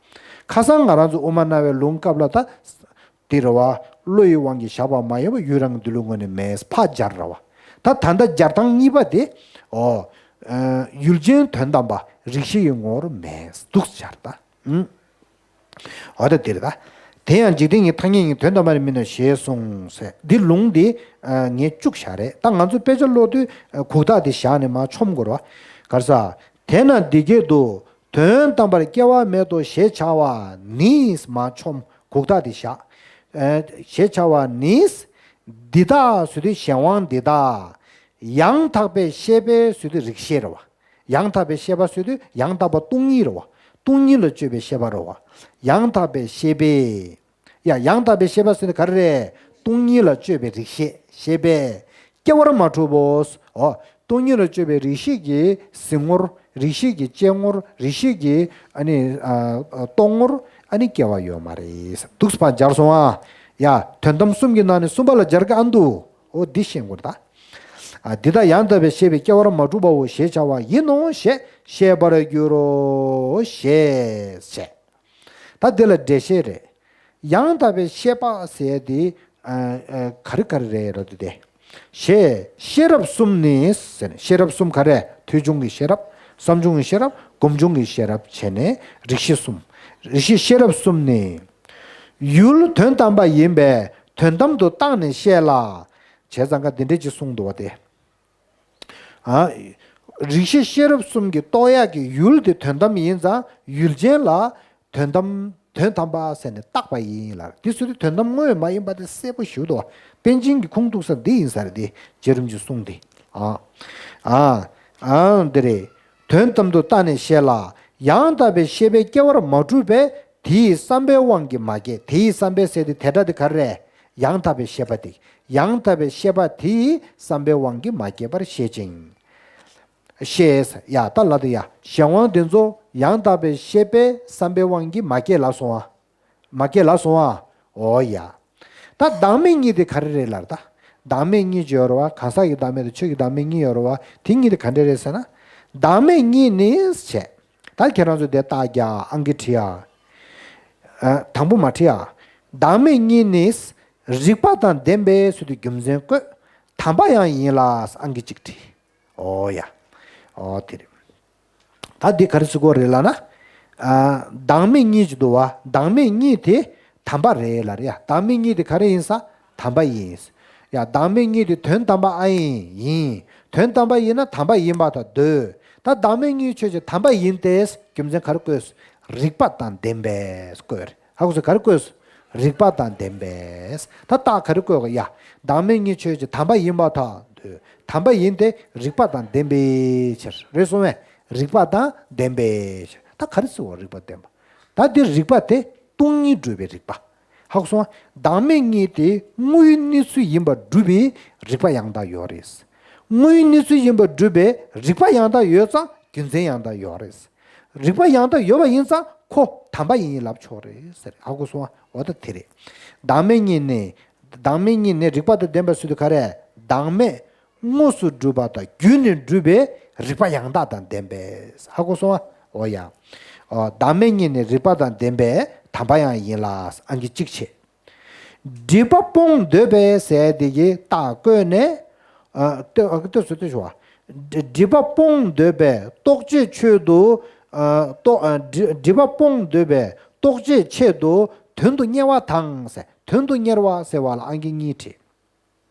ཁ་སང་ང་རང་ཚོ་དབུ་མ་རྣ་བའི་ལུང་སྐབས་ལ་ད་འདི་རེད་བ། བློ་ཡི་དབང་གིས་བཞག་པ་མ་ཡིན་པ་ཡུལ་རང་གི་འདུལ་བའི་ངོས་ནས་མེད། ཕར་སྦྱར་ར་བ། ད་ད་ལྟ་སྦྱར་སྟངས་གཉིས་པ་དེ། ཨོ། ཡུལ་ཅན་དོན་དམ་པ་རིགས་ཤེས་ཀྱི་ངོར་མེད་འདུག་ཟེར་ད། ཨུམ། འོ་ད་འདིར་ད། དེ་ཡང་འཇིག་རྟེན་གྱི་ཐ་སྙད་ཡིན་དོན་དམ་པར་མིན་ནོ་ཞེས་གསུངས་ཟེར། འདི་ལུང་འདི་ཨ་ངས་བཅུག་བཞག་རེད། ད་ང་ཚོ་དཔེ་ཆ་ཀློག་དུས་ཨ་གུག་རྟགས་འདི་བཞག་ནས་མར་ཆོམ་དགོས་རེད་བ། ག་རེ་ཟ། དེས་ན་འདི་སྐད་དུ། དོན་དམ་པར་སྐྱེ་བ་མེད་དོ་ཞེས་བྱ་བ་ནི། མར་ཆོམ་གུག་རྟགས་འདི་བཞག་ཨ་ཞེས་བྱ་བ་ནི། འདི་དག་ཟེར་དུས་གཞན་དབང་འདི་དག་ཡང་དག་པའི་ཤེས་པས་ཟེར་དུས་རིགས་ཤེས་རེད་བ། ཡང་དག་པའི་ཤེས་པ་ཟེར་དུས་ཡང་དག་པ་སྟོང་ཉིད་རེད་བ། སྟོང་ཉིད་ལ་དཔྱོད་པའི་ཤེས་པ་རེད་བ། ཡང་དག་པའི་ཤེས་པས། ཡ་ཡང་དག་པའི་ཤེས་པ་ཟེར་དུས་ག་རེ་རེད། སྟོང་ཉིད་ལ་དཔྱོད་པའི་རིགས་ཤེས་ཤེས་པས། སྐྱེ་བར་མ་གྲུབ་བོ། ཨོ། སྟོང་ཉིད་ལ་དཔྱོད་པའི་རིགས་ཤེས་ཀྱི་གཟིགས་ངོར། རིགས་ཤེས་ཀྱི་དཔྱད་ངོར། རིགས་ཤེས་ཀྱི་ཨ་ནི་ཨ་རྟོགས་ངོར་ཨ་ནི་སྐྱེ་བ་ཡོད་མ་རེད། འདུག་སེ་ཕར་སྦྱར་སོང་ཨ། ཡ་དོན་དམ་གསུམ་གྱི་ནང་ནས་གསུམ་པ་ལ་སྦྱར་གི་ཨ་འདུག་ཨོ་འདི་ཤེས་དགོས་རེད་ད། ཨ་འདི་དག་ཡང་དག་པའི་ཤེས་པས་སྐྱེ་བར་མ་གྲུབ་པའོ་ཞེས་བྱ་བ་ཡིན་ནོ་ཞེས་ཤེས་པར་འགྱུར་རོ་ཞེས་བྱས། ད་འདི་ལ་འགྲེལ་བཤད་རེད། ཡང་དག་པའི་ཤེས་པ་ཟེར་དེ་ཨ་ཨ་ག་རེ་ག་རེ་རེད་ར་འདུག་སྟེ། ཞེས་ཤེས་རབ་གསུམ་ནི་ཟེར་ནས། ཤེས་རབ་གསུམ་ག་རེ། ཐོས་བྱུང་གི་ཤེས་རབ། བསམ་བྱུང་གི་ཤེས་རབ། སྒོམ་བྱུང་གི་ཤེས་རབ་བྱས་ནས་རིགས་ཤེས་གསུམ། རིགས་ཤེས་ཤེས་རབ་གསུམ་ནི། ཡུལ་དོན་དམ་པ་ཡིན་པས་དོན་དམ་དུ་བཏགས་ནས་བཤད་ལ། བྱས་ཙང་ཀ་འདི་འདྲས་ཅིག་གསུངས་འདུག་བ་སྟེ། ཨ། རིགས་ཤེས་ཤེས་རབ་གསུམ་གྱིས་རྟོགས་ཡག་གི་ཡུལ་དེ་དོན་དམ་ཡིན་ཙང་ཡུལ་ཅན་ལ་དོན་དམ་དོན་དམ་པ་ཟེར་ནས་བཏགས་པ་ཡིན་ལ། དེ་ཚོ་དེ་དོན་དམ་དངོས་མ་ཡིན་པ་དེ་གསལ་པོ་ཞུ་འདུག་པཎ་ཆེན་གྱི་ཁུངས་གཏུགས་ས་འདི་ཡིན་ས་རེད་དེ། རྗེ་རིན་པོ་ཆེ་གསུངས་ཏེ། ཨ། ཨ། ཨ་འདི་རེད། དོན་དམ་དུ་བཏགས་ནས་བཤད་ལ། ཡང་དག་པའི་ཤེས་པས་སྐྱེ་བར་མ་གྲུབ་པས་དེའི་བསམ་པའི་དབང་གིས་མ་སྐྱེས། དེའི་བསམ་པས་ཟེར་དེ་དེ་སྒྲ་དེ་ག་རེ་རེད། ཡང་དག་པའི་ཤེས་པ་དེ། ཡང་དག་པའི་ཤེས་པ་དེའི་བསམ་པའི་དབང་གིས་མ་སྐྱེས་པར་བཤད་ཅིང་། ཞེས། ཡ་ད་ལ་དེ་ཡ་གཞན་དབང་དེ་ཚོ་ཡང་དག་པའི་ཤེས་པའི་བསམ་པའི་དབང་གིས་མ་སྐྱེས་ལ་སོང་ཨ། མ་སྐྱེས་ལ་སོང་ཨ། འོ་ཡ། ད་བདག་མེད་གཉིས་དེ་ག་རེ་རེད་ལར་ད། བདག་མེད་གཉིས་ཅིག་ཡོད་རེད་བ། གང་ཟག་གི་བདག་མེད་དང་ཆོས་ཀྱི་བདག་མེད་གཉིས་ཡོད་རེད་བ། དེ་གཉིས་དེ་ག་འདྲ་རེད་ཟེར་ན། བདག་མེད་གཉིས་ནི་བྱས། ད་ཁྱེད་རང་ཚོ་དེ་རྟགས་རྒྱག་ཨང་ཀི་བྲིས་ཨ། ཨ། དང་པོ་མ་བྲིས་ཨ། བདག་མེད་གཉིས་ནི། རིགས་པ་དང་ལྡན་པའི་ཚུལ་དུ་རྒྱུ་མཚན་བཀོད། དམ་པ་ཡང་ཡིན་ལ་ཨང་ཀི་གཅིག་བྲིས། ཨོ་ཡ། ཨོ་དེ་རེད། ད་འདི་ག་རེ་ཟེར་དགོས་རེད་ལབ་ན། ཨ། བདག་མེད་གཉིས་ཀྱི་འདུག་བ། བདག་མེད་གཉིས་དེ་དམ་པ་རེད་ལབ་རེད་ཡ། བདག་མེད་གཉིས་དེ་ག་རེ་ཡིན་ས། དམ་པ་ཡིན། ཡ་བདག་མེད་གཉིས་དེ་དོན་དམ་པ་ཨ་ཡིན་ཡིན། དོན་དམ་པ་ཡིན་ན་དམ་པ་ཡིན་པར་ཐལ་འདོད། ད་བདག་མེད་གཉིས་ཆོས་ཅན་དམ་པ་ཡིན་ཏེ། རྒྱུ་མཚན་ག་རེ་བཀོད། རིགས་པ་དང་ལྡན་པས་བཀོད། ཧ་གོ་སོང་། ག་རེ་བཀོད། རིགས་པ་དང་ལྡན་པས། ད་རྟགས་ག་རེ་བཀོད་ག་ཡ། བདག་མེད་གཉིས་ཆོས་ཅན་དམ་པ་ཡིན་པར་ཐལ། དམ་པ་ཡིན་ཏེ་རིགས་པ་དང་ལྡན་པའི་ཕྱིར། རེད་སོང་བས། རིགས་པ་དང་ལྡན་པའི་ཕྱིར། ད་ག་རེ་ཟེར་བ་རིགས་པ་ལྡན་པ། ད་འདི་རིགས་པ་དེ་སྟོང་ཉིད་སྒྲུབ་པའི་རིགས་པ། ཧ་གོ་སོང་ང་། བདག་མེད་གཉིས་དེ་དངོས་ཡོད་གནས་ཚུལ་ཡིན་པར་སྒྲུབ་པའི་རིགས་པ་ཡང་དག་ཡོད་རེད། དངོས་ཡོད་གནས་ཚུལ་ཡིན་པར་སྒྲུབ་པའི་རིགས་པ་ཡང་དག་ཡོད་ཙང་རྒྱུ་མཚན་ཡང་དག་ཡོད་རེད། རིགས་པ་ཡང་དག་ཡོད་པ་ཡིན་ཙང་ཁོ་དམ་པ་ཡིན་ལབ་ཆོག་རེད་ཟེར། ཧ་གོ་སོང་ང་། འོ་ད་དེ་རེད། བདག་མེད་གཉིས་ནི། བདག་མེད་གཉིས་ནི་རིགས་པ་དང་ལྡན་པ་ཟེར་དུས་ག་རེ། བདག་མེད་དངོས་སུ་སྒྲུབ་པ་དང་རྒྱུད་ནས་སྒྲུབ་པའི་རིགས་པ་ཡང་དག་དང་ལྡན་པས། ཧ་གོ་སོང་ང་། འོ་ཡ། འོ། བདག་མེད་གཉིས་ནི་རིགས་པ་དང་ལྡན་པའི་དམ་པ་ཡང་ཡིན་ལ། ཨང་ཀི་གཅིག་བྱས། སྒྲིབ་པ་སྤོང་འདོད་པས་ཟེར་དེ་གི་རྟགས་བཀོད་ནས། ཨ། ལྟོས་ཨ། ལྟོས་སོ་ལྟོས་ཞུ་བ། སྒྲིབ་པ་སྤོང་འདོད་པས་རྟོག་བཅས་ཆེད་དུ། ཨ། རྟོག་ཨ། སྒྲིབ་སྒྲིབ་པ་སྤོང་འདོད་པས་རྟོག་བཅས་ཆེད་དུ་དོན་དུ་གཉེར་བ་དང་ཟེར། དོན་དུ་གཉེར་བ་ཟེར་བ་ལ་ཨང་ཀི་གཉིས་བྲིས།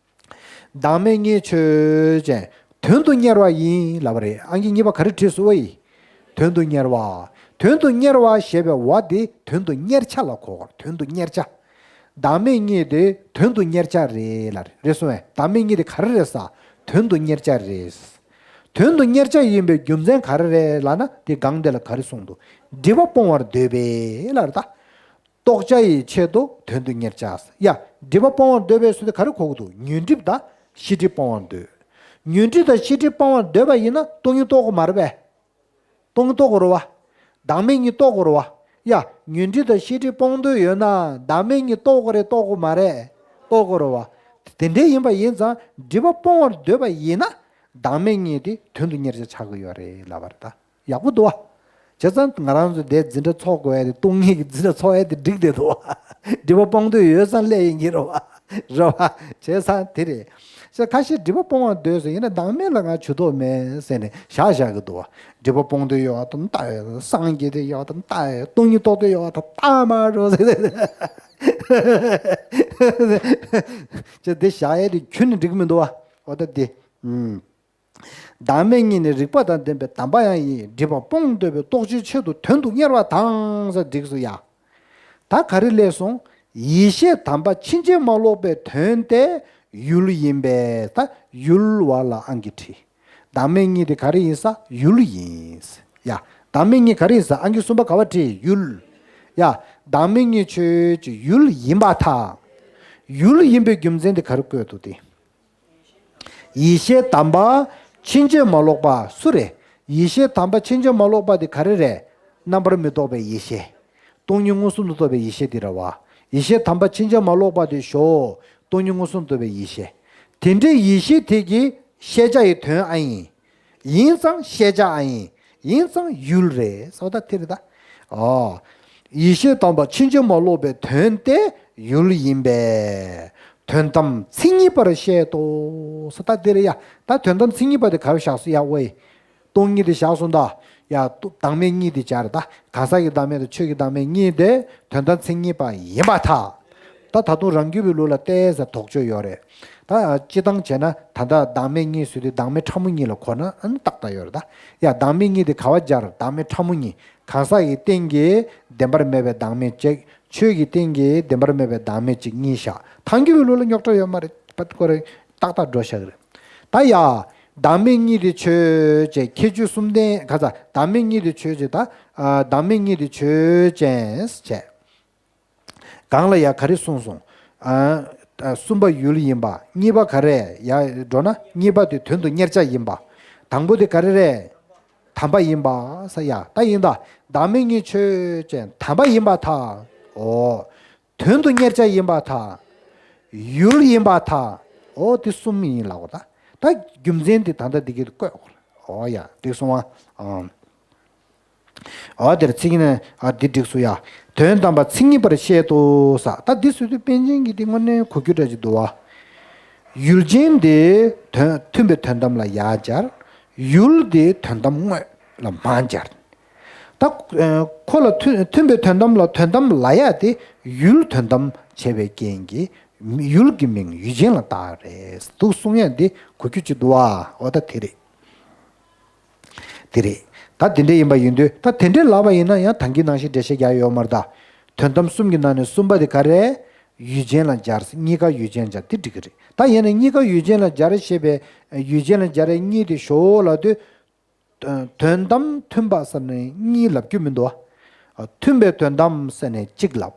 བདག་མེད་གཉིས་ཆོས་ཅན། དོན་དུ་གཉེར་བ་ཡིན་ལབ་པ་རེད། ཨང་ཀི་གཉིས་པ་ག་རེ་བྲིས་སོང་བ་ཡིན། དོན་དུ་གཉེར་བ། དོན་དུ་གཉེར་བ་ཞེས་པའི་བ་དེ་དོན་དུ་གཉེར་བྱ་ལ་གོ་དགོས། དོན་དུ་གཉེར་བྱ། བདག་མེད་གཉིས་དེ་དོན་དུ་གཉེར་བྱ་རེད་ལབ་རེད་སོང་བས། བདག་མེད་གཉིས་དེ་ག་རེ་རེད་ཟེར། དོན་དུ་གཉེར་བྱ་རེད། དོན་དུ་གཉེར་བྱ་ཡིན་པའི་རྒྱུ་མཚན་ག་རེ་རེད་ལབ་ན། དེ་སྒང་དེ་ལ་ག་རེ་གསུངས་འདུག་སྒྲིབ་པ་སྤོང་བར་འདོད་པས་ལབ་རེད་ད། རྟོགས་བྱ་ཡི་ཆེད་དུ་དོན་དུ་གཉེར་བྱ། ཡ། སྒྲིབ་པ་སྤོང་བར་འདོད་པའི་ཚུལ་དེ་ག་རེ་གོ་གི་འདུག་ཉོན་སྒྲིབ་དང་ཤེས་སྒྲིབ་སྤོང་བར་འདོད། ཉོན་སྒྲིབ་དང་ཤེས་སྒྲིབ་སྤོང་བར་འདོད་པ་ཡིན་ན་སྟོང་ཉིད་རྟོགས་དགོས་མ་རེད་པས། སྟོང་ཉིད་རྟོགས་དགོས་རེད་བ། བདག་མེད་གཉིས་རྟོགས་དགོས་རེད་བ། ཡ། ཉོན་སྒྲིབ་དང་ཤེས་སྒྲིབ་སྤོང་འདོད་ཡོད་ན་བདག་མེད་གཉིས་རྟོགས་དགོས་རེད་རྟོགས་དགོས་མ་རེད། རྟོགས་དགོས་རེད་བ། དེ་འདྲའི་ཡིན་པ་ཡིན་ཙང་སྒྲིབ་པ་སྤོང་བར་འདོད་པ་ཡིན་ན་བདག་མེད་གཉིས་དེ་དོན་དུ་གཉེར་བྱ་ཆགས་ཀྱི་ཡོད་རེད་ལབ་པ་རེད་ད། ཡག་པོ་འདུག་བ། བྱས་ཙང་ང་རང་ཚོ་དེ་འཛིན་གྲྭ་ཚོགས་དགོས་ཡ་དེ་སྟོང་ཉིད་ཀྱི་འཛིན་གྲྭ་ཚོགས་ཡ་དེ་འགྲིག་བསྡད་འདུག་བ། སྒྲིབ་པ་སྤོང་འདོད་ཡོད་ཙང་སླེབས་ཡིན་གྱི་རེད་བ། རེད་བ། བྱས་ཙང་དེ་རེད། བྱས་ཁ་ཤས་སྒྲིབ་པ་སྤོང་བར་འདོད་ཟེར་ཡིན་ན་བདག་མེད་ལ་ང་ཇུས་གཏོགས་མེད་ཟེར་ནས་བཞག་བཞག་གི་འདུག་བ། སྒྲིབ་པ་སྤོང་འདོད་ཡོད་བ་དང་ལྟ་ཡོད། སངས་རྒྱས་དེ་ཡོད་བ་དང་ལྟ་ཡོད། སྟོང་ཉིད་རྟོགས་འདོད་ཡོད་བ་དང་ལྟ་མ་རོ་ཟེར། བྱས་དེ་བཞག་ཡ་དེ་ཁྱོན་ནས་འགྲིག་གི་མི་འདུག་བ། འོ་ད་དེ། ཨུམ། བདག་མེད་གཉིས་ནི་རིགས་པ་དང་ལྡན་པའི་དམ་པ་ཡང་ཡིན། སྒྲིབ་པ་སྤོང་འདོད་པའི་རྟོགས་བྱའི་ཆེད་དུ་དོན་དུ་གཉེར་བ་དང་ཟེར་འགྲིག་སོང་ཡ། ད་ག་རེ་སླེབས་སོང་། ཡེ་ཤེས་དམ་པ་ཕྱིན་ཅི་མ་ལོག་པའི་དོན་ཏེ་ཡུལ་ཡིན་པས། ད་ཡུལ་བ་ལ་ཨང་ཀི་བྲིས། བདག་མེད་གཉིས་དེ་ག་རེ་ཡིན་ས། ཡུལ་ཡིན། ཡ། བདག་མེད་གཉིས་ག་རེ་ཡིན་ས། ཨང་ཀི་གསུམ་པ་ག་བ་བྲིས། ཡུལ། ཡ། བདག་མེད་གཉིས་ཆོས་ཅན་ཡུལ་ཡིན་པར་ཐལ། ཡུལ་ཡིན་པའི་རྒྱུ་མཚན་དེ་ག་རེ་བཀོད་འདུག་སྟེ། ཡེ་ཤེས་དམ་པ་ཕྱིན་ཅི་མ་ལོག་པ་སུ་རེད། ཡེ་ཤེས་དམ་པ་ཕྱིན་ཅི་མ་ལོག་པ་དེ་ག་རེ་རེད། རྣམ་པར་མི་རྟོག་པའི་ཡེ་ཤེས། སྟོང་ཉིད་མངོན་སུམ་དུ་རྟོགས་པའི་ཡེ་ཤེས་དེ་རེད་བ། ཡེ་ཤེས་དམ་པ་ཕྱིན་ཅི་མ་ལོག་པ་དེ་ཞོག་སྟོང་ཉིད་མངོན་སུམ་དུ་རྟོགས་པའི་ཡེ་ཤེས། དེ་འདྲའི་ཡེ་ཤེས་དེ་གི་ཤེས་བྱ་ཡི་དོན་ཨ་ཡིན། ཡིན་ཙང་ཤེས་བྱ་ཨ་ཡིན། ཡིན་ཙང་ཡུལ་རེད་ཟེར་བ་ད་དེ་རེད་ད། ཨོ། ཡེ་ཤེས་དམ་པ་ཕྱིན་ཅི་མ་ལོག་པའི་དོན་ཏེ་ཡུལ་ཡིན་པས། དོན་དམ་མཚན་ཉིད་པར་བཤད་དོ། ཟེར་ད་དེ་རེད་ཡ། ད་དོན་དམ་མཚན་ཉིད་པ་དེ་ག་རེ་བཞག་སོང་ཡ། ཨོའི། སྟོང་ཉིད་དེ་བཞག་སོང་ད། ཡ། བདག་མེད་གཉིས་དེ་སྦྱར་ད། གང་ཟག་གི་བདག་མེད་དང་ཆོས་ཀྱི་བདག་མེད་གཉིས་དེ་དོན་དམ་མཚན་ཉིད་པ་ཡིན་པར་ཐལ། ད་ད་དུང་རང་རྒྱུད་པའི་ལུགས་ལ་ཏོག་ཙམ་དོགས་གཅོད་ཡོད་རེད། ད་སྤྱིར་བཏང་བྱས་ན་ད་ལྟ་བདག་མེད་གཉིས་ཟེར་དུས་བདག་མེད་ཕྲ་མོ་གཉིས་ལ་གོ་ན་ཨ་ནི་ཏག་ཏག་ཡོད་རེད་ད། ཡ། བདག་མེད་གཉིས་དེ་ག་བ་སྦྱར། བདག་མེད་ཕྲ་མོ་གཉིས། གང་ཟག་གི་སྟེང་གི་བདེན་པར་མེད་པའི་བདག་མེད་གཅིག་ཆོས་ཀྱི་སྟེང་གི་བདེན་པར་མེད་པའི་བདག་མེད་གཅིག་གཉིས་བཞག་ཐང་རྒྱུད་པའི་ལུགས་ལ་རྙོག་དྲ་ཡོད་མ་རེད་པ། ཁོ་རེ་ཏག་ཏག་འགྲོ་བཞག་གི་རེད། ད་ཡ། བདག་མེད་གཉིས་དེ་ཆོས་ཅན། ཁྱད་ཆོས་གསུམ་ལྡན་ག་ས། བདག་མེད་གཉིས་དེ་ཆོས་ཅན་ད། ཨ། བདག་མེད་གཉིས་དེ་ཆོས་ཅན་བྱས། གང་ལ་ཡ་ག་རེ་གསུངས་སོང་། ཨ། ཨ། གསུམ་པ་ཡུལ་ཡིན་པ། གཉིས་པ་ག་རེ་ཡ་འགྲོ་ན། གཉིས་པ་དེ་དོན་དུ་གཉེར་བྱ་ཡིན་པ། དང་པོ་དེ་ག་རེ་རེད། དམ་པ་ཡིན་པ་ས་ཡ། ད་ཡིན་ད། བདག་མེད་གཉིས་ཆོས་ཅན། དམ་པ་ཡིན་པར་ཐལ། ཨོ། དོན་དུ་གཉེར་བྱ་ཡིན་པར་ཐལ། ཡུལ་ཡིན་པར་ཐལ། ཨོ། དེ་གསུམ་ཡིན་ལབ་དགོས་ད། ད་རྒྱུ་མཚན་དེ་ད་ལྟ་འདི་གི་བཀོད་དགོས། ཨོ་ཡ། འགྲིག་སོང་ཨ། ཨང་། ཨོ། དེར་ཚིག་ནི། ཨ། འདི་འགྲིག་སོང་ཡ། དོན་དམ་པ་མཚན་ཉིད་པར་བཤད་དོ་ས། ད་འདི་ཟེར་དུས་པཎ་ཆེན་གྱི་འདི་དངོས་གནས་གོ་རྒྱུ་འདྲ་ཅིག་འདུག་བ། ཡུལ་ཅན་དེ་དོན་མཐུན་པའི་དོན་དམ་ལ་ཡར་སྦྱར། ཡུལ་དེ་དོན་དམ་དངོས་ལ་མར་སྦྱར། ད་ཁོ་ལ་མཐུན་མཐུན་པའི་དོན་དམ་ལ། དོན་དམ་ལ་ཡ་དེ་ཡུལ་དོན་དམ་བྱས་པའི་རྐྱེན་གྱིས་ཡུལ་གྱི་མིང་ཡུལ་ཅན་ལ་བཏགས་རེད་འདུག་གསུང་ཡ་འདི་གོ་རྒྱུ་ཅིག་འདུག་བ། འོ་ད་དེ་རེད། དེ་རེད། ད་དེ་འདྲ་ཡིན་པ་ཡིན་དུས་ད་དེ་འདྲ་ལབ་པ་ཡིན་ན་ཡང་ད་གིན་ནང་བཞིན་འགྲེལ་བཤད་རྒྱག་ཡོད་མ་རེད་ད། དོན་དམ་གསུམ་གྱི་ནང་ནས་གསུམ་པ་དེ་ག་རེ། ཡུལ་ཅན་ལ་སྦྱར། གཉིས་ཀ་ཡུལ་ཅན་སྦྱར་དེ་འགྲིག་གི་རེད། ད་ཡིན་ན་གཉིས་ཀ་ཡུལ་ཅན་ལ་སྦྱར་ཞེས་པའི་ཡུལ་ཅན་ལ་སྦྱར་གཉིས་དེ་ཞོག་ལབ་དུས། དོན་དམ་མཐུན་པ་ཟེར་ནས་གཉིས་ལབ་རྒྱུ་མི་འདུག་ མཐུན་པའི་དོན་དམ་ཟེར་ནས་གཅིག་ལབ།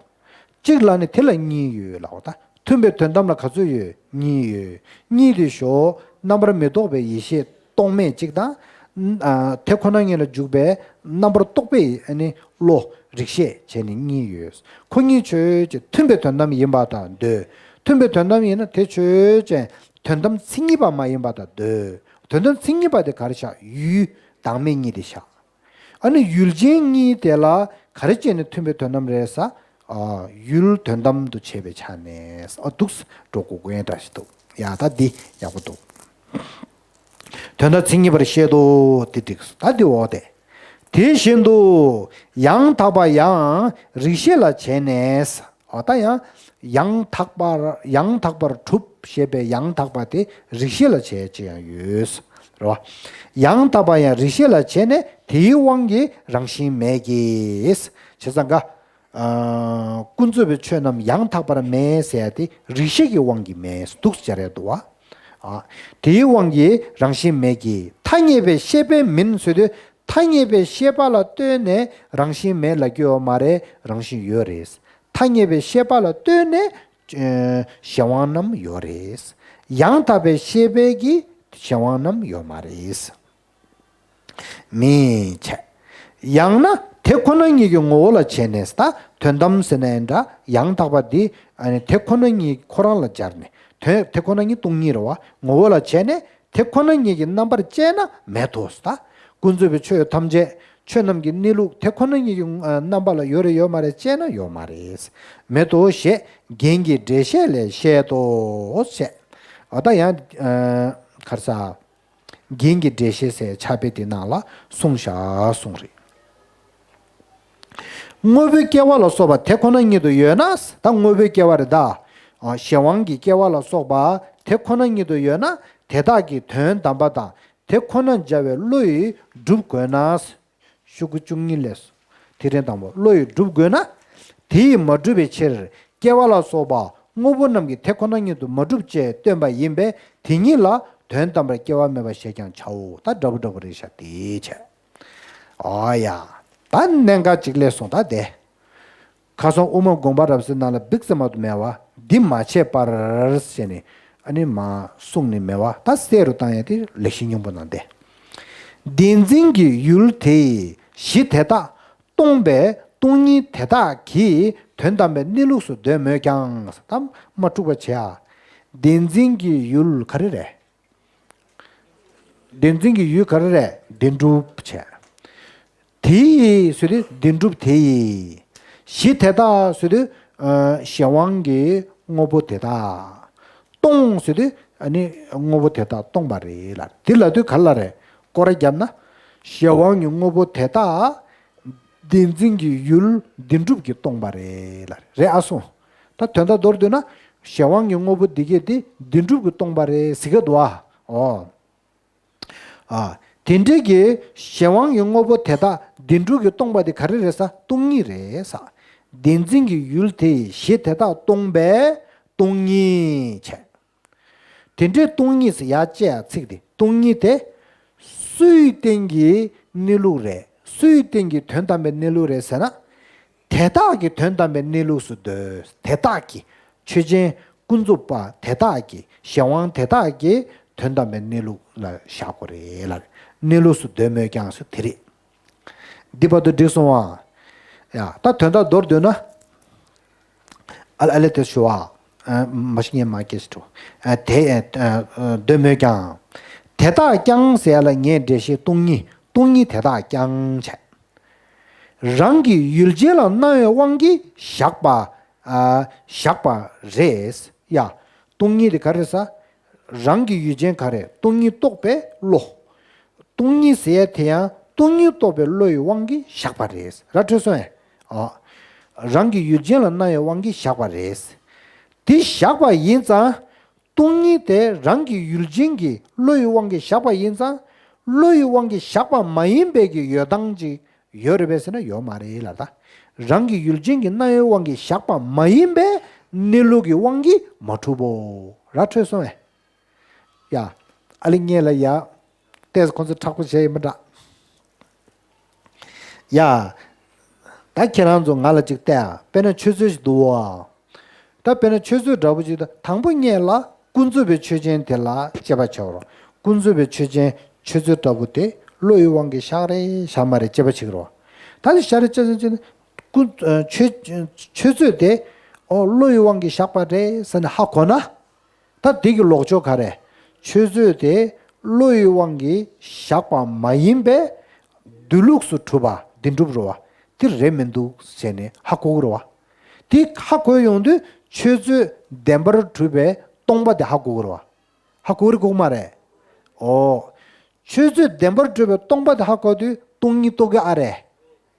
གཅིག་ལ་ནི་དེ་ལ་གཉིས་ཡོད་ལབ་པ་ད། མཐུན་པའི་དོན་དམ་ལ་ག་ཚོད་ཡོད། གཉིས་ཡོད། གཉིས་དེ་ཞོག་རྣམ་པར་མི་རྟོག་པའི་ཡེ་ཤེས་རྟོག་མེད་གཅིག་དང་། ཨ་དེ་ཁོ་ན་ཉིད་ལ་འཇུག་པའི་རྣམ་པར་རྟོག་པའི་ཨ་ནི་བློ་རིག་ཤེས་བྱས་ནས་གཉིས་ཡོད། ཁོ་གཉིས་ཆོས་ཅན་མཐུན་པའི་དོན་དམ་ཡིན་པ་དང་འདོད། མཐུན་པའི་དོན་དམ་ཡིན་ན་དེ་ཆོས་ཅན་དོན་དམ་མཚན་ཉིད་པ་མ་ཡིན་པ་དང་འདོད། དོན་དམ་མཚན་ཉིད་པ་དེ་ག་རེ་བཞག་ཡུལ་བདག་མེད་གཉིས་དེ་བཞག་ཨ་ནི་ཡུལ་ཅན་གཉིས་དེ་ལ་ག་རེ་བྱས་ནས་མཐུན་པའི་དོན་དམ་རེད་ས། ཨ་ཡུལ་དོན་དམ་དུ་བྱས་པའི་ཆ་ནས་ཨ་འདུག་སེ་འགྲོ་དགོས་དགོས་ཡ་འདྲ་ཞིག་འདུག་ཡ་ད་འདི་ཡག་པོ་འདུག་དོན་དམ་མཚན་ཉིད་པར་བཤད་དོ། འདི་འགྲིག་སོང་ད་འདི་འོག་དེ། དེ་བཞིན་དུ་ཡང་དག་པ་ཡང་རིགས་ཤེས་ལ་བྱས་ནས། ཨ་ད་ཡང་ཡང་དག་པར་ཡང་དག་པར་གྲུབ་ཞེས་པའི་ཡང་དག་པ་དེ་རིགས་ཤེས་ལ་བྱས་ཅི་ཡང་ཡོད། རེད་བ། ཡང་དག་པ་ཡང་རིགས་ཤེས་ལ་བྱས་ནས་དེའི་དབང་གིས་རང་བཞིན་མེད་ཀྱི། བྱས་ཙང་ག་ཨ་ཀུན་རྫོབ་པའི་ཆོས་རྣམས་ཡང་དག་པར་མེད་ཟེར་ཡ་དེ་རིགས་ཤེས་ཀྱི་དབང་གིས་མེད་འདུག་སེ་སྦྱར་ཡ་འདུག་བ། ཨ་དེའི་དབང་གིས་རང་བཞིན་མེད་ཀྱི། ཐ་སྙད་པའི་ཤེས་པས་མིན་ཟེར་དུས་ཐ་སྙད་པའི་ཤེས་པ་ལ་ལྟོས་ནས་རང་བཞིན་མེད་ལབ་ཀྱི་ཡོད་མ་རེད། རང་བཞིན་ཡོད་རེད། ཐ་སྙད་པའི་ཤེས་པ་ལ་ལྟོས་ནས་ཨ་གཞན་དབང་རྣམས་ཡོད་རེད། ཡང་དག་པའི་ཤེས་པས་ཀྱི་གཞན་དབང་རྣམས་ཡོད་མ་རེད། མིན་བྱས། ཡང་ན་དེ་ཁོ་ན་ཉིད་ཀྱི་ངོ་བོ་ལ་བྱས་ནས་ད་དོན་དམ་ཟེར་ན་ཡང་འདྲ་ཡང་དག་པ་འདི་ཨ་ནི་དེ་ཁོ་ན་ཉིད་ཁོ་རང་ལ་སྦྱར་ནས་དོན་དེ་ཁོ་ན་ཉིད་སྟོང་ཉིད་རེད་བ་ངོ་བོ་ལ་བྱས་ནས་དེ་ཁོ་ན་ཉིད་ཀྱི་རྣམ་པར་དཔྱད་ན་མེད་དོ་ཟེར་ད། ཀུན་རྫོབ་པའི་ཆོས་ཐམས་ཅད་ཆོས་རྣམས་ཀྱི་གནས་ལུགས་དེ་ཁོ་ན་ཉིད་ཀྱི་རྣམ་པ་ལ་ཡོད་རེད་ཡོད་མ་རེད་དཔྱད་ན་ཡོད་མ་རེད། མེད་དོ་ཞེས་རྒྱན་གྱི་འགྲེལ་བཤད་ལས་བཤད་དོ་ཞེས། ཨ་ད་ཡང་ཨ་ག་རེ་ཟ། རྒྱན་གྱི་འགྲེལ་བཤད་ཟེར་ཕྱག་དཔེ་དེ་ནང་ལ་གསུངས་བཞག་གསུངས་རེད། དངོས་པོའི་སྐྱེ་བ་ལ་སོགས་པ་དེ་ཁོ་ན་ཉིད་དུ་ཡོད་ན། ད་དངོས་པོའི་སྐྱེ་བ་རེད་ད། ཨ་གཞན་དབང་གི་སྐྱེ་བ་ལ་སོགས་པ་དེ་ཁོ་ན་ཉིད་དུ་ཡོད་ན་དེ་དག་གི་དོན་དམ་པ་དང་དེ་ཁོ་ན་འཇལ་བའི་བློ་ཡིས་སྒྲུབ་དགོས་ན། ཤོག་གུ་བཅུ་གཉིས་ལས། དེ་རིང་དང་པོ་བློ་ཡིས་སྒྲུབ་དགོས་ན། དེ་ཡིས་མ་གྲུབ་པའི་ཕྱིར་སྐྱེ་བ་ལ་སོགས་པ་དངོས་པོ་རྣམས་ཀྱི་དེ་ཁོ་ན་ཉིད་དུ་མ་གྲུབ་ཅེས་སྟོན་པ་ཡིན་པས་དེ་ཉིད་ལ་དོན་དམ་པར་སྐྱེ་བ་མེད་པ་ཞེས་ཀྱང་བྱའོ། ད་འདྲ་པོ་འདྲ་པོ་རེད་ཤག་དེའི་ཕྱིར། ཨོ་ཡ། ད་གནད་འགག་ཅིག་སླེབས་སོང་ད་དེ། ཁ་སང་དབུ་མ་དགོངས་པ་རབ་གསལ་ནང་ལ་འབིགས་ཙམ་མ་གཏོགས་མེད་བ། འདི་མ་བྱས་པར་ཟེར་ནས་ཨ་ནི་མ་གསུངས་ནས་མེད་བ། ད་གསལ་རུ་བཏང་ཡ་དེ་ལེགས་བཤད་སྙིང་པོ་ནང་དེ། བདེན་འཛིན་གྱི་ཡུལ་དེ་ཡི་གཞི་དེ་དག་སྟོང་པས་སྟོང་ཉིད་དེ་དག་གི་དོན་དམ་པའི་གནས་ལུགས་སུ་འདོད་མོད་ཀྱང་། ད་མ་འཁྲུག་པ་བྱེད་ཨ། བདེན་འཛིན་གྱི་ཡུལ་ག་རེ་རེད། བདེན་འཛིན་གྱི་ཡུལ་ག་རེ་རེད། བདེན་གྲུབ་བྱས། དེ་ཡི་ཟེར་དུས་བདེན་གྲུབ་དེ་ཡི། གཞི་དེ་དག་ཟེར་དུས་ཨ་གཞན་དབང་གི་དངོས་པོ་དེ་དག་སྟོང་ཟེར་དུས་ཨ་ནི་དངོས་པོ་དེ་དག་སྟོང་པ་རེད་ལ། དེ་ལབ་དུས་ག་ལ་རེད། སྐོར་ར་བརྒྱབ་ན། གཞན་དབང་གི་དངོས་པོ་དེ་དག་བདེན་འཛིན་གྱི་ཡུལ་བདེན་གྲུབ་ཀྱིས་སྟོང་པ་རེད་ལ། རེད་ཨ་སོང་། ད་དོན་དག་མདོར་བསྡུས་ན། གཞན་དབང་གི་དངོས་པོ་འདི་གས་དེ་བདེན་གྲུབ་ཀྱིས་སྟོང་པ་རེད་ཟེར་གི་འདུག་ཨ། ཨོ། ཨ། དེ་འདྲའི་གི་གཞན་དབང་གི་དངོས་པོ་དེ་དག་བདེན་གྲུབ་ཀྱིས་སྟོང་པ་དེ་ག་རེ་རེད་ས། སྟོང་ཉིད་རེད་ས། བདེན་འཛིན་གྱི་ཡུལ་དེ་ཡི་གཞི་དེ་དག་སྟོང་པས་སྟོང་ཉིད་བྱས། དེ་འདྲའི་སྟོང་ཉིད་ཟེར་ཡ་བཅད་ཡ་ཚིག་དེ་སྟོང་ཉིད་དེ། སུའི་སྟེང་གི་གནས་ལུགས་རེད། སུའི་སྟེང་གི་དོན་དམ་པའི་གནས་ལུགས་རེད་ཟེར་ན། དེ་དག་གི་དོན་དམ་པའི་གནས་ལུགས་སུ་འདོད། དེ་དག་གི་ཆོས་ཅན་ཀུན་རྫོབ་པ་དེ་དག་གི་གཞན་དབང་དེ་དག་གི་དོན་དམ་པའི་གནས་ལུགས་ལ་བཞག་དགོས་རེད་ལ། གནས་ལུགས་སུ་འདོད་མོད་ཀྱང་ཟེར་དེ་རེད། འདི་བར་དུ་འགྲིག་སོང་ཨ། ཡ་ད་དོན་དག་མདོར་བསྡུས་ན། ཨ་ཨ་ལེ་དེ་ཞུ་བ། ཨ་མ་གཞི་ངས་མ་སྐད་ཞིག་འགྲོ། ཨ་དེ་ཨ་ཨ་འདོད་མོད་ཀྱང་། དེ་དག་ཀྱང་ཟེར་ཡ་ལ་ངས་འགྲེལ་བཤད་སྟོང་ཉིད་སྟོང་ཉིད་དེ་དག་ཀྱང་བྱས། རང་གི་ཡུལ་ཅན་ལ་སྣང་བའི་དབང་གིས་བཞག་པ། ཨ་བཞག་པ་རེད། ཡ། སྟོང་ཉིད་དེ་ག་རེ་ཟ། རང་གི་ཡུལ་ཅན་ག་རེ། སྟོང་ཉིད་རྟོགས་པའི་བློ། སྟོང་ཉིད་ཟེར་ཡ་དེ་ཡང་སྟོང་ཉིད་རྟོགས་པའི་བློ་ཡི་དབང་གིས་བཞག་པ་རེད། ར་འཕྲོད་སོང་ངས། ཨ། རང་གི་ཡུལ་ཅན་ལ་སྣང་བའི་དབང་གིས་བཞག་པ་རེད། དེ་བཞག་པ་ཡིན་ཙང་། སྟོང་ཉིད་དེ་རང་གི་ཡུལ་ཅན་གྱི་བློ་ཡི་དབང་གིས་བཞག་པ་ཡིན་ཙང་། བློ་ཡི་དབང་གིས་བཞག་པ་མ་ཡིན་པའི་གི་ཡོད་སྟངས་ཅིག་ཡོད་རེད་པས་ཟེར་ན་ཡོད་མ་རེད་ལ། ད་རང་གི་ཡུལ་ཅན་གྱི་སྣང་བའི་དབང་གིས་བཞག་པ་མ་ཡིན་པའི་གནས་ལུགས་ཀྱི་དབང་གིས་མ་གྲུབ་བོ། ར་འཕྲོད་སོང་ངས། ཡ། ཨ་ལེ་ངས་ལ་ཡ། ཏེས་ཁོང་ཚོ་དྲག་པོ་བྱས་ཡིན་པ་འདྲ། ཡ། ད་ཁྱེད་རང་ཚོ་ང་ལ་ཅིག་བལྟས་ཨ། དཔེར་ན་ཆོས་མཛོད་ཞིག་འདུག་ཨ། ད་དཔེར་ན་ཆོས་མཛོད་འདྲ་པོ་ཅིག་ད་དང་པོ་ཉིད་ལ་ཀུན་རྫོབ་པའི་ཆོས་ཅན་དེ་ལ་དཔྱད་པ་བྱ་བར། ཀུན་རྫོབ་པའི་ཆོས་ཅན་ཆོས་མཛོད་འདྲ་པོ་དེ་བློ་ཡི་དབང་གིས་བཞག་རེད་བཞག་མ་རེད་དཔྱད་པ་བྱེད་ཀྱི་རེད་བ། ད་དེ་བཞག་རེད་དཔྱད་པ་བྱེད་ཀྱི་ཀུན་ཆོས་ཆོས་མཛོད་དེ་ཨོ་བློ་ཡི་དབང་གིས་བཞག་པ་རེད་ཟེར་ནས་ཧ་གོ་ན། ད་འདི་གི་ལོག་ཕྱོགས་ག་རེ། ཆོས་མཛོད་དེ་བློ་ཡི་དབང་གིས་བཞག་པ་མ་ཡིན་པའི་སྡོད་ལུགས་སུ་གྲུབ་པ་བདེན་གྲུབ་རེད་བ། དེ་རེད་མི་འདུག་ཟེར་ནས་ཧ་གོ་གི་རེད་བ། དེ་ཧ་གོ་ཡོང་དུས་ཆོས་མཛོད་བདེན་པར་གྲུབ་པའི་སྟོང་པ་དེ་ཧ་གོ་གི་རེད་བ། ཧ་གོ་རེད་གོ་གི་མ་རེད། ཨོ། ཆོས་མཛོད་བདེན་པར་གྲུབ་པའི་སྟོང་པ་དེ་ཧ་གོ་དུས་སྟོང་ཉིད་རྟོགས་ཀྱི་ཨ་རེད།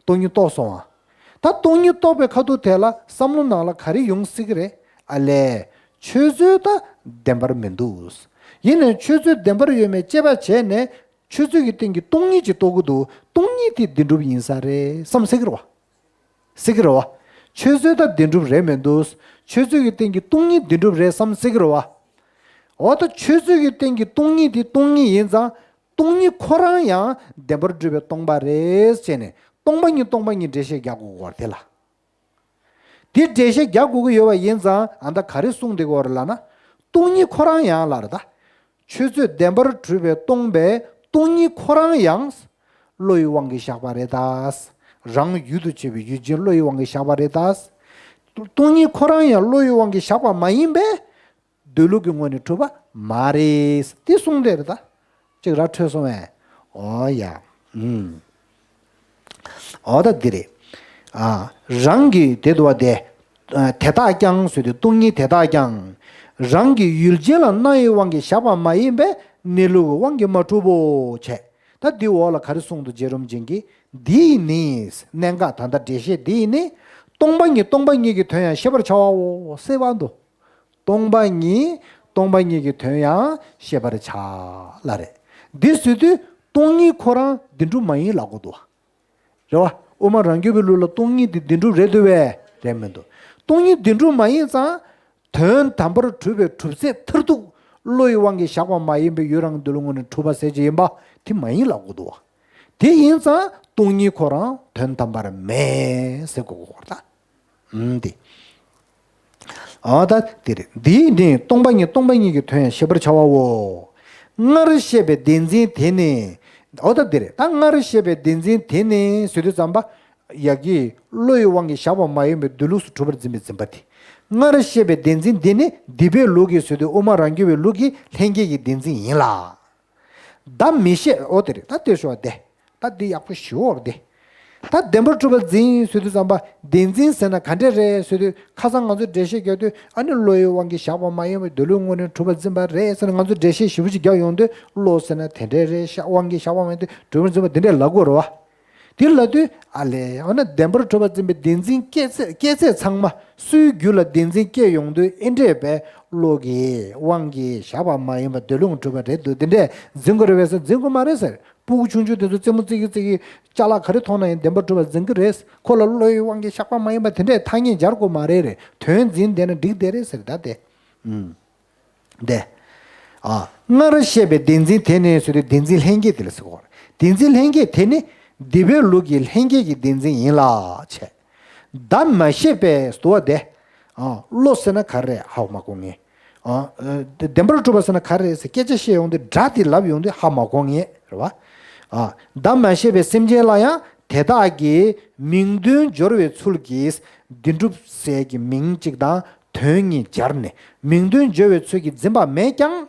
སྟོང་ཉིད་རྟོགས་སོང་ཨ། ད་སྟོང་ཉིད་རྟོགས་པའི་ཁ་ཐུག་དེ་ལ་བསམ་བློ་ནང་ལ་ག་རེ་ཡོང་སྲིད་ཀྱི་རེད། ཨ་ལས། ཆོས་མཛོད་ད་བདེན་པར་མི་འདུག་ཡིན་ནའི་ཆོས་མཛོད་བདེན་པར་ཡོད་མེད་དཔྱད་པ་བྱས་ནས་ཆོས་མཛོད་ཀྱི་སྟེང་གི་སྟོང་ཉིད་ཅིག་རྟོགས་ཀྱི་འདུག་སྟོང་ཉིད་དེ་བདེན་གྲུབ་ཡིན་ས་རེད་བསམ་སྲིད་ཀྱི་རེད་བ། སྲིད་ཀྱི་རེད་བ། ཆོས་མཛོད་ད་བདེན་གྲུབ་རེད་མི་འདུག་ཆོས་མཛོད་ཀྱི་སྟེང་གི་སྟོང་ཉིད་བདེན་གྲུབ་རེད་བསམ་སྲིད་ཀྱི་རེད་བ། འོ་ད་ཆོས་མཛོད་ཀྱི་སྟེང་གི་སྟོང་ཉིད་དེ་སྟོང་ཉིད་ཡིན་ཙང་སྟོང་ཉིད་ཁོ་རང་ཡང་བདེན་པར་གྲུབ་པའི་སྟོང་པ་རེད་ཅེས་ནས་སྟོང་པ་ཉིད་སྟོང་པ་ཉིད་འགྲེལ་བཤད་རྒྱག་དགོས་ཀྱི་ཡོད་རེད་དེ་ལ། དེ་འགྲེལ་བཤད་རྒྱག་དགོས་ཀྱི་ཡོད་པ་ཡིན་ཙང་ཨ་ད་ག་རེ་གསུངས་བསྡད་ཀྱི་ཡོད་རེད་ལབ་ན། སྟོང་ཉིད་ཁོ་རང་ཡང་ལབ་རེད་ད། ཆོས་མཛོད་བདེན་པར་གྲུབ་པའི་སྟོང་པའི་སྟོང་ཉིད་ཁོ་རང་ཡང་བློ་ཡི་དབང་གིས་བཞག་པ་རེད་ད། རང་ཡུལ་དུ་བྱེད་པའི་ཡུལ་ཅན་བློ་ཡི་དབང་གིས་བཞག་པ་རེད་ད། སྟོང་ཉིད་ཁོ་རང་ཡང་བློ་ཡི་དབང་གིས་བཞག་པ་མ་ཡིན་པས། སྡོད་ལུགས་ཀྱི་ངོས་ནས་གྲུབ་པ་མ་རེད། དེ་གསུངས་བསྡད་རེད་ད། ཅིག་ར་འཕྲོད་སོང་བས། ཨོ་ཡ། ཨུམ། ཨོ་ད་འདི་རེད། ཨ། རང་གི་དེ་དུ་བ་དེ། ཨ། དེ་དག་ཀྱང་ཟེར་དུས་སྟོང་ཉིད་དེ་དག་ཀྱང་། རང་གི་ཡུལ་ཅན་ལ་སྣང་བའི་དབང་གིས་བཞག་པ་མ་ཡིན་པས་གནས་ལུགས་ཀྱི་དབང་གིས་མ་གྲུབ་བོ་བྱས། ད་འདི་འོག་ལ་ག་རེ་གསུངས་འདུག་རྗེ་རིན་པོ་ཆེ་གིས། འདིས་ནི། གནད་འགག་ད་ལྟ་འགྲེལ་བཤད་འདིས་ནི། སྟོང་པ་ཉིད་སྟོང་པ་ཉིད་ཀྱི་དོན་ཡང་ཤེས་པར་བྱའོ་ཟེར་བ་འདུག་སྟོང་པ་ཉིད་སྟོང་པ་ཉིད་ཀྱི་དོན་ཡང་ཤེས་པར་བྱ་ལ་རེད། འདི་ཟེར་དུས་སྟོང་ཉིད་ཁོ་རང་བདེན་གྲུབ་མ་ཡིན་ལབ་དགོས་འདུག་རེད་བ། དབུ་མ་རང་རྒྱུད་པའི་ལུགས་ལ་སྟོང་ཉིད་འདི་བདེན་གྲུབ་རེད་འདུག་བས། རེད་མི་འདུག་སྟོང་ཉིད་བདེན་གྲུབ་མ་ཡིན་ཙང་། དོན་དམ་པར་གྲུབ་པའི་གྲུབ་ཚད་མཐར་ཐུག་བློ་ཡི་དབང་གིས་བཞག་པ་མ་ཡིན་པའི་ཡུལ་རང་གི་འདོད་ལུགས་ངོས་ནས་གྲུབ་པ་ཟེར་གྱི་ཡིན་པ་དེ་མ་ཡིན་ལབ་དགོས་འདུག་བ། དེ་ཡིན་ཙང་སྟོང་ཉིད་ཁོ་རང་དོན་དམ་པར་མེད་ཟེར་དགོས་ཀྱི་ཡོད་རེད་ད། ཨུམ་དེ། ཨ་ད་དེ་རེད། འདིས་ནི་སྟོང་པ་ཉིད་སྟོང་པ་ཉིད་ཀྱི་དོན་ཡང་ཤེས་པར་བྱ་བའོ། སྔར་བཤད་པའི་བདེན་འཛིན་དེ་ནི། ཨོ་ད་དེ་རེད། ད་སྔར་བཤད་པའི་བདེན་འཛིན་དེ་ནི་ཟེར་དུས་ཙམ་པ། ཡ་གི་བློ་ཡི་དབང་གིས་བཞག་པ་མ་ཡིན་པའི་སྡོད་ལུགས་སུ་གྲུབ་པར་འཛིན་པའི་འཛིན་པ་དེ། སྔར་བཤད་པའི་བདེན་འཛིན་འདི་ནི་སྡིག་པའི་ལུགས་ཀྱི་ཟེར་དུས་དབུ་མ་རང་རྒྱུད་པའི་ལུགས་ཀྱི་ལྷན་སྐྱེས་ཀྱི་བདེན་འཛིན་ཡིན་ལ། ད་མི་ཤེས་ཨོ་དེ་རེད། ད་དེ་ཤོག་དེ། ད་འདི་ཡག་པོ་ཞུ་འོར་དེ། ད་བདེན་པར་གྲུབ་པ་འཛིན་ཟེར་དུས་ཙམ་པ་བདེན་འཛིན་ཟེར་ན་ག་འདྲས་རེད་ཟེར་དུས་ཁ་སང་ང་ཚོས་འགྲེལ་བཤད་རྒྱག་དུས་ཨ་ནི་བློ་ཡི་དབང་གིས་བཞག་པ་མ་ཡིན་པའི་སྡོད་ལུགས་ངོས་ནས་གྲུབ་པར་འཛིན་པ་རེད་ཟེར་ན་ང་ཚོས་འགྲེལ་བཤད་ཞིབ་པོ་ཞིག་རྒྱག་ཡོང་དུས་བློ་ཟེར་ན་དེ་འདྲས་རེད་ཤག་དབང་གིས་བཞག་པ་མ་ཡིན་ཏེ་གྲུབ་པར་འཛིན་པ་དེ་འདྲས་ལབ་དགོས་རེད་བ། དེ་ལབ་དུས་ཨ་ལས་འོ་ན་བདེན་པར་གྲུབ་པ་འཛིན་པའི་བདེན་འཛིན་སྐྱེ་ཚད་སྐྱེ་ཚད་ཚང་མ་སུའི་རྒྱུད་ལ་བདེན་འཛིན་སྐྱེ་ཡོང་དུས་ཨེ་འདྲས་པའི་བློ་གི་དབང་གིས་བཞག་པ་མ་ཡིན་པ་འདོད་ལུགས་གྲུབ་པ་རེད་འདུག་དེ་འདྲས་འཛིན་དགོས་རེད་བས་ཟེར་འཛིན་དགོས་མ་རེད་ཟེར། སྤུ་གུ་ཆུང་ཆུང་དེ་ཚོ་རྩེད་མོ་རྩེ་གི་རྩེ་གི་ཅ་ལག་ག་རེ་མཐོང་ན་ཡང་བདེན་པར་གྲུབ་པ་འཛིན་གི་རེད། ཁོ་ལ་བློ་ཡི་དབང་གིས་བཞག་པ་མ་ཡིན་པ་དེ་འདྲས་ཐ་སྙད་སྦྱར་དགོས་མ་རེད་རེད། དོན་འཛིན་བསྡད་ན་འགྲིག་བསྡད་རེད་ཟེར་ད་དེ། ཨུམ། དེ། ཨ། སྔར་བཤད་པའི་བདེན་འཛིན་དེ་ནི་ཟེར་དུས་བདེན་འཛིན་ལྷན་སྐྱེས་དེ་ལ་ཟེར་གོ། བདེན་འཛིན་ལྷན་སྐྱེས་དེ་ནི་སྡིག་པའི་ལུགས་ཀྱི་ལྷན་སྐྱེས་ཀྱི་བདེན་འཛིན་ཡིན་ལ་བྱས། གདམས་མ་བཤད་པའི་ཟེར་བ་དེ། ཨ། བློ་ཟེར་ན་ག་རེ་རེད་ཧ་མ་གོ་ངེས། ཨ། བདེན་པར་གྲུབ་པ་ཟེར་ན་ག་རེ་རེད་ཟེར་སྐད་ཆ་བཤད་ཡོང་དུས་སྒྲ་དེ་ལབ་ཡོང་དུས་ཧ་མ་གོ་ངེས་རེད་བ། ཨ། གདམས་མ་བཤད་པའི་སེམས་ཅན་ལ་ཡང་དེ་དག་གི་མིང་དོན་སྦྱོར་བའི་ཚུལ་གྱིས་བདེན་གྲུབ་ཟེར་གྱི་མིང་གཅིག་དང་དོན་གཉིས་སྦྱར་ནས་མིང་དོན་སྦྱོར་བའི་ཚུལ་གྱིས་འཛིན་པ་མེད་ཀྱང་།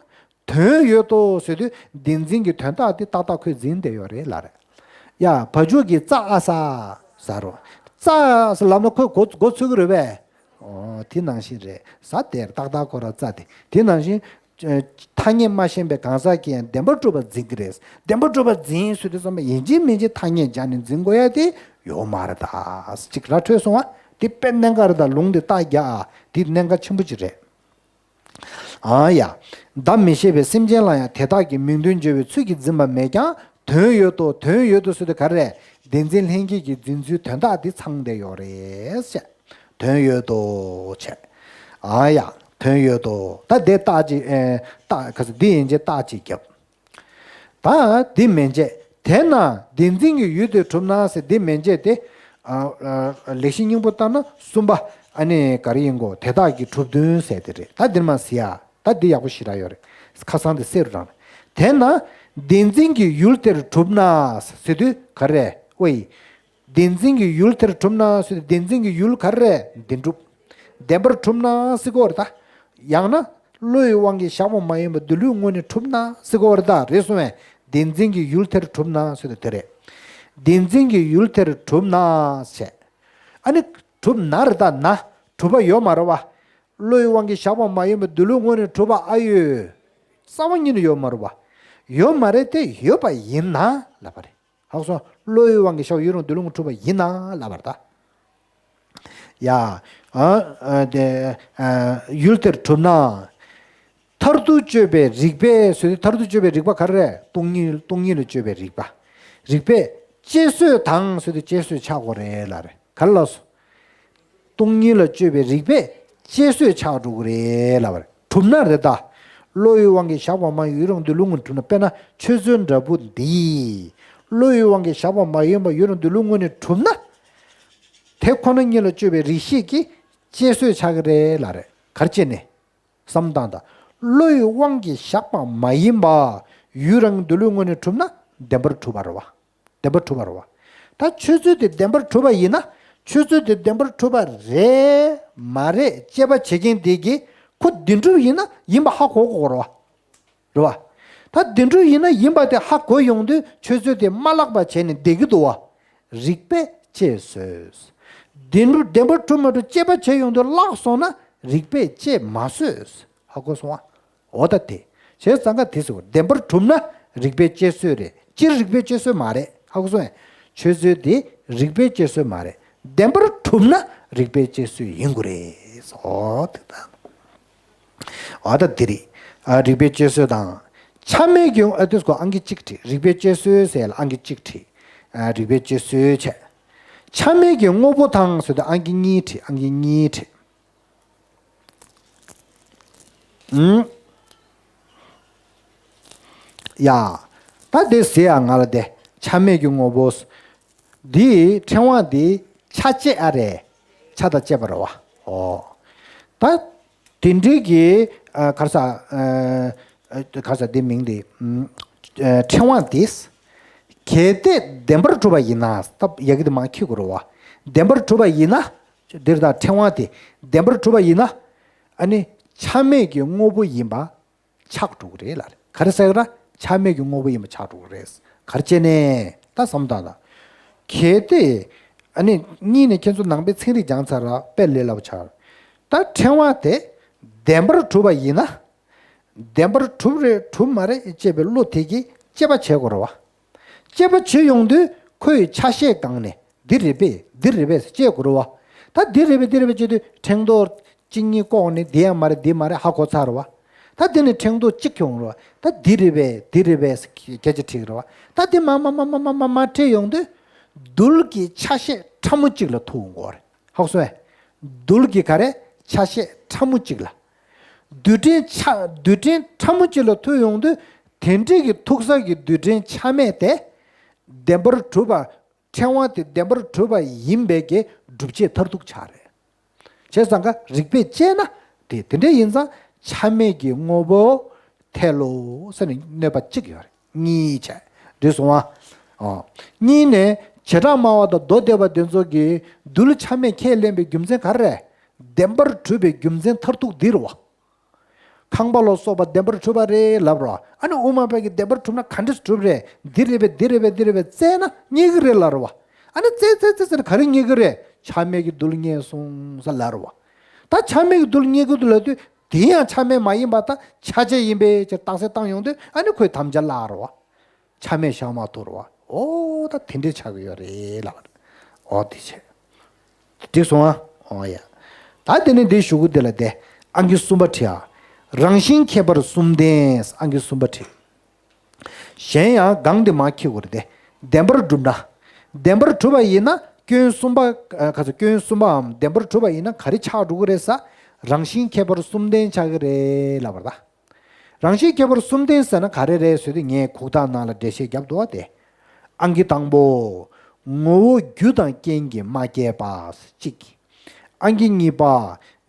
དོན་ཡོད་དོ་ཟེར་དུས་བདེན་འཛིན་གྱི་དོན་དག་དེ་ཏག་ཏག་ཁོས་འཛིན་བསྡད་ཡོད་རེད་ལབ་རེད། ཡ་བ་ཕྱུགས་ཀྱིས་རྩྭ་ཨ་ཟ་ཟ་རོ། རྩྭ་ཨ་ཟ་ལབ་ན་ཁོས་མགོ་མགོ་ཚོས་ཀྱི་རེད་པས། ཨོ་དེ་ནང་བཞིན་རེད་ཟ་དེར་ཏག་ཏག་ཁོ་ར་རྩྭ་དེ་དེ་ནང་བཞིན། ཐ་སྙད་མ་ཤེས་པའི་གང་ཟག་གིས་ཡང་བདེན་པར་གྲུབ་པ་འཛིན་གྱི་རེད། བདེན་པར་གྲུབ་པ་འཛིན་ཟེར་དུས་ཙམ་པ་ཡིན་གཅིག་མིན་གཅིག་ཐ་སྙད་སྦྱར་ནས་འཛིན་དགོས་ཡ་དེ་ཡོད་མ་རེད་ད། ཅིག་ར་འཕྲོད་སོང་བ། དེ་དཔེ་གནད་འགག་རེད་ད། ལུང་དེ་རྟགས་རྒྱག་ཨ་དེ་གནད་འགག་ཆེན་པོ་ཅིག་རེད། ཨ་ཡ། གདམས་མི་ཤེས་པའི་སེམས་ཅན་ལ་ཡང་དེ་དག་གི་མིང་དོན་སྦྱོར་བའི་ཚུལ་གྱིས་འཛིན་པ་མེད་ཀྱང་དོན་ཡོད་དོ། དོན་ཡོད་དོ་ཟེར་དུས་ག་རེ་རེད། བདེན་འཛིན་ལྷན་སྐྱེས་ཀྱི་འཛིན་ཚུལ་དོན་དག་འདི་ཚང་བསྡད་ཡོད་རེད་ཟེར། དོན་ཡོད་དོ་བྱས། ཨ་ཡ། དོན་ཡོད་དོ། ད་དེ་རྟགས་ཅིག་ཨེ། རྟགས་ག་ཚོད་འདི་ཡིན་ཅེས་རྟགས་ཅིག་བརྒྱབ། ད་འདི་མན་ཆད་དེས་ན་བདེན་འཛིན་གྱི་ཡུལ་དེ་གྲུབ་ན་ཟེར་འདི་མན་ཆད་དེ། ཨ་ཨ་ལེགས་བཤད་སྙིང་པོ་ལྟར་ན་གསུམ་པ། ཨ་ནི་ག་རེ་ཡིན་གོ། དེ་དག་གི་གྲུབ་དོན་ཟེར་དེ་རེད། ད་འདིར་མ་ཟེར་ཡ། ད་འདི་ཡག་པོ་ཞེ་དྲག་ཡོད་རེད། ཁ་སང་དེ་གསལ་རུ་དྲངས་རེད། དེས་ན་བདེན་འཛིན་གྱི་ཡུལ་དེར་གྲུབ་ན་ཟེར་དུས་ག་རེ་རེད། ཨོ་ཡི། བདེན་འཛིན་གྱི་ཡུལ་དེར་གྲུབ་ན་ཟེར་དུས་བདེན་འཛིན་གྱི་ཡུལ་ག་རེ་རེད། བདེན་གྲུབ། བདེན་པར་གྲུབ་ན་ཟེར་གོ་རེད་ད། ཡང་ན་བློའི་དབང་གིས་བཞག་པ་མ་ཡིན་པ་འདི་ལུས་དངོས་ནས་གྲུབ་ན་ཟེར་གོ་རེད་ད། རེད་སོང་བས། བདེན་འཛིན་གྱི་ཡུལ་དེར་གྲུབ་ན་ཟེར་དུས་དེ་རེད། བདེན་འཛིན་གྱི་ཡུལ་དེར་གྲུབ་ན་བྱས། ཨ་ནི་གྲུབ་ན་རེད་ད། ན་གྲུབ་པ་ཡོད་མ་རེད་བ། བློའི་དབང་གིས་བཞག་པ་མ་ཡིན་པ་འདི་ལུས་དངོས་ནས་གྲུབ་པ་ཨ་ཡོད། རྩ་བ་ཉིད་ནས་ཡོད་མ་རེད་བ། ཡོད་མ་རེད་དེ་ཡོད་པ་ཡིན་ན་ལབ་པ་རེད། ཧ་གོ་སོང་། བློའི་དབང་གིས་བཞག་ཡུལ་རང་འདི་ལུས་དངོས་གྲུབ་པ་ཡིན་ན་ལབ་པ་རེད་ད། ཡ། ཨ་ཨ་དེ་ཨ་ཡུལ་དེར་གྲུབ་ན། མཐར་ཐུག་དཔྱོད་པའི་རིགས་པས་ཟེར་དུས་མཐར་ཐུག་དཔྱོད་པའི་རིགས་པ་ག་རེ་རེད། སྟོང་ཉིད། སྟོང་ཉིད་ལ་དཔྱོད་པའི་རིགས་པ། རིགས་པས་དཔྱད་བཟོད་དང་ཟེར་དུས་དཔྱད་བཟོད་ཆགས་དགོས་རེད་ལབ་རེད། ག་རེ་ལབ་སོང་། སྟོང་ཉིད་ལ་དཔྱོད་པའི་རིགས་པས་དཔྱད་བཟོད་ཆགས་འགྲོ་གི་རེད་ལབ་པ་རེད། གྲུབ་ན་རེད་ད། བློ་ཡི་དབང་གིས་བཞག་པ་མ་ཡིན་ཡུལ་རང་འདི་ལུས་དངོས་གྲུབ་ན། དཔེར་ན་ཆོས་མཛོད་འདྲ་པོ་འདི། བློ་ཡི་དབང་གིས་བཞག་པ་མ་ཡིན་པ་ཡུལ་རང་འདི་ལུས་དངོས་ནས་གྲུབ་ན། དེ་ཁོ་ན་ཉིད་ལ་དཔྱོད་པའི་རིགས་ཤེས་ཀྱིས་དཔྱད་བཟོད་ཆགས་ཀྱི་རེད་ལབ་རེད། ག་རེ་བྱས་ནས། བསམ་བློ་བཏང་དང་། བློ་ཡི་དབང་གིས་བཞག་པ་མ་ཡིན་པ་ཡུལ་རང་འདི་ལུས་དངོས་ནས་གྲུབ་ན་བདེན་པར་གྲུབ་པ་རེད་བ། བདེན་པར་གྲུབ་པ་རེད་བ། ད་ཆོས་མཛོད་དེ་བདེན་པར་གྲུབ་པ་ཡིན་ན། ཆོས་མཛོད་དེ་བདེན་པར་གྲུབ་པ་རེད་མ་རེད་དཔྱད་པ་བྱེད་མཁན་དེ་གིས་ཁོ་བདེན་གྲུབ་ཡིན་ན་ཡིན་པ་ཧ་གོ་དགོས་རེད་བ། རེད་བ། ད་བདེན་གྲུབ་ཡིན་ན་ཡིན་པ་དེ་ཧ་གོ་ཡོང་དུས་ཆོས་མཛོད་དེ་མ་བརླག་པ་བྱས་ནས་བསྡད་ཀྱི་འདུག་བ། རིགས་པས་དཔྱད་བཟོད། བདེན་གྲུབ་བདེན་པར་གྲུབ་མ་གྲུབ་དཔྱད་པ་བྱས་ཡོང་དུས་བརླག་སོང་ན་རིགས་པས་དཔྱད་མ་བཟོད། ཧ་གོ་སོང་ཨ། འོ་ད་དེ། བྱས་ཙང་ཀ་དེ་ཟེར་བ་བདེན་པར་གྲུབ་ན་རིགས་པས་དཔྱད་བཟོད་རེད། སྤྱིར་རིགས་པས་དཔྱད་བཟོད་མ་རེད། ཧ་གོ་སོང་ཨ། ཆོས་མཛོད་དེ་རིགས་པས་དཔྱད་བཟོད་མ་རེད། བདེན་པར་གྲུབ་ན་རིགས་པས་དཔྱད་བཟོད་ཡིན་དགོས་རེད། འོ་དེ་ད། འོ་ད་དེ་རེད། ཨ་རིགས་པས་དཔྱད་བཟོད་དང་། ཆ་མེད་ཀྱི་ཨ་དེ་སྐོར་ཨང་ཀི་གཅིག་བྲིས། རིགས་པས་དཔྱད་བཟོད་ཟེར་ལ་ཨང་ཀི་གཅིག་བྲིས། ཨ་རིགས་པས་དཔྱད་བཟོད་བྱས། ཆ་མེད་ཀྱི་དངོས་པོ་དང་ཟེར་དུས་ཨང་ཀི་གཉིས་བྲིས། ཨང་ཀི་གཉིས་བྲིས། ཨུམ། ཡ། ད་དེ་ཟེར་ཡ་ང་ལ་དེ་ཆ་མེད་ཀྱི་དངོས་པོ། འདིའི་ཕྲེང་བ་འདི་ཆ་བཅས་ཨ་རེད། ཆ་དང་བཅས་པ་རེད་བ། ཨོ། ད་དེ་འདྲའི་གི་ཨ་ག་རེ་ཟ། ཨ་ག་རེ་ཟ། འདི་མིང་འདི་ཨུམ། ཨ་ཕྲེང་བ་འདི། གལ་ཏེ་བདེན་པར་གྲུབ་པ་ཡིན་ན། ད་ཡ་གི་འདི་མ་འཁྱེར་དགོས་རེད་བ། བདེན་པར་གྲུབ་པ་ཡིན་ན། འདིར་ད་ཕྲེང་བ་དེ་བདེན་པར་གྲུབ་པ་ཡིན་ན། ཨ་ནི་ཆ་མེད་ཀྱི་དངོས་པོ་ཡིན་པ་ཆགས་འགྲོ་གི་རེད་ལ། ག་རེ་ཟེར་གི་ར། ཆ་མེད་ཀྱི་དངོས་པོ་ཡིན་པ་ཆགས་འགྲོ་གི་རེད། ག་རེ་བྱས་ནས་ད་བསམ་བཏང་དང་། གལ་ཏེ་ཨ་ནི་གཉིས་ནས་ཁྱེད་ཚོ་ནང་པའི་ཚན་རིག་སྦྱངས་ཚར་ར་དཔེ་ལས་སླ་པོ་ཆགས། ད་ཕྲེང་བ་དེ་བདེན་པར་གྲུབ་པ་ཡིན་ན། བདེན་པར་གྲུབ་རེད་གྲུབ་མ་རེད་ཅེས་པའི་བློ་དེ་གིས་དཔྱད་པ་བྱེད་དགོས་རེད་བ། དཔྱད་པ་བྱེད་ཡོང་དུས་ཁོ་ཡི་ཆ་ཤས་སྒང་ནས་འདི་རེད་པས་འདི་རེད་པས་དཔྱད་དགོས་རེད་བ། ད་འདི་རེད་པས་འདི་རེད་པས་བྱེད་དུས་ཕྲེང་རྡོག་གཅིག་གཉིས་བཀོག་ནས་འདི་ཡང་མ་རེད་འདི་མ་རེད་ཧ་གོ་ཚར་རེད་བ། ད་འདི་ནས་ཕྲེང་རྡོག་གཅིག་ཁྱོངས་རེད་བ། ད་འདི་རེད་པས་འདི་རེད་པས་སྐད་ཆ་དྲིས་རེད་བ། ད་འདི་མ་མ་མ་མ་མ་མ་མ་དྲིས་ཡོང་དུས་རྡུལ་གྱི་ཆ་ཤས་ཕྲ་མོ་གཅིག་ལ་ཐུག་འོང་གི་རེད། ཧ་གོ་སོང་ངས། རྡུལ་གྱི་ག་རེ་ཆ་ཤས་ཕྲ་མོ་གཅིག་ལ། རྡུལ་ཕྲན་ཆ་རྡུལ་ཕྲན་ཕྲ་མོ་གཅིག་ལ་ཐུག་ཡོང་དུས་དེ་འདྲས་ཀྱི་ཐུག་ས་ཀྱི་རྡུལ་ཕྲན་ཆ་མེད་དེ། བདེན་པར་གྲུབ་པ། ཕྲེང་བ་དེ་བདེན་པར་གྲུབ་པ་ཡིན་པའི་གི་སྒྲུབ་བྱེད་མཐར་ཐུག་ཆགས་རེད། བྱས་ཙང་ཀ་རིགས་པས་དཔྱད་ན་དེ་དེ་འདྲས་ཡིན་ཙང་ཆ་མེད་ཀྱི་དངོས་པོ་ཐལ་ལོ་ཟེར་ནས་གནོད་པ་གཅིག་ཡོད་རེད། གཉིས་བྱས། འགྲིག་སོང་ཨ། ཨོ། གཉིས་ནས་བྱེ་བྲག་སྨྲ་བ་དང་མདོ་སྡེ་པ་དེ་ཚོ་གིས་རྡུལ་ཆ་མེད་ཁས་ལེན་པའི་རྒྱུ་མཚན་ག་རེ་རེད། བདེན་པར་གྲུབ་པའི་རྒྱུ་མཚན་མཐར་ཐུག་འདི་རེད་བ། ཁང་པ་ལ་སོགས་པ་བདེན་པར་གྲུབ་པ་རེད་ལབ་རོ། ཨ་ནི་དབུ་མ་པ་གིས་བདེན་པར་གྲུབ་ན་ག་འདྲས་གྲུབ་རེད། འདི་རེད་པས་འདི་རེད་པས་འདི་རེད་པས་བཙལ་ན་རྙེད་ཀྱི་རེད་ལབ་རོ་བ། ཨ་ནི་བཙལ་བཙལ་བཙལ་བཙལ་ན་ག་རེ་རྙེད་ཀྱི་རེད། ཆ་མེད་ཀྱི་རྡུལ་རྙེད་སོང་ཟེར་ལབ་རོ་བ། ད་ཆ་མེད་ཀྱི་རྡུལ་རྙེད་ཀྱི་འདུག་ལབ་དུས། དེ་ཡང་ཆ་མེད་མ་ཡིན་པ་དང་ཆ་བཅས་ཡིན་པའི་ཕྱིར་རྟགས་གསལ་བཏང་ཡོང་དུས་ཨ་ནི་ཁོས་དམ་བཅའ་བརླག་རོ་བ། ཆ་མེད་བཞག་མ་ཐུབ་རོ་བ། ཨོ་ད་དེ་འདྲས་ཆགས་ཀྱི་ཡོད་རེད་ལབ། ཨོ་དེ་བྱས། འགྲིག་སོང་ཨ། ཨོ་ཡ། ད་དེ་ནས་འདི་གཞུག་གུ་དེ་ལ་དེ་ཨང་ཀི་གསུམ་པ་བྲིས་ཨ། རང་བཞིན་ཁྱད་པར་གསུམ་ལྡན་ཨང་ཀི་གསུམ་པ་བྲིས། གཞན་ཡང་གང་དེ་མ་འཁྱེར་དགོས་རེད་དེ། བདེན་པར་གྲུབ་ན། བདེན་པར་གྲུབ་པ་ཡིན་ན་སྐྱོན་གསུམ་པ། ཨ་ག་ཚོད་སྐྱོན་གསུམ་པའམ་བདེན་པར་གྲུབ་པ་ཡིན་ན་ག་རེ་ཆགས་འགྲོ་གི་རེད་ས། རང་བཞིན་ཁྱད་པར་གསུམ་ལྡན་ཆགས་ཀྱི་རེད་ལབ་པ་རེད་ད། རང་བཞིན་ཁྱད་པར་གསུམ་ལྡན་ཟེར་ན་ག་རེ་རེད་ཟེར་དུས་ངས་གུག་རྟགས་ནང་ལ་འགྲེལ་བཤད་བརྒྱབ་འདུག་བ་དེ། ཨང་ཀི་དང་པོ། ངོ་བོ་རྒྱུ་དང་རྐྱེན་གྱིས་མ་སྐྱེས་པ། གཅིག་ཨང་ཀི་གཉིས་པ།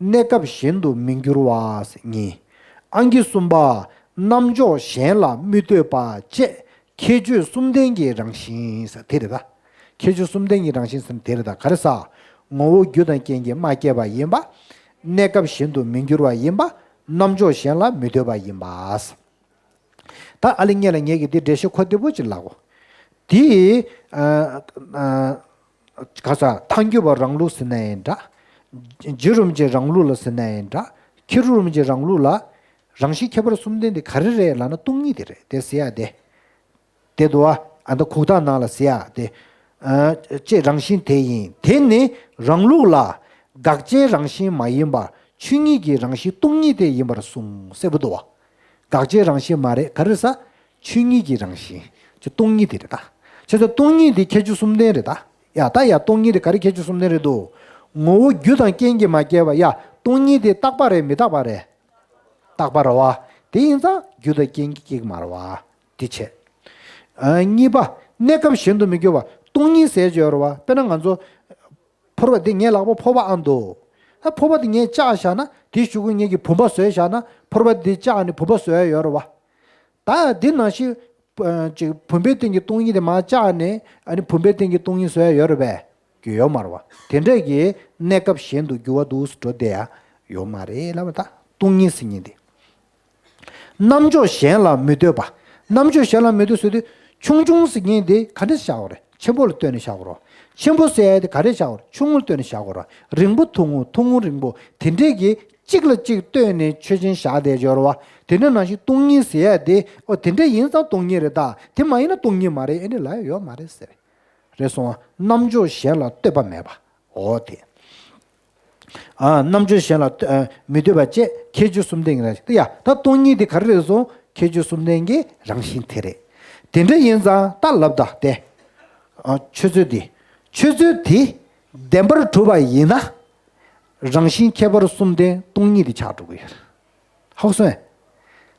གནས་སྐབས་གཞན་དུ་མི་འགྱུར་བ། གཉིས། ཨང་ཀི་གསུམ་པ། རྣམ་འཇོག་གཞན་ལ་མི་ལྟོས་པ་བཅས་ཁྱད་ཆོས་གསུམ་ལྡན་གྱི་རང་བཞིན་ཟེར་དེ་རེད་ད། ཁྱད་ཆོས་གསུམ་ལྡན་གྱི་རང་བཞིན་ཟེར་ན་དེ་རེད་ད། ག་རེ་ཟ། ངོ་བོ་རྒྱུ་དང་རྐྱེན་གྱིས་མ་སྐྱེས་པ་ཡིན་པ། གནས་སྐབས་གཞན་དུ་མི་འགྱུར་བ་ཡིན་པ། རྣམ་འཇོག་གཞན་ལ་མི་ལྟོས་པ་ཡིན་པ། ད་ཨ་ལི་ངེད་ལ་ངེད་ཀྱིས་འདི་འགྲེལ་བཤད་གོ་བདེ་པོ་ཅིག་ལབ་གོ། དེ་ཨ་ཨ་ག་ས་ཐལ་འགྱུར་བ་རང་ལུགས་ཟེར་ན་ཡིན་འདྲ། རྗེ་རིན་པོ་ཆེ་རང་ལུགས་ལ་ཟེར་ན་ཡིན་འདྲ། མཁས་གྲུབ་རིན་པོ་ཆེ་རང་ལུགས་ལ། རང་བཞིན་ཁྱད་པར་གསུམ་ལྡན་དེ་ག་རེ་རེད་ལབ་ན་སྟོང་ཉིད་དེ་རེད་དེ་ཟེར་ཡ་དེ། དེ་འདུག་བ། ཨ་ད་ཁུག་རྟ་ནང་ལ་ཟེར་ཡ་དེ། ཨ་ཅེས་རང་བཞིན་དེ་ཡིན། དེ་ནི་རང་ལུགས་ལ་དགག་བྱའི་རང་བཞིན་མ་ཡིན་པར་ཆོས་ཉིད་ཀྱི་རང་བཞིན་སྟོང་ཉིད་དེ་ཡིན་པར་གསུངས། གསལ་པོ་འདུག་བ། དགག་བྱའི་རང་བཞིན་མ་རེད། ག་རེ་ཟ། ཆོས་ཉིད་ཀྱི་རང་བཞིན་ཅེས་སྟོང་ཉིད་དེ་རེད་ད། བྱས་ཙང་སྟོང་ཉིད་དེ་ཁྱད་ཆོས་གསུམ་ལྡན་རེད་ད། ཡ་ད་ཡ་སྟོང་ཉིད་དེ་ག་རེ་ཁྱད་ཆོས་གསུམ་ལྡན་རེད་འདུག་ངོ་བོ་རྒྱུ་དང་རྐྱེན་གྱིས་མ་སྐྱེས་པ། ཡ་སྟོང་ཉིད་དེ་རྟག་པ་རེད་མི་རྟག་པ་རེད། རྟག་པ་རེད་བ། དེ་ཡིན་ཙང་རྒྱུ་དང་རྐྱེན་གྱིས་སྐྱེ་གི་མ་རེད་བ། དེ་བྱས། ཨ་གཉིས་པ། གནས་སྐབས་གཞན་དུ་མི་འགྱུར་བ། སྟོང་ཉིད་ཟེར་གྱི་ཡོད་རེད་བ། དཔེར་ན་ང་ཚོ། ཕོར་པ་འདི་ངའི་ལག་པ་ཕོར་པ་ཨང་འདུག་ད་ཕོར་པ་འདི་ངས་བཅག་བཞག་ན་དེའི་གཞུག་གུ་ངེད་ཀྱིས་བུམ་པ་བཟོས་བཞག་ན་ཕོར་པ་འདི་བཅག་ནས་བུམ་པ་བཟོ་ཡ་ཡོད་རེད་བ། ད་འདི་ནང་བཞིན། ཨ་ཅིག་བུམ་པའི་སྟེང་གི་སྟོང་ཉིད་དེ་མར་བཅག་ནས་ཨ་ནི་བུམ་པའི་སྟེང་གི་སྟོང་ཉིད་བཟོ་ཡ་ཡོད་རེད་པས། རྒྱུ་ཡོད་མ་རེད་བ། དེ་འདྲས་ཀྱི་གནས་སྐབས་གཞན་དུ་འགྱུར་བ་འདུག་སེ་འགྲོ་བསྡད་ཡ་ཡོད་མ་རེད་ལབ་པ་ད་སྟོང་ཉིད་ཟེར་མཁན་དེ། རྣམ་འཇོག་གཞན་ལ་མི་ལྟོས་པ། རྣམ་འཇོག་གཞན་ལ་མི་ལྟོས་ཟེར་དུས་ཆུང་ཆུང་ཟེར་མཁན་དེ་ག་འདྲས་བཞག་དགོས་རེད། ཆེན་པོ་ལ་ལྟོས་ནས་བཞག་དགོས་རེད། ཆེན་པོ་ཟེར་ཡ་དེ་ག་རེ་བཞག་དགོས་རེད། ཆུང་ངུ་ལ་ལྟོས་ནས་བཞག་དགོས་རེད། རིང་པོ་ཐུང་ངུ་ཐུང་ངུ་རིང་པོ་དེ་འདྲས་ཀྱི་གཅིག་ལ་གཅིག་ལྟོས་ནས་ཆོས་ཅན་བཞག་བསྡད་ཡོད་རེད་བ། དེ་འདྲ་ནང་བཞིན་སྟོང་ཉིད་ཟེར་ཡ་དེ་ཨོ་དེ་འདྲ་ཡིན་ཙང་སྟོང་ཉིད་རེད་ད། དེ་མ་ཡིན་ན་སྟོང་ཉིད་མ་རེད་ཨེ་འདྲ་ལབ་ཡ་ཡོད་མ་རེད་ཟེར། རེད་སོང་བ། རྣམ་འཇོག་གཞན་ལ་ལྟོས་པ་མེད་པ། འོ་དེ། ཨ་རྣམ་འཇོག་གཞན་ལ་ལྟོས་ཨ་མི་ལྟོས་པ་བཅས་ཁྱད་ཆོས་གསུམ་ལྡན་གྱི་རང་བཞིན། ཡ་ད་སྟོང་ཉིད་དེ་ག་རེ་རེད་སོང་། ཁྱད་ཆོས་གསུམ་ལྡན་གྱི་རང་བཞིན་དེ་རེད། དེ་འདྲ་ཡིན་ཙང་ད་ལབ་ད་དེ། ཨ་ཆོས་ཚུལ་དེ། ཆོས་ཚུལ་དེ་བདེན་པར་གྲུབ་པ་ཡིན་ན། རང་བཞིན་ཁྱད་པར་གསུམ་ལྡན་སྟོང་ཉིད་དེ་ཆགས་འགྲོ་གི་ཡོད་རེད། ཧ་གོ་སོང་ངས།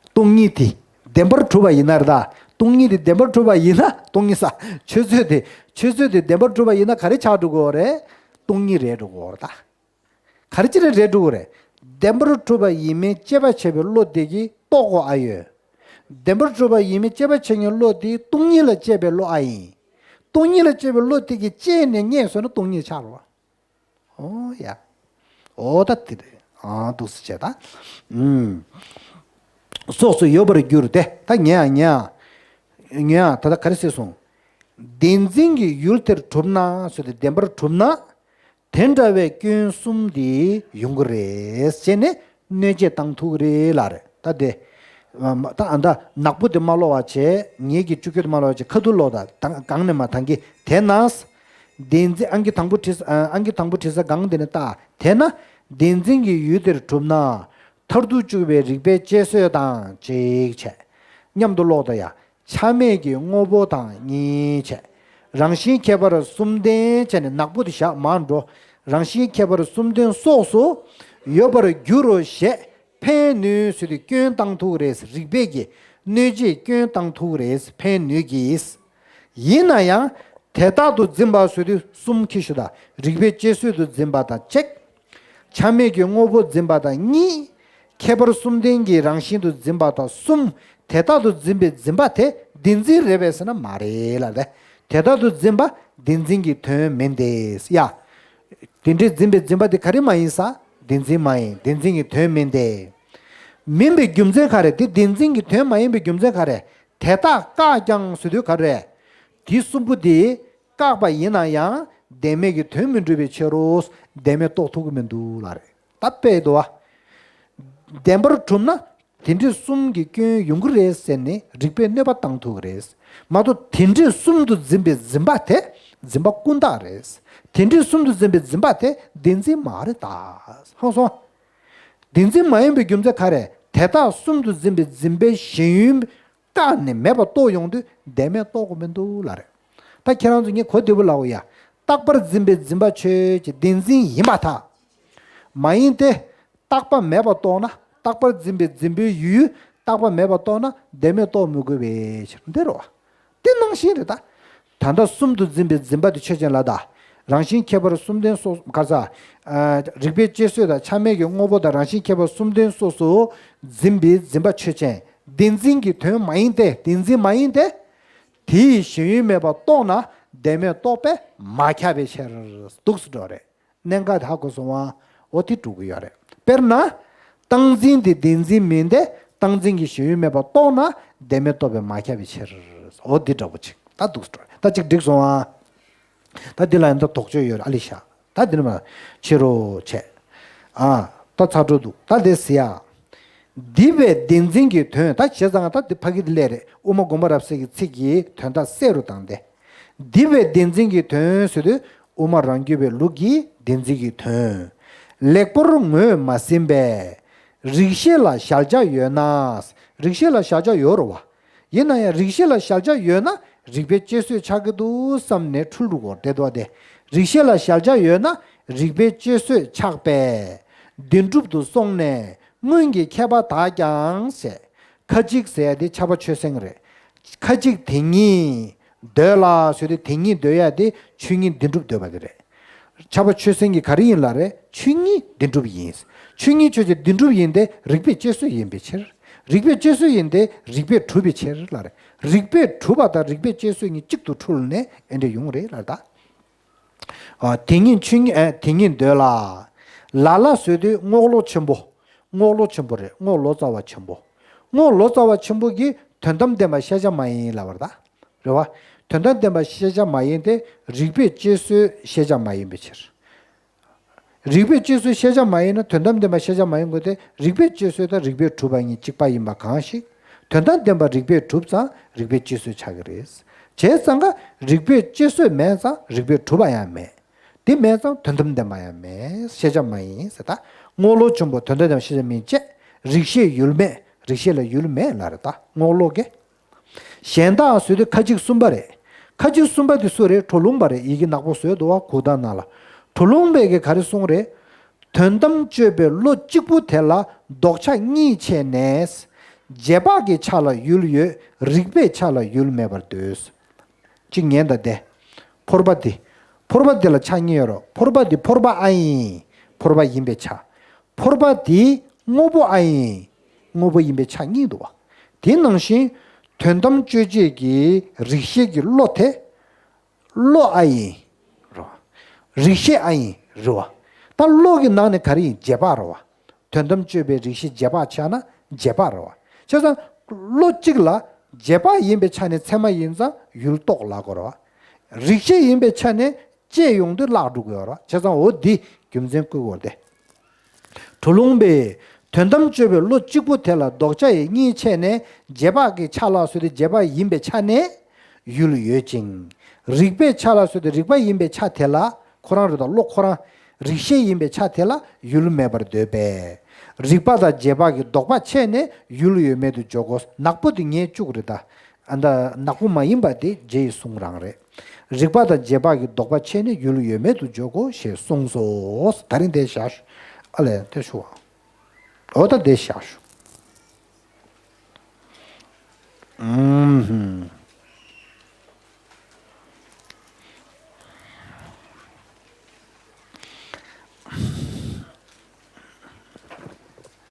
སྟོང་ཉིད་དེ་བདེན་པར་གྲུབ་པ་ཡིན་ན་རེད་ད། སྟོང་ཉིད་དེ་བདེན་པར་གྲུབ་པ་ཡིན་ན་སྟོང་ཉིད་ས། ཆོས་ཚུལ་དེ། ཆོས་ཚུལ་དེ་བདེན་པར་གྲུབ་པ་ཡིན་ན་ག་རེ་ཆགས་འགྲོ་གི་ཡོད་རེད། སྟོང་ཉིད་རེད་འགྲོ་གི་ཡོད་རེད་ད། ག་རེ་ཅི་རེད་རེད་འགྲོ་གི་རེད། བདེན་པར་གྲུབ་པ་ཡིན་མིན་དཔྱད་པ་བྱས་པའི་བློ་དེ་གིས་རྟོགས་དགོས་ཨ་ཡོད། བདེན་པར་གྲུབ་པ་ཡིན་མིན་དཔྱད་པ་བྱེད་མཁན་བློ་དེ་སྟོང་ཉིད་ལ་དཔྱད་པའི་བློ་ཨ་ཡིན། སྟོང་ཉིད་ལ་དཔྱད་པའི་བློ་དེ་གིས་དཔྱད་ནས་རྙེད་སོང་ན་སྟོང་ཉིད་ཆགས་རོ། ཨོ་ཡ། ཨོ་ད་དེ་རེད། ཨ་འདུག་སེ་བྱས་ད། ཨུམ། སོགས་སུ་ཡོད་པར་འགྱུར་ཏེ། ད་ཉན་ཡ་ཉན་ཡ། ཉན་ཡ་ད་ལྟ་ག་རེ་ཟེར་སོང་། བདེན་འཛིན་གྱི་ཡུལ་དེར་གྲུབ་ན་ཟེར་ཏེ་བདེན་པར་གྲུབ་ན། དེ་འདྲ་བའི་སྐྱོན་གསུམ་འདི་ཡོང་གི་རེད་ཟེར་ནས་གནོད་བྱེད་བཏང་ཐུབ་ཀྱི་རེད་ལབ་རེད་ད་དེ། ད་ཨ་ད་ནག་པོ་དེ་མ་ཀློག་པ་བྱས། ངེད་ཀྱི་བཅུ་ཁྱོད་དེ་མ་ཀློག་པ་བྱས། ཁ་ཐུག་ཀློག་ད་དང་གང་ནས་མ་དང་གི་དེ་ན། བདེན་འཛིན་ཨང་ཀི་དང་པོ་བྲིས་ཨང་ཀི་དང་པོ་བྲིས་ས་སྒང་དེ་ནས་ལྟ། དེ་ན་བདེན་འཛིན་གྱི་ཡུལ་དེར་གྲུབ་ན། མཐར་ཐུག་གཅིག་པའི་རིགས་པས་དཔྱད་བཟོད་དང་གཅིག་བྱས། མཉམ་དུ་ཀློག་ད་ཡ། ཆ་མེད་ཀྱི་དངོས་པོ་དང་གཉིས་བྱས། རང་བཞིན་ཁྱད་པར་གསུམ་ལྡན་བྱས་ནས་ནག་པོ་དེ་བཞག་མར་འགྲོ། རང་བཞིན་ཁྱད་པར་གསུམ་ལྡན་སོགས་སུ་ཡོད་པར་འགྱུར་རོ་ཞེས་ཕན་ནུས་ཟེར་དུས་སྐྱོན་བཏང་ཐུབ་རེད། རིགས་པས་ཀྱི་གནོད་བྱེད་སྐྱོན་བཏང་ཐུབ་རེད། ཕན་ནུས་ཀྱིས། ཡིན་ན་ཡང་དེ་ལྟར་དུ་འཛིན་པ་ཟེར་དུས་གསུམ་ཁྱི་ཤུ་དང་རིགས་པས་དཔྱད་བཟོད་དུ་འཛིན་པ་དང་གཅིག་ཆ་མེད་ཀྱི་དངོས་པོ་འཛིན་པ་དང་གཉིས། ཁྱད་པར་གསུམ་ལྡན་གྱི་རང་བཞིན་དུ་འཛིན་པ་དང་གསུམ། དེ་ལྟར་དུ་འཛིན་པའི་འཛིན་པ་དེ་བདེན་འཛིན་རེད་པས་ཟེར་ན་མ་རེད་ལ་རེད། དེ་ལྟར་དུ་འཛིན་པ་བདེན་འཛིན་གྱི་དོན་མིན་ཏེ། ཡ། དེ་འདྲའི་འཛིན་པའི་འཛིན་པ་དེ་ག་རེ་མ་ཡིན་ས། བདེན་འཛིན་མ་ཡིན། བདེན་འཛིན་གྱི་དོན་མིན་ཏེ། མིན་པའི་རྒྱུ་མཚན་ག་རེ། དེ་བདེན་འཛིན་གྱི་དོན་མ་ཡིན་པའི་རྒྱུ་མཚན་ག་རེ། དེ་དག་བཀག་ཀྱང་ཟེར་དུས་ག་རེ། དེ་གསུམ་པོ་དེ། བཀག་པ་ཡིན་ན་ཡང་བདེན་མེད་ཀྱི་དོན་མི་འགྲུབ་པའི་ཕྱིར་རོ། བདེན་མེད་རྟོགས་ཐུབ་ཀྱི་མི་འདུག་ལ་རེད། ད་དཔེ་འདུག་བ། བདེན་པར་གྲུབ་ན་དེ་འདྲའི་གསུམ་གྱི་སྐྱོན་ཡོང་གི་རེད་ཟེར་ནས་རིགས་པས་གནོད་པ་བཏང་ཐུབ་ཀྱི་རེད། མ་གཏོགས་དེ་འདྲའི་གསུམ་དུ་འཛིན་པའི་འཛིན་པ་དེ་འཛིན་པ་ཀུན་བཏགས་རེད། དེ་འདྲའི་གསུམ་དུ་འཛིན་པའི་འཛིན་པ་དེ་བདེན་འཛིན་མ་རེད་ད། ཧང་སོང་། བདེན་འཛིན་མ་ཡིན་པའི་རྒྱུ་མཚན་ག་རེ། དེ་དག་གསུམ་དུ་འཛིན་པའི་འཛིན་པའི་ཞེན་ཡུལ། བཀག་ནས་མེད་པ་རྟོགས་ཡོང་དུས་བདེན་མེད་རྟོགས་དགོས་མི་འདུག་ལ་རེད། ད་ཁྱེད་རང་ཚོ་ངས་གོ་བདེ་པོ་ལབ་ཡ། རྟག་པར་འཛིན་པའི་འཛིན་པ་ཆོས་ཀྱི་བདེན་འཛིན་ཡིན་པར་ཐལ། མ་ཡིན་ཏེ། རྟག་པ་མེད་པར་རྟོགས་ན་རྟག་པར་འཛིན་པའི་འཛིན་པའི་ཡུལ་རྟག་པ་མེད་པར་རྟོགས་ན་བདེན་མེད་རྟོགས་མི་དགོས་པའི་ཕྱིར་འདི་རེད་བ། དེ་ནང་བཞིན་རེད་ད། ད་ལྟ་གསུམ་དུ་འཛིན་པའི་འཛིན་པ་དེ་ཆོས་ཅན་ལ་ད། རང་བཞིན་ཁྱད་པར་གསུམ་ལྡན་སོ་ག་ས། རིགས་པས་དཔྱད་བཟོད་དང་ཆ་མེད་ཀྱི་དངོས་པོ་དང་རང་བཞིན་ཁྱད་པར་གསུམ་ལྡན་སོ་སོ་འཛིན་པའི་འཛིན་པ་ཆོས་ཅན། བདེན་འཛིན་གྱི་དོན་མ་ཡིན་ཏེ། བདེན་འཛིན་མ་ཡིན་ཏེ། དེ་ཡི་ཞེན་ཡུལ་མེད་པར་རྟོགས་ན་བདེན་མེད་རྟོགས་པས་མ་ཁྱབ་པའི་ཕྱིར། འདུག་སེ་འགྲོ་རེད། གནད་འགག་དེ་ཧ་གོ་སོང་ཨ། འོ་དེ་འགྲུབ་ཀྱི་ཡོད་རེད། དཔེར་ན། རྟག་འཛིན་དེ་བདེན་འཛིན་མིན་ཏེ། རྟག་འཛིན་གྱི་ཞེན་ཡུལ་མེད་པར་རྟོགས་ན་བདེན་མེད་རྟོགས་པས་མ་ཁྱབ་པའི་ཕྱིར། འོ་འདི་འདྲ་པོ་ཅིག་ད་འདུག་སེ་འགྲོ་རེད། ད་ཅིག་འགྲིག་སོང་ཨ། ད་འདི་ལ་ཡང་ད་དོགས་གཅོད་ཡོད་རེད་ཨ་ལི་ཤ། ད་འདི་ནི་མ་ཕྱི་རོ་བྱས། ཨ། ད་ཚ་འགྲོ་འདུག་ད་འདི་ཟེར་ཡ། འདི་བས་བདེན་འཛིན་གྱི་དོན། ད་བྱས་ཙང་ད་འདི་ཕ་གི་འདི་ལས་རེད། དབུ་མ་དགོངས་པ་རབ་གསལ་གྱི་ཚིག་གི་དོན་དག་གསལ་རུ་བཏང་སྟེ། འདི་བས་བདེན་འཛིན་གྱི་དོན་ཟེར་དུས་དབུ་མ་རང་རྒྱུད་པའི་ལུགས་ཀྱི་བདེན་འཛིན་གྱི་དོན། ལེགས་པོར་ངོས་མ་ཟིན་པས། རིགས་ཤེས་ལ་གཞལ་བྱ་ཡོད་ན། རིགས་ཤེས་ལ་གཞལ་བྱ་ཡོད་རེད་བ། ཡིན་ན་ཡང་རིགས་ཤེས་ལ་གཞལ་བྱ་ཡོད་ན་རིགས་པས་དཔྱད་བཟོད་ཆགས་ཀྱི་འདུག་བསམ་ནས་འཁྲུལ་འགྲོ་གི་རེད་དོ། དེ་རིགས་ཤེས་ལ་གཞལ་བྱ་ཡོད་ན་རིགས་པས་དཔྱད་བཟོད་ཆགས་པས། བདེན་གྲུབ་ཏུ་སོང་ནས་སྔོན་གྱི་མཁས་པ་དག་ཀྱང་ཞེས། ཁ་ཅིག་ཟེར་ཡ་དེ་ཕྱྭ་པ་ཆོས་སེང་རེད། ཁ་ཅིག་དེ་ཉིད་འདོད་ལ་ཟེར་དུས་དེ་ཉིད་འདོད་ཡ་དེ་ཆོས་ཉིད་བདེན་གྲུབ་འདོད་པ་དེ་རེད། ཕྱྭ་པ་ཆོས་སེང་གིས་ག་རེ་ཡིན་ལབ་རེད། ཆོས་ཉིད་བདེན་གྲུབ་ཡིན། ཆོས་ཉིད་ཆོས་ཅན་བདེན་གྲུབ་ཡིན་ཏེ་རིགས་པས་དཔྱད་བཟོད་ཡིན་པའི་ཕྱིར། རིགས་པས་དཔྱད་བཟོད་ཡིན་ཏེ་རིགས་པས་གྲུབ་པའི་ཕྱིར་ལབ་རེད། རིགས་པས་གྲུབ་པ་དང་རིགས་པས་དཔྱད་བཟོད་གཉིས་གཅིག་ཏུ་འཁྲུལ་ནས་ཨེ་འདྲ་ཡོང་རེད་ལབ་ད། ཨ། དེ་ཉིད་ཆོས་ཉིད། ཨ། དེ་ཉིད་འདོད་ལ། ལ་ལ་ཟེར་དུས་རྔོག་ལོ་ཆེན་པོ། རྔོག་ལོ་ཆེན་པོ་རེད། རྔོག་ལོ་ཙཱ་བ་ཆེན་པོ། རྔོག་ལོ་ཙཱ་བ་ཆེན་པོ་གིས་དོན་དམ་བདེན་པ་ཤེས་བྱ་མ་ཡིན་ལབ་པ་རེད་ད། རེད་བ། དོན་དམ་བདེན་པ་ཤེས་བྱ་མ་ཡིན་ཏེ་རིགས་པས་དཔྱད་བཟོད་ཤེས་བྱ་མ་ཡིན་པའི་ཕྱིར། རིགས་པས་དཔྱད་བཟོད་ཤེས་བྱ་མ་ཡིན་ན་དོན་དམ་བདེན་པ་ཤེས་བྱ་མ་ཡིན་དགོས་ཏེ། རིགས་པས་དཔྱད་བཟོད་དང་རིགས་པས་གྲུབ་པ་གཉིས་གཅིག་པ་ཡིན་པ་གང་ཞིག་དོན་དམ་བདེན་པ་རིགས་པས་གྲུབ་ཙང་རིགས་པས་དཔྱད་བཟོད་ཆགས་ཀྱི་རེད། བྱས་ཙང་ཀ་རིགས་པས་དཔྱད་བཟོད་མེད་ཙང་རིགས་པས་གྲུབ་པ་ཡང་མེད། དེ་མེད་ཙང་དོན་དམ་བདེན་པ་ཡང་མེད། ཤེས་བྱ་མ་ཡིན་ཟེར་ད། རྔོག་ལོ་ཆེན་པོ་དོན་དམ་བདེན་པ་ཤེས་བྱ་མིན་ཅེས། རིགས་ཤེས་ཡུལ་མེད། རིགས་ཤེས་ལ་ཡུལ་མེད་ལབ་རེད་ད། རྔོག་ལོ་གིས། གཞན་དག་ཟེར་དུས་ཁ་ཅིག་གསུམ་པ་རེད། ཁ་ཅིག་གསུམ་པ་དེ་སུ་རེད། གྲོ་ལུང་པ་རེད། ཡི་གེ་ནག་པོ་བཟོས་འདུག་བ། གུ་དང་ན་ལ། གྲོ་ལུང་པས་ཀྱི་ག་རེ་གསུངས་རེད། དོན་དམ་དཔྱོད་པའི་བློ་གཅིག་པུ་དེ་ལ་ལྡོག་ཆ་གཉིས་ཕྱེ་ནས། རྗེས་དཔག་གི་ཆ་ལ་ཡུལ་ཡོད། རིགས་པའི་ཆ་ལ་ཡུལ་མེད་པར་འདོད། གཅིག་ཉན་དང་དེ། ཕོར་པ་འདི། ཕོར་པ་འདི་ལ་ཆ་གཉིས་ཡོད་རེད། ཕོར་པ་འདི་ཕོར་པ་ཨ་ཡིན། ཕོར་པ་ཡིན་པའི་ཆ། ཕོར་པ་འདི་དངོས་པོ་ཨ་ཡིན། དངོས་པོ་ཡིན་པའི་ཆ་གཉིས་འདུག་བ། དེ་ནང་བཞིན་དོན་དམ་དཔྱོད་བྱེད་ཀྱི་རིགས་ཤེས་ཀྱི་བློ་དེ་བློ་ཨ་ཡིན། རེད་བ། རིགས་ཤེས་ཨ་ཡིན། རེད་བ། ད་བློ་གི་ནང་ནས་ག་རེ་ཡིན། རྗེས་དཔག་རེད་བ། དོན་དམ་དཔྱོད་པའི་རིགས་ཤེས་རྗེས་དཔག་ཆགས་ན་རྗེས་དཔག་རེད་བ། བྱས་ཙང་བློ་གཅིག་ལ་རྗེས་དཔག་ཡིན་པའི་ཆ་ནས་ཚད་མ་ཡིན་ཙང་ཡུལ་རྟོགས་ལབ་དགོས་རེད་བ། རིགས་ཤེས་ཡིན་པའི་ཆ་ནས་དཔྱད་ཡོང་དུས་བརླག་འགྲོ་གི་ཡོད་རེད་བ། བྱས་ཙང་འོ་འདི་རྒྱུ་མཚན་བཀོད་དགོས་རེད་དེ། གྲོ་ལུང་པས་དོན་དམ་དཔྱོད་པའི་བློ་གཅིག་པུ་དེ་ལ་ལྡོག་ཆ་ཡི་གཉིས་ཕྱེ་ནས་རྗེས་དཔག་གི་ཆ་ལ་ཟེར་དུས་རྗེས་དཔག་ཡིན་པའི་ཆ་ནས་ཡུལ་ཡོད་ཅིང་། རིགས་པའི་ཆ་ལ་ཟེར་དུས་རིགས་པ་ཡིན་པའི་ཆ་དེ་ལ་ཁོ་རང་རེད་ད། བློ་ཁོ་རང་རིགས་ཤེས་ཡིན་པའི་ཆ་དེ་ལ་ཡུལ་མེད་པར་འདོད་པས། རིགས་པ་དང་རྗེས་དཔག་གི་ལྡོག་པ་ཕྱེ་ནས་ཡུལ་ཡོད་མེད་དུ་འཇོག་གོ། ནག་པོ་དེ་ངས་བཅུག་རེད་ད། ཨ་ད་ནག་པོ་མ་ཡིན་པ་དེ་རྗེ་ཡི་གསུང་རང་རེད། རིགས་པ་དང་རྗེས་དཔག་གི་ལྡོག་པ་ཕྱེ་ནས་ཡུལ་ཡོད་མེད་དུ་འཇོག་གོ་ཞེས་གསུངས་སོ། ད་རིང་དེ་བཞག་ཞུ། ཨ་ལས་དེ་ཞུ་བ། འོ་ད་དེ་བཞག་ཞུ། ཨུམ།